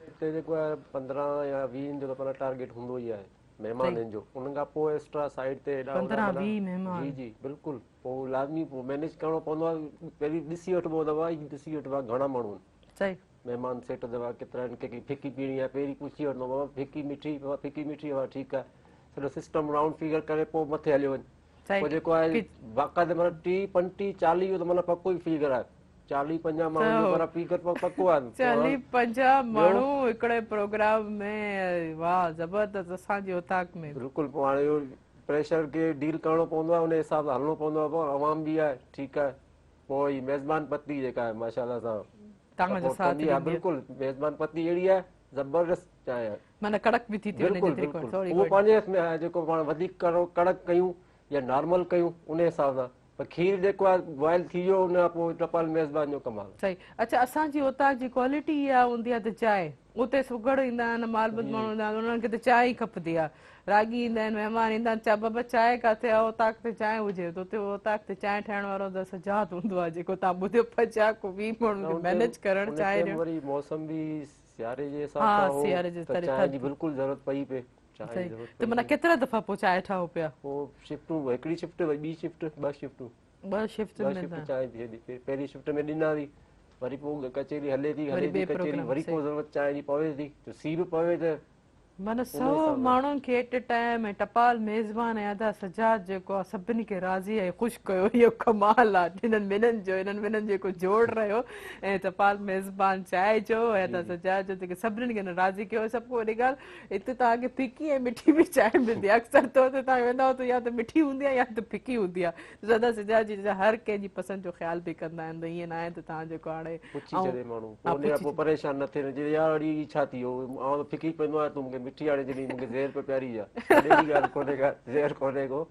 هتي جيڪو آهي 15 يا 20 جو ته پنهنجو ٽارگيٽ هوندو ئي آهي مهمانن جو ان کان پوء ايڪسٽرا سائيڊ تي هيڏا هوڏا 15 20 مهمان جي جي بلڪل پوء لازمي پوء مينيج ڪرڻو پوندو آهي پهرين ڏسي وٺبو ته ڀائي ڏسي وٺبو آهي گهڻا ماڻهو آهن صحيح مهمان سيٽ دوا ڪيترا آهن ڪنهن کي ڦڪي پيئڻي آهي پهرين پڇي وٺندو بابا ڦڪي مٺي بابا ڦڪي مٺي ها ٺيڪ آهي سڄو سسٽم رائونڊ فگر ڪري پوء مٿي هليو وڃ پوء جيڪو آهي باقاعده معنيٰ 30 35 40 جو ته معنيٰ پڪو ئي فگر آهي 40 50 ماڻهن جو معنيٰ فگر پڪو آهي 40 50 ماڻهو هڪڙي پروگرام ۾ واهه زبردست اسان جي اوطاق ۾ بلڪل پوء هاڻي اهو پريشر کي ڊيل ڪرڻو پوندو آهي ان حساب سان هلڻو پوندو آهي پوء عوام به آهي ٺيڪ آهي پوء هي ميزبان پتي جيڪا آهي ماشاءالله سان توهان جو سپورٽ ساٿ ڪندي آهي ڏيندي آهي. بلڪل ميزبان پتي اهڙي آهي زبردست چانهه آهي. معنيٰ ڪڙڪ به ٿي ٿي وڃي بلڪل جيتري بلڪل ٿوري اهو پنهنجي هٿ ۾ آهي جيڪو پاڻ وڌيڪ ڪڙڪ ڪيون يا نارمل ڪيون ان حساب سان پر کير جيڪو آهي بوائل ٿي ويو ان کان پوء ٽپال ميزبان جو ڪمال. صحيح اڇا اسان جي اوطاق جي ڪوالٽي اها هوندي آهي ته چانهه اتي سگهڙ ايندا آهن مالبند ماڻهو ايندا آهن انهن کي ته چانهه ئي کپندي آهي راڳي ايندا آهن مهمان ايندا آهن چا بابا چانهه ڪاٿي آهي اوطاق تي چانهه هجي ته اتي اوطاق تي چانهه ٺاهڻ وارو ته سجاد هوندو آهي جيڪو توهان ٻڌيو 50 کان 20 ماڻهن کي مينيج ڪرڻ چانهه ڏيڻ وري موسم به سياري جي حساب سان هو ته چانهه جي بلڪل ضرورت پئي پئي چانهه جي ضرورت ته معنيٰ ڪيترا دفعا پوء چانهه ٺاهو پيا؟ پوء شفٽون هڪڙي شفٽ وري ٻي شفٽ ٻه شفٽون ٻه شفٽ ۾ چانهه ٿي ٿئي پهرين شفٽ ۾ ڏنا ٿي وري پوء ڪچهري هلي ٿي هلي ٿي ڪچهري وري پوء ضرورت چانهه جي پوي ٿي ته سي به پوي ته معنيٰ سو ماڻهن کي ايٽ اي ٽائيم ۽ ٽپال ميزبان ۽ ادا سجاد جيڪو آ سڀني کي راضي ۽ خوش ڪيو اهو ڪمال آ هنن ٻنهن جو هنن ٻنهن جيڪو جوڙ رهيو ۽ ٽپال ميزبان چانهه جو ۽ ادا سجاد جو جيڪي سڀني کي هنن راضي ڪيو ۽ سڀ کان وڏي ڳالهه هتي توهان کي ڦڪي ۽ مٺي به چانهه ملندي آ اڪثر طور تي توهان ويندا آهيو ته يا ته مٺي هوندي آ يا ته ڦڪي هوندي آ ادا سجاد جي هر ڪنهن جي پسند جو خيال به ڪندا آهن ته ائين ناهي ته توهان جيڪو هاڻي پڇي ڇڏي ماڻهو پوء ان کان پوء پريشان نه ٿئي چئي يار اڙي هي ڇا ٿي ويو آئون ته ڦڪي پيئندو آهيان تون مونکي مٺي آڻي ڇڏي مونکي زهر پيو پياري يا اهڙي ڳالهه ڪونهي ڪا زهر ڪونهي ڪو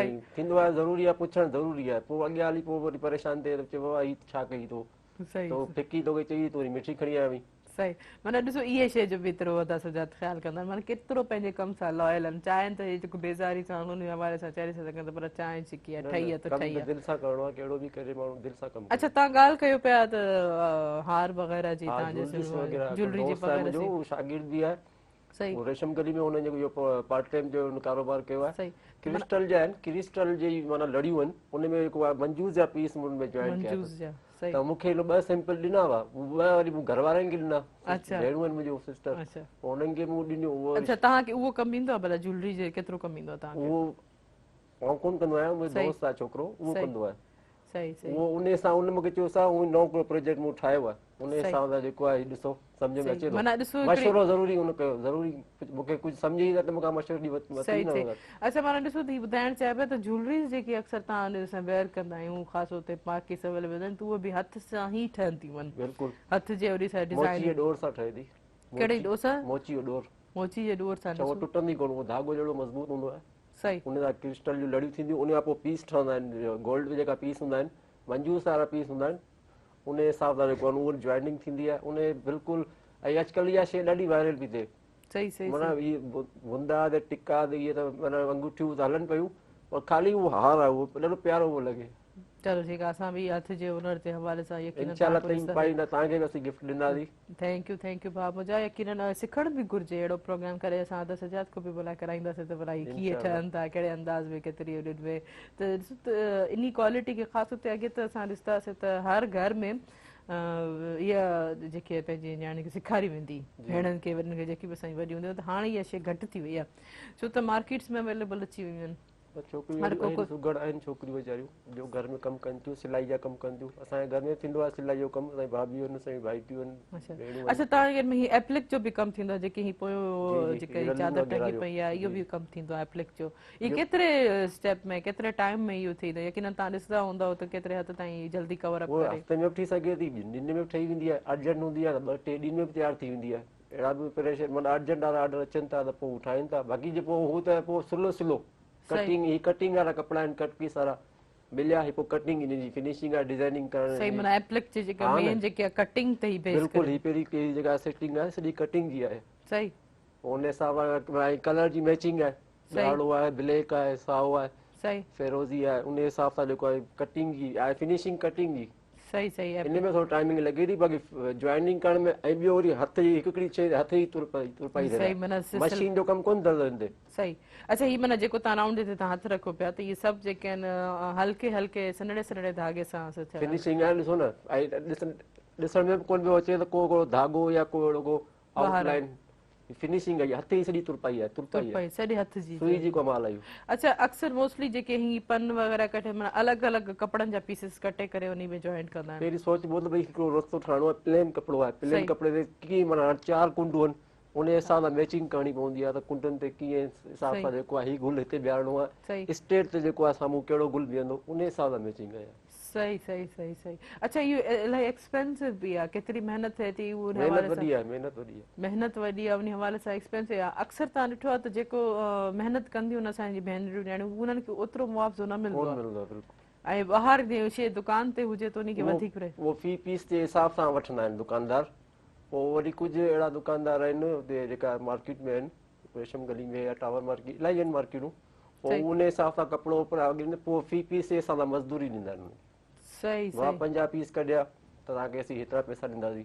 ۽ ٿيندو آهي ضروري آهي پڇڻ ضروري آهي پوء اڳيان هلي پوء وري پريشان ٿئي ته چئي بابا هي ڇا ڪئي تو تو ڦڪي توکي چئي تون وري مٺي کڻي آيو آهين. صحيح معنيٰ ڏسو اهي شيء جو به ايترو ادا سجاد خيال ڪندا آهن معنيٰ ڪيترو پنهنجي ڪم سان لائل آهن چاهين ته هي جيڪو بيزاري سان ان حوالي سان چئي نٿا سگهن ته پر چانهه ڇڪي آهي ٺهي آهي ته ٺهي آهي. دل سان ڪرڻو آهي ڪهڙو به ڪري ماڻهو دل سان ڪم ڪري. اڇا توهان ڳالهه ڪيو پيا ته هار وغيره جي توهان جي جولري جي وغيره سي هو شاگرد به آهي صحيح هو ريشم گلي ۾ هن جيڪو اهو پارٽ ٽائيم جو هن ڪاروبار ڪيو آهي صحيح ڪرسٽل جا آهن ڪرسٽل جي معنيٰ لڙيون آهن ان ۾ جيڪو آهي منجوس جا پيس ان ۾ جوائن ڪيا اٿس ته مون کي ٻه سيمپل ڏنا هئا ٻه وري مون گهر وارن کي ڏنا ڀيڻون آهن منهنجون سسٽر پوء انهن کي مون ڏنيون اهو اڇا توهان کي اهو ڪم ايندو آهي ڀلا جولري جي ڪيترو ڪم ايندو آهي توهان کي اهو آئون ڪونه ڪندو آهيان منهنجو دوست آهي ڇوڪرو اهو ڪندو آهي صحيح صحيح اهو ان سان ان مونکي چيو صاحب هو نئون ڪو پروجيڪٽ مون ٺاهيو آهي ان حساب سان جيڪو آهي ڏسو سمجھ ۾ اچي ٿو معنيٰ ڏسو مشورو ضروري ان ڪيو ضروري مونکي ڪجهه سمجھ ئي نه ته مونکان مشورو ڏي ورتي صحيح صحيح اڇا معنيٰ ڏسو ته هي ٻڌائڻ چاهي پيا ته جولريز جيڪي اڪثر تان اسان ويئر ڪندا آهيون خاص طور تي مارڪيٽ اويليبل آهن ته اهي به هٿ سان ئي ٺهن ٿيون ون بلڪل هٿ جي اوري سان ڊزائن موچي جي ڏور سان ٺهي ٿي ڪهڙي ڏور سان؟ موچي جو ڏور موچي جي ڏور سان ڏسو ٽٽندي ڪونه اهو ڌاڳو جهڙو مضبوط هوندو آهي صحيح ان سان ڪرسٽل جون لڙيون ٿينديون ان کان پوء پيس ٺهندا آهن گولڊ جا جيڪا پيس هوندا آهن منجوس وارا پيس هوندا آهن ان حساب سان جيڪو آهي اهو جوائننگ ٿيندي آهي ان بلڪل ۽ اڄڪلهه اها شيء ڏاڍي وائرل پئي ٿئي صحيح صحيح معنيٰ هي بندا ته ٽڪا ته اهي ته معنيٰ انگوٺيون ته هلن پيون پر خالي اهو هار آهي اهو ڏاڍو پيارو پيو لڳي. چلو ٺيڪ آهي اسان به هٿ جي هنر جي حوالي سان يقينن انشاء الله تائين پائيندا توهان کي به اسين گفٽ ڏينداسين. Thank you thank you ڀاء منهنجا يقينن سکڻ به گهرجي اهڙو پروگرام ڪري اسان ادا سجاد کان به ڀلا ڪرائينداسين ته ڀلا هي ڪيئن ٺهن ٿا ڪهڙي انداز ۾ ڪيتري انهن ۾ ته ڏسو ته انهي ڪوالٽي کي خاص طور تي اڳي ته اسان ڏسندا هئاسين ته هر گهر ۾ اها جيڪي پنهنجي نياڻين کي سيکاري ويندي ڀيڻن کي وڏن کي جيڪي به اسان جي وڏيون هونديون ته هاڻي اها شيء گهٽ ٿي وئي آهي ڇو ته مارڪيٽس ۾ اويليبل اچي ويون آهن. پر ڇوڪريون اهڙيون آهن سگهڙ آهن ڇوڪريون ويچاريون جو گهر ۾ ڪم ڪن ٿيون سلائي جا ڪم ڪن ٿيون اسان جي گهر ۾ ٿيندو آهي سلائي جو ڪم اسان جي ڀاڀيون آهن اسان جون ڀائٽيون آهن ڀيڻون آهن. اڇا توهان جي گهر ۾ هي ايپلڪ جو به ڪم ٿيندو آهي جيڪي هي پويون جيڪي چادر ٽنگي پئي آهي اهو به ڪم ٿيندو آهي ايپلڪ جو اهي ڪيتري اسٽيپ ۾ ڪيتري ٽائيم ۾ اهو ٿيندو يقينن توهان ڏسندا هوندؤ ته ڪيتري حد تائين جلدي ڪور اپ ڪري. هفتي ۾ به ٺهي سگهي ٿي ٻن ڏينهن ۾ به ٺهي ويندي آهي ارجنٽ هوندي آهي ته ٻه ٽي ڏينهن ۾ به تيار ٿي ويندي آهي اهڙا به پريشر معنيٰ ارجنٽ وارا آرڊر اچن ٿا ته پوء هو ٺاهين ٿا باقي جي پوء هو ته پوء سلو سلو ڪٽنگ هي ڪٽنگ وارا ڪپڙا آهن ڪٽ پيس وارا مليا هي پوء ڪٽنگ انهن جي فنشنگ آهي ڊزائننگ ڪرڻ صحيح معنيٰ ايپلڪ جي جيڪا مين جيڪي ڪٽنگ تي هي بيس بلڪل هي پهرين جيڪا سيٽنگ آهي سڄي ڪٽنگ جي آهي صحيح ان حساب سان ڪلر جي ميچنگ آهي ڳاڙهو آهي بليڪ آهي سائو آهي صحيح فيروزي آهي ان حساب سان جيڪو آهي ڪٽنگ جي آهي فنشنگ ڪٽنگ جي صحيح صحيح ان ۾ ٿورو ٽائمنگ لڳي ٿي باقي جوائننگ ڪرڻ ۾ ۽ ٻيو وري هٿ جي هڪ هڪڙي شيء هٿ جي ترپائي صحيح معنيٰ مشين جو ڪم ڪونه ٿيندو هن تي صحيح اڇا هي معنيٰ جيڪو تان رائونڊ تي تان هٿ رکو پيا ته اهي سڀ جيڪي آهن هلڪي هلڪي سنهڙي سنهڙي ڌاڳي سان فنشنگ آهي ڏسو نه ۽ ڏسڻ ڏسڻ ۾ به ڪونه پيو اچي ته ڪو ڪو ڌاڳو يا ڪو اهڙو ڪو آئوٽ لائن فنشنگ آهي هٿ جي سڄي ترپائي آهي ترپائي سڄي هٿ جي سوئي جي ڪمال آهي اڇا اڪثر موسٽلي جيڪي هي پن وغيره ڪٽي معنيٰ الڳ الڳ ڪپڙن جا پيسز ڪٽي ڪري انهي ۾ جوائنٽ ڪندا آهن پهرين سوچبو ته ڀئي هڪڙو رستو ٺاهڻو آهي پلين ڪپڙو آهي پلين ڪپڙي تي ڪيئن معنيٰ هاڻ چار ڪنڊون آهن انهي حساب سان ميچنگ ڪرڻي پوندي آهي ته ڪنڊن تي ڪيئن حساب سان جيڪو آهي هي گل هتي بيهارڻو آهي اسٽيٽ تي جيڪو آهي سامهون ڪهڙو گل بيهندو انهي حساب سان ميچنگ آهي صحيح صحيح صحيح صحيح اڇا اهو الاهي ايڪسپينسو به آهي ڪيتري محنت ٿئي ٿي اهو ان حوالي سان محنت وڏي آهي محنت وڏي آهي محنت وڏي آهي ان حوالي سان ايڪسپينسو آهي اڪثر توهان ڏٺو آهي ته جيڪو محنت ڪنديون آهن اسان جي ڀينريون نياڻيون انهن کي اوترو معاوضو نه ملندو آهي ملندو آهي بلڪل ۽ ٻاهر جي شي دڪان تي هجي ته ان کي وڌيڪ اهو في پيس جي حساب سان وٺندا آهن دڪاندار پوء وري ڪجهه اهڙا دڪاندار آهن اتي جيڪا مارڪيٽ ۾ آهن ريشم گلي ۾ يا ٽاور مارڪيٽ الاهي آهن مارڪيٽون پوء ان حساب سان ڪپڙو وپڙو پوء في پيس جي حساب سان مزدوري ڏيندا آهن. صحيح صحيح. 50 پيس ڪڍيا ته توهان کي اسين هيترا پئسا ڏينداسين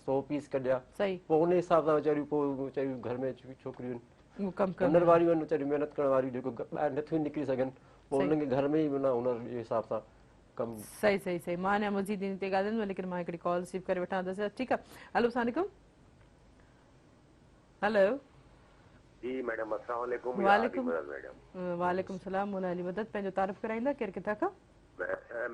100 پيس ڪڍيا صحيح. پوء ان حساب سان ويچاريون پوء ويچاريون گهر ۾ ڇوڪريون آهن ڪم ڪن هنر واريون آهن ويچاريون محنت ڪرڻ واريون جيڪو ٻاهر نٿيون نڪري سگهن پوء انهن کي گهر ۾ ئي معنيٰ هنر جي حساب سان ڪم. صحيح صحيح صحيح مان اڃا مزيد ان تي ڳالهائيندم ليڪن مان هڪڙي ڪال رسيو ڪري وٺان ته ٺيڪ آهي هلو السلام عليڪم. هلو. جي ميڊم السلام عليڪم يا علي مدد ميڊم. وعليڪم السلام مولا علي مدد پنهنجو تعارف ڪرائيندا ڪير ڪٿان کان.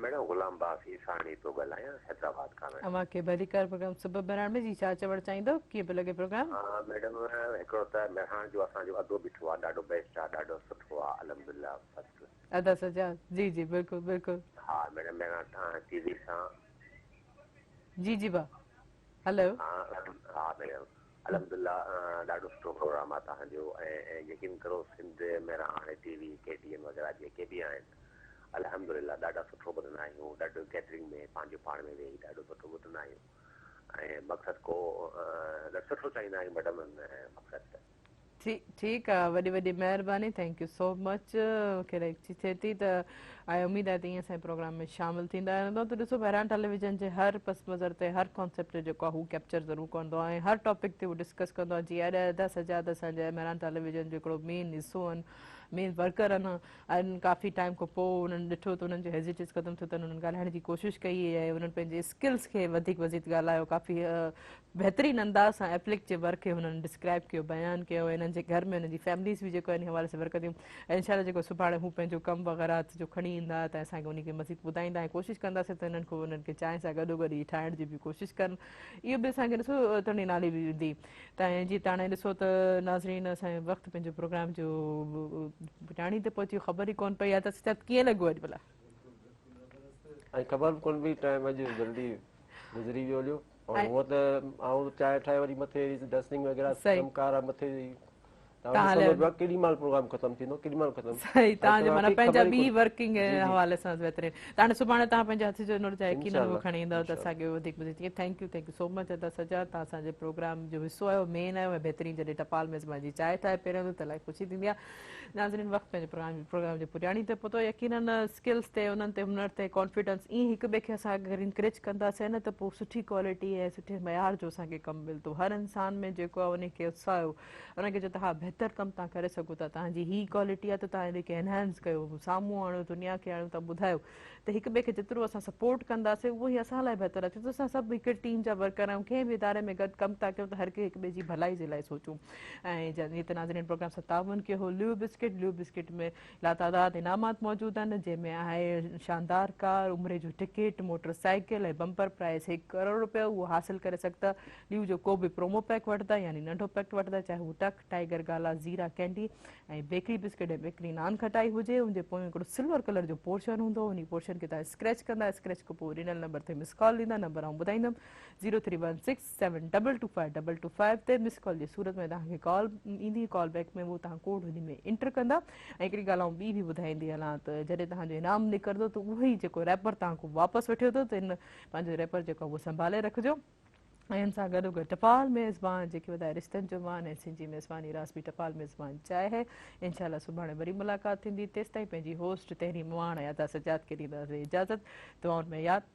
ميڊم غلام عباس عيساڻي پيو ڳالهايان حيدرآباد کان ميڊم. اوهان کي ڀليڪار پروگرام صبح مهراڻ ۾ جي ڇا چوڻ چاهيندؤ ڪيئن پيو لڳي پروگرام. ها ميڊم هڪڙو ته مهراڻ جو اسان جو ادو بيٺو آ ڏاڍو بيسٽ آ ڏاڍو سٺو آ الحمدلله فرسٽ. ادا سجاد جي جي بلڪل بلڪل. ها ميڊم مهراڻ ٽي وي سان. جي جي ڀا هلو. ها ها ميڊم الحمدلله ڏاڍو سٺو پروگرام آ توهان جو ۽ يقين ڪرو Sindh Mehran T V K T N وغيره جيڪي به آهن الحمدلله ڏاڍا سٺو ٻڌندا آهيون ڏاڍو گيدرنگ ۾ پنهنجو پاڻ ۾ ويهي ڏاڍو سٺو ٻڌندا آهيون ۽ مقصد ڪو ڏاڍو سٺو چاهيندا آهيون ميڊم مقصد ته. ٺيڪ آ وڏي وڏي مهرباني thank you سو مچ مونکي الائي خوشي ٿئي ٿي ته ۽ اميد آهي ته ائين اسان جي پروگرام ۾ شامل ٿيندا رهندو ته ڏسو مهراڻ ٽيليويزن جي هر پس منظر تي هر ڪانسيپٽ تي جيڪو آهي هو ڪيپچر ضرور ڪندو آهي ۽ هر ٽاپڪ تي هو ڊسڪس ڪندو آهي جيئن اڄ ادا سجاد اسان جي مهراڻ ٽيليويزن جو هڪڙو مين حصو آهن مين ورڪر آهن ۽ ڪافي ٽائيم کان پوء انهن ڏٺو ته انهن جو هيزيٽيز ختم ٿيو ته انهن ڳالهائڻ جي ڪوشش ڪئي ۽ انهن پنهنجي اسڪلز کي وڌيڪ وڌيڪ ڳالهايو ڪافي بهترين انداز سان ايپلڪ جي ورڪ کي هنن ڊسڪرائب ڪيو بيان ڪيو ۽ انهن جي گهر ۾ انهن جي فيمليز به جيڪو ان حوالي سان ورڪ ڪنديون ۽ انشاء الله جيڪو سڀاڻي هو پنهنجو ڪم وغيره جو کڻي ايندا ته اسان کي انهي کي مزيد ٻڌائيندا ۽ ڪوشش ڪنداسين ته انهن کي انهن کي چانهه سان گڏو گڏ هي ٺاهڻ جي به ڪوشش ڪن اهو به اسان کي ڏسو تڻي نالي به ويندي ته جي تاڻي ڏسو ته ناظرين اسان جو وقت پنهنجو پروگرام جو پڄاڻي تي پهچي خبر ئي ڪون پئي آهي ته سچ ڪيئن لڳو اڄ ڀلا ۽ خبر به ڪون پئي ٽائيم اڄ جلدي گذري ويو هليو ۽ هونء ته آئون چانهه ٺاهي وري مٿي ڊسٽنگ وغيره ڪم ڪار آهي مٿي توهان ڏسندو پيا ڪيڏي مهل پروگرام ختم ٿيندو ڪيڏي مهل ختم صحيح توهان جو معنيٰ پنهنجا ٻي ورڪنگ حوالي سان بهترين ته هاڻي سڀاڻي توهان پنهنجي هٿ جو نور جا يقينن اهو کڻي ايندؤ ته اسان کي وڌيڪ مزي ٿئي thank you thank you so much ادا سجاد توهان اسان جي پروگرام جو حصو آهيو مين آهيو ۽ بهترين جڏهن ٽپال ميزبان جي چانهه ٺاهي پيريندو ته الائي خوشي ٿيندي آهي ناظرين وقت پنهنجي پروگرام پروگرام جي پڄاڻي تي پهتو يقينن اسڪلز تي انهن تي هنر تي ڪانفيڊنس ائين هڪ ٻئي کي اسان اگر انڪريج ڪنداسين نه ته پوء سٺي ڪوالٽي ۽ سٺي معيار جو اسان کي ڪم ملندو هر انسان ۾ جيڪو آهي ان کي اتساهيو ان کي چئو ته ها بهتر ڪم توهان ڪري سگهو ٿا توهان جي هي ڪوالٽي آهي ته توهان ان کي انهانس ڪيو سامهون آڻيو دنيا کي آڻيو توهان ٻڌايو ته هڪ ٻئي کي جيترو اسان سپورٽ ڪنداسين اهو ئي اسان لاء بهتر آهي ڇو ته اسان سڀ هڪ ٽيم جا ورڪر آهيون ڪنهن به اداري ۾ گڏ ڪم ٿا ڪيون ته هر ڪنهن هڪ ٻئي جي ڀلائي جي لاء سوچون ۽ جيئن ته ناظرين پروگرام سان تعاون ڪيو هو ليو بسڪٽ ليو بسڪٽ ۾ لاتعداد انعامات موجود آهن جنهن ۾ آهي شاندار ڪار عمري جو ticket motor cycle ۽ bumper prize هڪ ڪروڙ روپيو اهو حاصل ڪري سگهندا ليو جو ڪو به پرومو پيڪ وٺندا يعني ننڍو پيڪ وٺندا چاهي هو ٽڪ ٽائيگر گالا زيرا ڪينڊي ۽ بيڪري بسڪٽ ۽ بيڪري نان کٽائي هجي ان جي پويون هڪڙو سلور ڪلر جو پورشن هوندو انهي پورشن کي توهان اسڪريچ ڪندا اسڪريچ کان پوء ڏنل نمبر تي مس ڪال ڏيندا نمبر آئون ٻڌائيندم zero three one six seven double two five double two five تي مس ڪال جي صورت ۾ توهان کي ڪال ايندي ڪال بيڪ ۾ اهو توهان ڪوڊ انهي ۾ انٽر ڪندا ۽ هڪڙي ڳالهه آئون ٻي به ٻڌائيندي هلان ته جڏهن توهان جو انعام نڪرندو ته اهو ئي جيڪو ريپر توهان کان واپس وٺيو اٿو ته ان پنهنجو ريپر جيڪو اهو سنڀالي رکجو ۽ ان سان گڏوگڏ ٽپال ميزبان جيڪي وڌائي رشتن جو مان ۽ سنڌي ميزباني راسبي ٽپال ميزبان چاهي انشاء الله سڀاڻي وري ملاقات ٿيندي تيستائين پنهنجي هوسٽ تحريم مواڻ ۽ ادا سجاد کي ڏينداسين اجازت دعائن ۾ ياد.